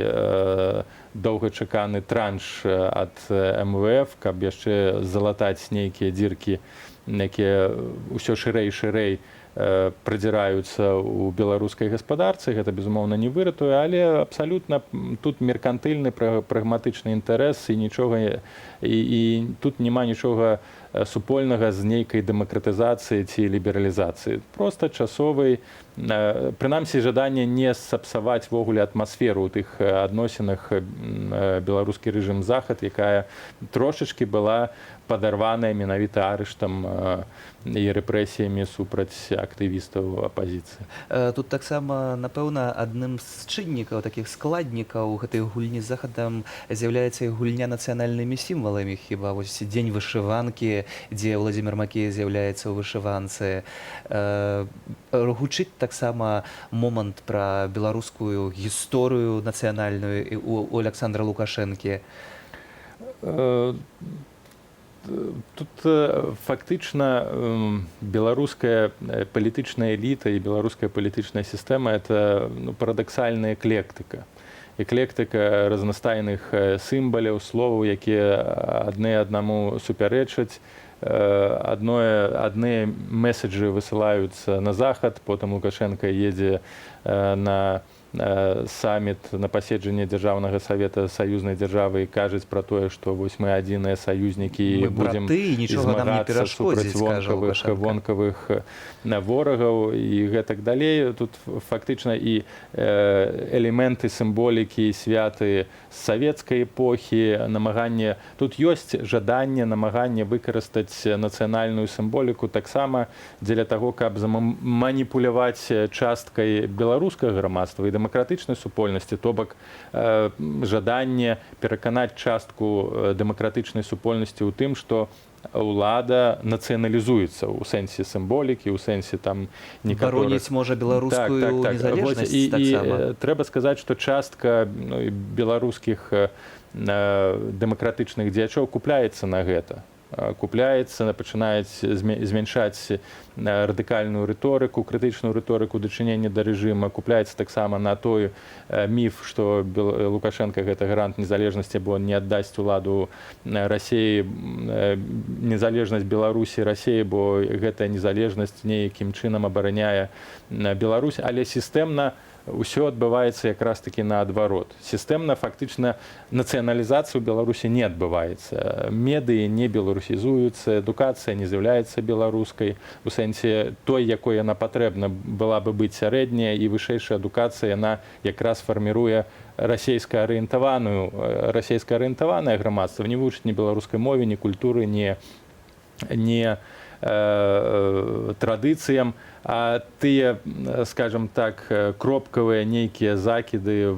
доўгачаканы транш ад МВФ, каб яшчэ залатаць нейкія дзіркі, якія ўсё шырэй і шырэй прадзіраюцца ў беларускай гаспадарцы. Гэта, безумоўна, не выратуе, але абсалютна тут меркантыльны, прагматычны інтарэс, і нічога і тут няма нічога супольнага з нейкай дэмакратызацыі ці лібералізацыі. Проста часовай, прынамсі, жаданне не сапсаваць увогуле атмасферу ў тых адносінах беларускі рэжым захад, якая трошачкі была падарваная менавіта арыштам і рэпрэсіямі супраць актывістаў апазіцыі. Тут таксама, напэўна, адным з чыннікаў, такіх складнікаў гэтай гульні з захадам з'яўляецца і гульня нацыянальнымі сімваламі. Хіба вось дзень вышыванкі, дзе Владимир Макей з'яўляецца ў вышыванцы. Гучыць таксама момант пра беларускую гісторыю нацыянальную у Александра Лукашэнкі. Тут фактычна беларуская палітычная эліта і беларуская палітычная сістэма — это, ну, парадаксальная эклектыка. Эклектыка разнастайных сімваляў, словаў, якія адны аднаму супярэчаць. Адныя месседжы высылаюцца на захад, потым Лукашэнка едзе на саміт, на паседжанне Дзяржаўнага савета саюзнай дзяржавы і кажуць пра тое, што вось мы адзіныя саюзнікі і будзем змагацца супраць вонкавых ворагаў і гэтак далей. Тут фактычна і элементы сімволікі, святы з савецкай эпохі, намаганне, тут ёсць жаданне, намаганне выкарыстаць нацыянальную сімволіку таксама дзеля таго, каб маніпуляваць часткай беларускага грамадства і дэмакратычнай супольнасці, то бок жаданне пераканаць частку дэмакратычнай супольнасці ў тым, што ўлада нацыяналізуецца ў сэнсе сімволікі, ў сэнсе там некаторых... Бароніць можа беларускую незалежнасць таксама. І трэба сказаць, што частка, ну, беларускіх дэмакратычных дзеячоў купляецца на гэта. Купляецца, пачынаюць змяншаць радыкальную рыторыку, крытычную рыторыку дачынення да рэжыма, купляецца таксама на той міф, што Лукашэнка гэта гарант незалежнасці, бо не аддасць уладу Расеі, незалежнасць Беларусі Расеі, бо гэтая незалежнасць нейкім чынам абараняе Беларусь, але сістэмна ўсё адбываецца якраз такі наадварот. Сістэмна фактычна нацыяналізацыя ў Беларусі не адбываецца. Медыі не беларусізуюцца, адукацыя не з'яўляецца беларускай у сэнсе той, якой яна патрэбна была бы быць. Сярэдняя і вышэйшая адукацыя, яна якраз фарміруе расейска-арыентаванае грамадства, не вучыць ні беларускай мове, ні культуры, ні традыцыям, а тыя, скажем так, кропкавыя нейкія закіды,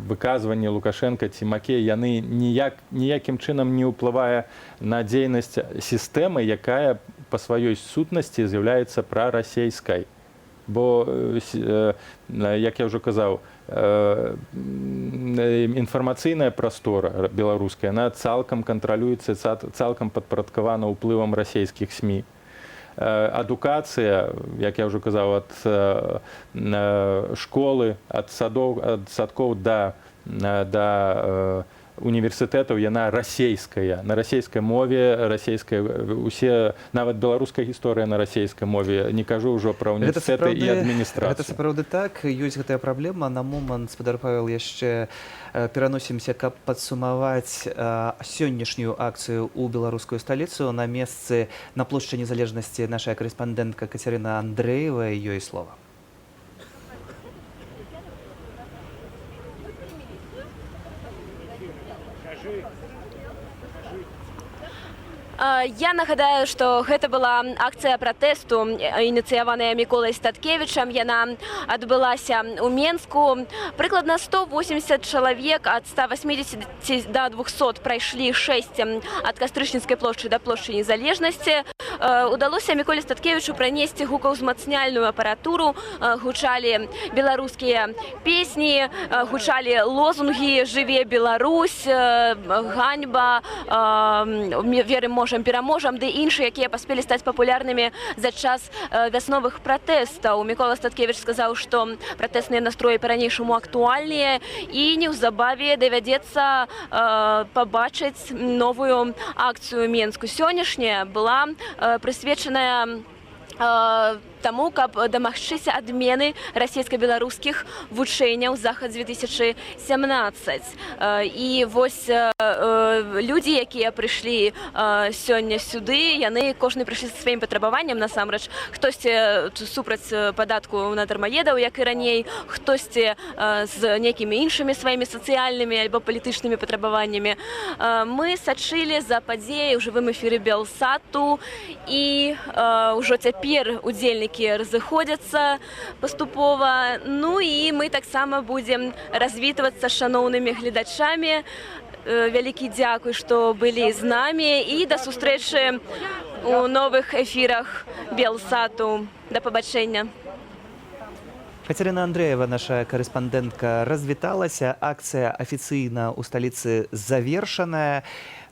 выказванні Лукашэнка ці Макея, яны ніякім чынам не ўплывае на дзейнасць сістэмы, якая па сваёй сутнасці з'яўляецца прарасейскай. Бо, як я ўжо казаў, інфармацыйная прастора беларуская, яна цалкам кантралюецца, цалкам падпарадкавана ўплывам расійскіх СМІ. Адукацыя, як я ўжо казаў, ад школы, ад садоў, ад садкоў да універсітэтаў, яна расейская, на расейскай мове, расейская, усе, нават беларуская гісторыя на расейскай мове, не кажу ўжо пра універсітэты і адміністрацыю. Гэта сапраўды так, ёсць гэтая праблема. На момант, спадар Павел, яшчэ пераносімся, каб падсумаваць сённяшнюю акцыю ў беларускую сталіцу. На месцы, на плошчы Незалежнасці наша карэспандэнтка Кацярына Андрэева, ёй слова. Я нагадаю, што гэта была акцыя пратэсту, ініцыяваная Міколай Статкевічам. Яна адбылася ў Менску. Прыкладна 180 чалавек, ад 180 до 200, прайшлі шэсцем ад Кастрычніцкай плошчы да плошчы Незалежнасці. Удалося Міколе Статкевічу пранесці гукаўзмацняльную апаратуру. Гучалі беларускія песні, гучалі лозунгі «Жыве Беларусь», «Ганьба», «Верым, можам, пераможам» ды іншыя, якія паспелі стаць папулярнымі за час вясновых пратэстаў. Мікола Статкевіч сказаў, што пратэстныя настроі па-ранейшаму актуальныя і неўзабаве давядзецца пабачыць новую акцыю ў Менску. Сённяшняя была прысвечаная таму, каб дамагчыся адмены расійска-беларускіх вучэнняў «Захад 2017». І вось людзі, якія прыйшлі сёння сюды, яны кожны прыйшлі са сваім патрабаваннем насамрэч. Хтосьці супраць падатку на дармаедаў, як і раней, хтосьці з нейкімі іншымі сваімі сацыяльнымі альбо палітычнымі патрабаваннямі. Мы сачылі за падзеяй у жывым эфіры Белсату, і ўжо цяпер удзельнікі разыходзяцца паступова. Ну і мы таксама будзем развітвацца з шаноўнымі гледачамі. Вялікі дзякуй, што былі з намі, і да сустрэчы у новых эфірах Белсату. Да пабачэння. Кацярына Андрэева, наша карэспандэнтка, развіталася. Акцыя афіцыйна ў сталіцы завершаная.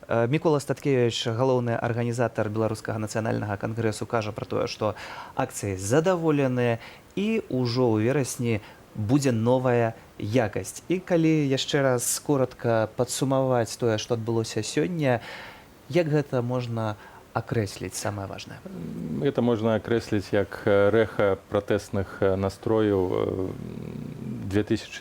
Мікола Статкевіч, галоўны арганізатар Беларускага нацыянальнага кангрэсу, кажа пра тое, што акцыяй задаволеныя і ўжо ў верасні будзе новая якасць. І калі яшчэ раз коротка падсумаваць тое, што адбылося сёння, як гэта можна акрэсліць, самае важнае? Гэта можна акрэсліць як рэха пратэсных настрояў 2017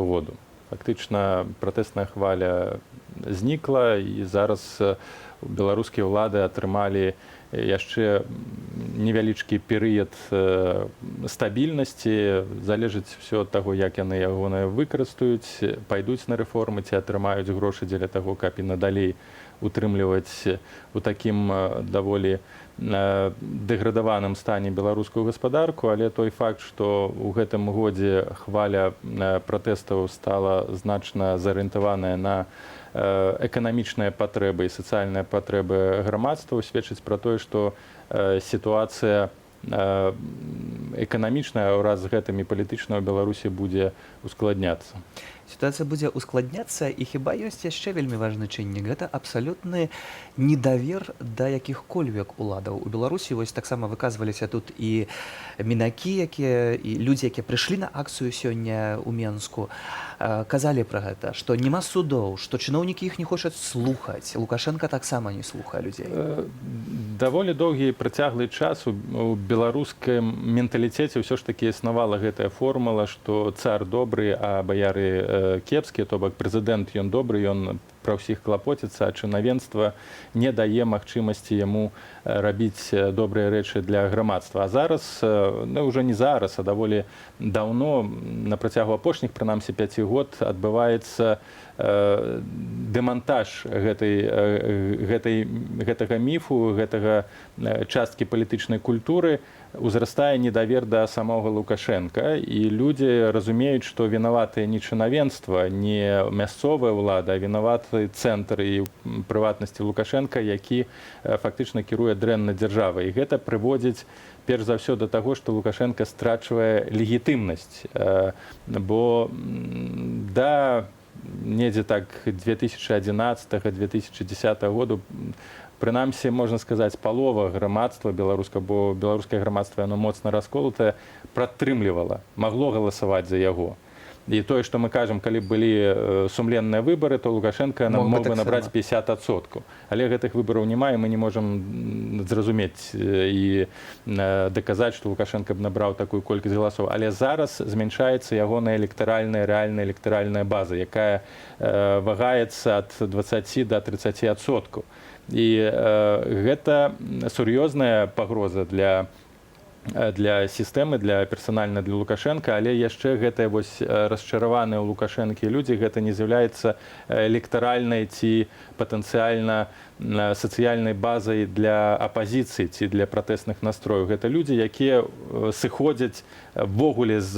году. Фактычна пратэсная хваля знікла, і зараз беларускія ўлады атрымалі яшчэ невялічкі перыяд стабільнасці. Залежыць все ад таго, як яны ягонае выкарыстаюць, пайдуць на рэформы ці атрымаюць грошы дзеля таго, каб і надалей утрымліваць у такім даволі дэградаваным стане беларускую гаспадарку. Але той факт, што ў гэтым годзе хваля пратэстаў стала значна зарыентаваная на эканамічныя патрэбы і сацыяльныя патрэбы грамадства, сведчыць пра тое, што сітуацыя эканамічная, ўраз з гэтым і палітычная ў Беларусі будзе ускладняцца. Сітуацыя будзе ускладняцца, і хіба ёсць яшчэ вельмі важны чыннік: гэта абсалютны недавер да якіх-кольвек уладаў у Беларусі. Вось таксама выказваліся тут і мінакі, якія, і людзі, якія прыйшлі на акцыю сёння ў Менску, казалі пра гэта, што няма судоў, што чыноўнікі іх не хочуць слухаць, Лукашэнка таксама не слухае людзей. Даволі доўгі працяглы час у беларускім менталіцеце ўсё ж такі існавала гэтая формула, што цар добры, а баяры кепскія, то бок прэзідэнт, ён добры, ён пра ўсіх клапоціцца, а чынавенства не дае магчымасці яму рабіць добрыя рэчы для грамадства. А зараз, ну, ўжо не зараз, а даволі даўно, на працягу апошніх прынамсі 5 год, адбываецца дэмантаж гэтага міфу, гэтага часткі палітычнай культуры. Узрастае недавер да самога Лукашэнка, і людзі разумеюць, што вінаватыя не чынавенства, не мясцовая ўлада, а вінаваты цэнтр і прыватнасці Лукашэнка, які фактычна кіруе дрэнна дзяржавай. І гэта прыводзіць перш за ўсё да таго, што Лукашэнка страчвае легітымнасць, бо да недзе так 2011-2010 году прынамсі, можна сказаць, палова грамадства беларуска, бо беларускае грамадства, яно моцна расколатае, пратрымлівала, магло галасаваць за яго. І тое, што мы кажам, калі б былі сумленныя выбары, то Лукашэнка Мог бы мог бы таксама. набраць 50%. Але гэтых выбараў няма, і мы не можам зразумець і даказаць, што Лукашэнка б набраў такую колькасць галасоў. Але зараз змяншаецца ягоная электаральная, рэальная электаральная база, якая вагаецца ад 20 до 30%. І гэта сур'ёзная пагроза для Для сістэмы, для персанальна для Лукашэнка, але яшчэ гэтыя вось расчараваныя ў Лукашэнкі людзі, гэта не з'яўляецца электаральнай ці патэнцыяльна сацыяльнай базай для апазіцыі ці для пратэсных настрояў. Гэта людзі, якія сыходзяць ввогуле з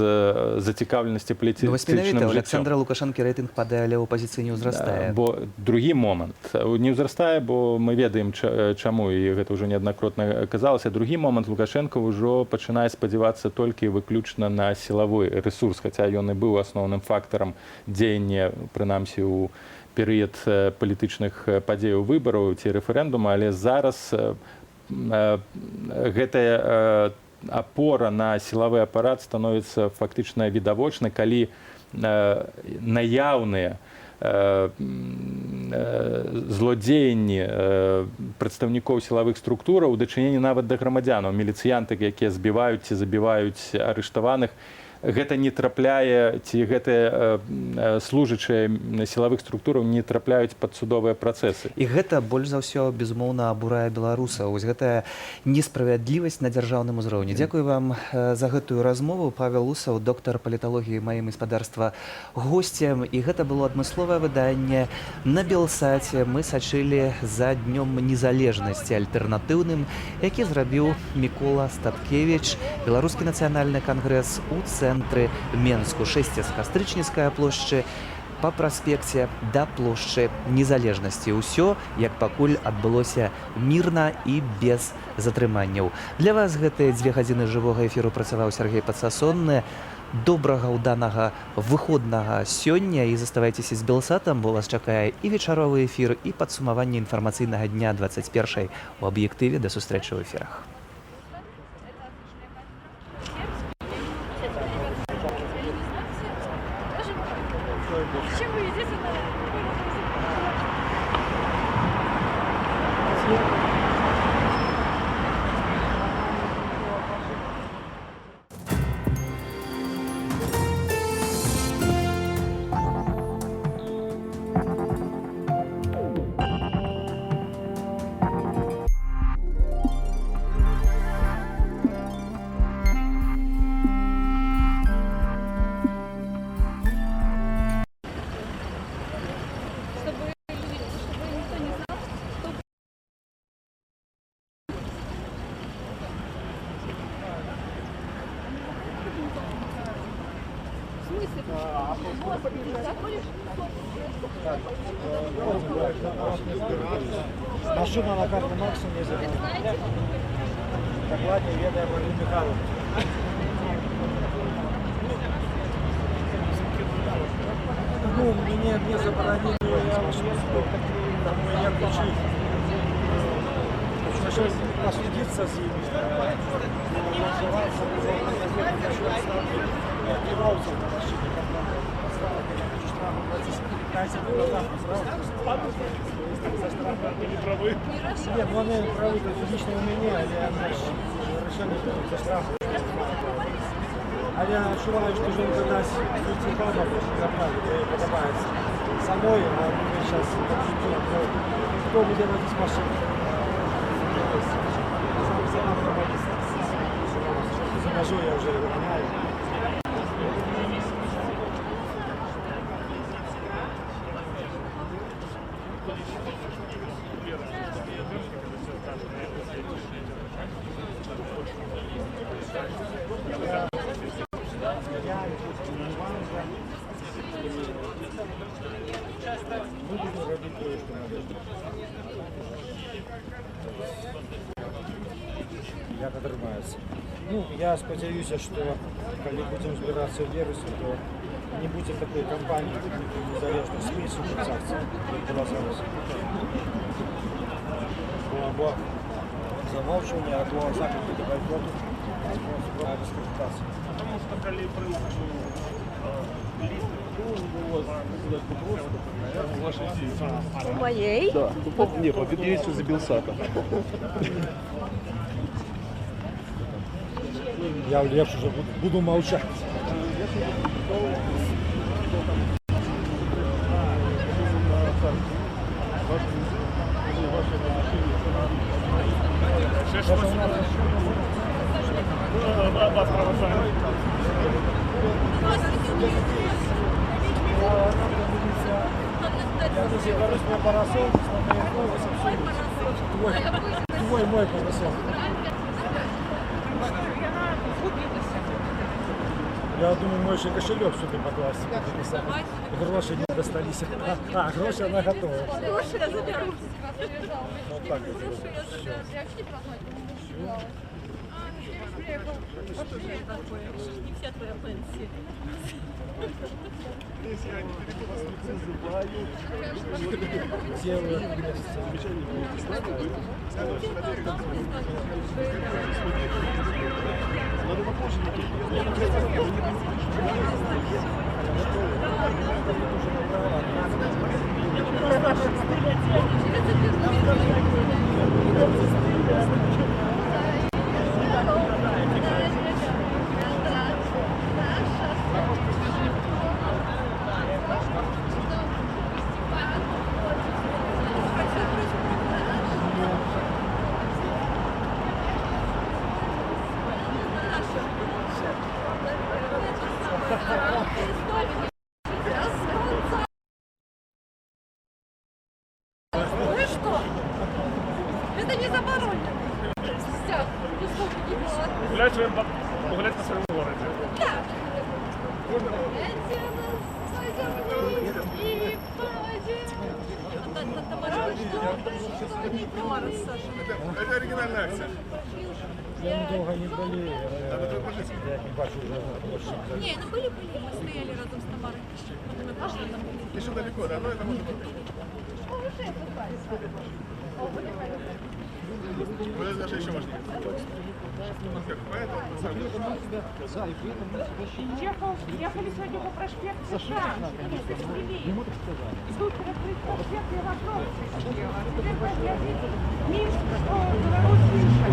зацікаўленасці Ну, вось палітычным менавіта, у жыццём. Аляксандра Лукашэнкі рэйтынг падае, але ў апазіцыі не ўзрастае. Бо другі момант не ўзрастае, бо мы ведаем чаму, і гэта ўжо неаднакротна казалася. Другі момант: Лукашэнка ўжо пачынае спадзявацца толькі і выключна на сілавы рэсурс, хаця ён і быў асноўным фактарам дзеяння, прынамсі у перыяд палітычных падзеяў, выбараў ці рэферэндума, але зараз гэтая апора на сілавы апарат становіцца фактычна відавочна, калі наяўныя злодзеянні прадстаўнікоў сілавых структураў у дачыненні нават да грамадзянаў, міліцыянты, якія збіваюць ці забіваюць арыштаваных, гэта не трапляе ці гэтыя служачыя сілавых структураў не трапляюць пад судовыя працэсы. І гэта больш за ўсё, безумоўна, абурае беларусаў. Вось гэтая несправядлівасць на дзяржаўным узроўні. Дзякую вам за гэтую размову. Павел Усаў, доктар паліталогіі, маім, гаспадарства, госцем. І гэта было адмысловае выданне на Белсаце. Мы сачылі за Днём незалежнасці альтэрнатыўным, які зрабіў Мікола Статкевіч, Беларускі нацыянальны кангрэс у цэнтры Менску. Шэсце з Кастрычніцкая плошчы па праспекце да плошчы Незалежнасці. Ўсё, як пакуль, адбылося мірна і без затрыманняў. Для вас гэтыя 2 гадзіны жывога эфіру працаваў Сяргей Падсасонны. Добрага ўданага выходнага сёння і заставайцеся з Белсатам, бо вас чакае і вечаровы эфір, і падсумаванне інфармацыйнага дня 21 у аб'ектыве. Да сустрэчы ў эфірах. Чем вы едите на Чтобы люди, чтобы никто не знал, что В смысле? Господи, заходишь? Машина на карту Макса не забіла. Дакладней ведае Марина Михайловна. Ну, мне забаранілі, я там у меня ключи. Пришлось посудиться с ними, не отбивался на машине, когда поставил, я хочу штраф платить. Дайте мне за штраф. Нет, ну они правы, то фізічна у мяне, але рашэнне за штраф. Але адчуваю, што жонка дасць цікава, направіць, ёй падабаецца. Самой, а мы сейчас хто будзе вадзіць машину? Сам За мяжой я уже выгоняю. Я мы будем рабіць тое, што належыць. Як атрымаецца. Ну, я спадзяюся, што калі будзем збірацца ў верасні, то не будзе такой кампаніі незалежных СМІ супраць акцыі, як была зараз. Бо або замоўчванне, або заклікі да байкоту, або дыскрэдытацыі. Потому что калі было задать вопрос вашей идеи. У моей? Да. Ну, не, по действию за Белсата. Я лепш уже буду молчать. Усе бяруць мой парасол, твой мой парасол. Я думаю, можешь и кошелек сюда покласть. Гроши не достались. А, гроши она готова. Гроши я заберу. Вот так вот. Не вся твоя пенсия. Ну что? Это не заборонено. Гулять по своему городу. Да. Это оригинальная акция. Я недолго не болею. Я не бачу уже больше. Не, ну были, мы стояли рядом с Тамарой. Мы пошли там. Еще далеко, да? Но это можно. Вот это даже еще важнее. Ехали сегодня по проспекту. И тут перекрыт проспект, я в автобусе сидела. Теперь поглядите, Минск, что Беларусь выше.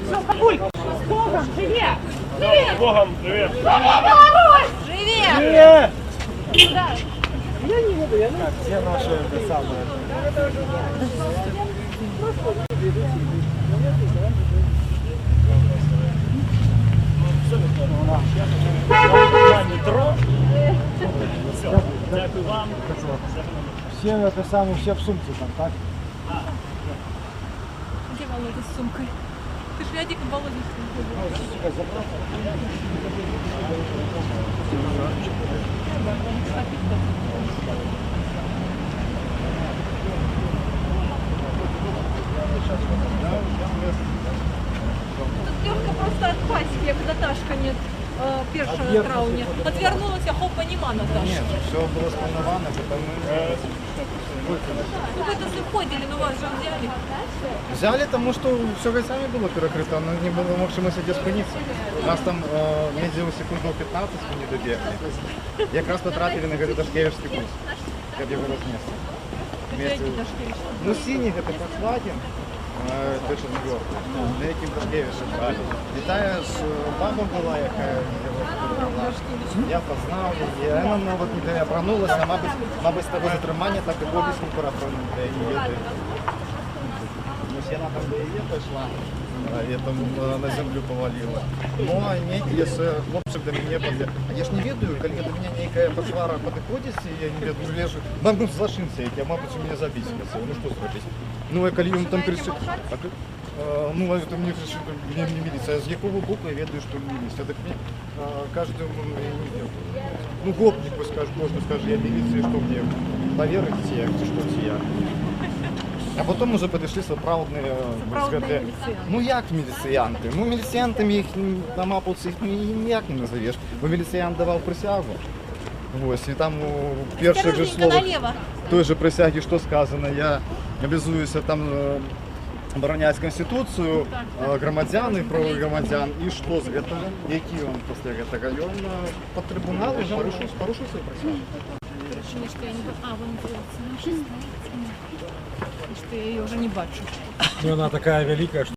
Все, бабуль, с Богом, живе! С Богом, живе! Живе, Беларусь! Живе! Да. Я не буду, я не... Все наши это самое. Метро. Все, дякую вам. Все это самое, все в сумке там, так? Где Володя с сумкой? Ты ж гляди, как Володя с сумкой. Тут легко просто отпасть, як Наташка нет 1 траўня. Отвернулась, а хопа, нема Наташки. Нет, все было сплановано, потому... Ну вы-то заходили, но вас же взяли. Взяли, тому что все гайцами было перекрыто, но не было магчымасці дзе спыніцца. Нас там недзе секундаў 15 мы не добегли. Якраз потрапили на гэты Дашкевичский курс, каб яго разнеслі. Ну синий гэта Volkswagen, Чорногорку, на якім Дашкевича бралі. Вітая ж баба была, якая яго брала. Я пазнаў яе, яна нават не переапранулася, мабыць, з таго затрымання так і хлопец не пераапрануты, я не ведаю. Вось яна там да яе пайшла, я там на зямлю паваліла. Ну, а нейкі яшчэ хлопчык да мяне падле. А я ж не ведаю, калі да мяне нейкая пачвара падыходзіць, і я не ведаю, лежу. Мабыць, злачынца, які, мабыць, у мяне забіць хацеў. Ну, што зрабіць? Ну, а калі ён там крычыць... Ну, а там мне крычыць, мне не міліцыя. З якога боку я ведаю, што міліцыя? Так мне кажуць, я не ведаю. Ну, гопнік, вось кажа, кожны скажа, я міліцыя, што мне паверыць, ці як, ці што, ці як. А потым ужо падышлі сапраўдныя вось Сапраўдныя гэтыя- міліцыянты. Ну як міліцыянты? Ну, міліцыянтамі іх амапаўцы, іх ніяк не назавеш. Бо міліцыянт даваў прысягу. Вось, і там у першых же Осторожненько словах налево. той же прысягі што сказана? Я абязуюся там абараняць Канстытуцыю, грамадзян і правы грамадзян. І што з гэтага? Які ён пасля гэтага? Ён пад трыбунал уже парушыў сваю прысягу. Короче, нешта я не... А, вон наша стоит. Что я ее уже не бачу. Ну, она такая вялікая, што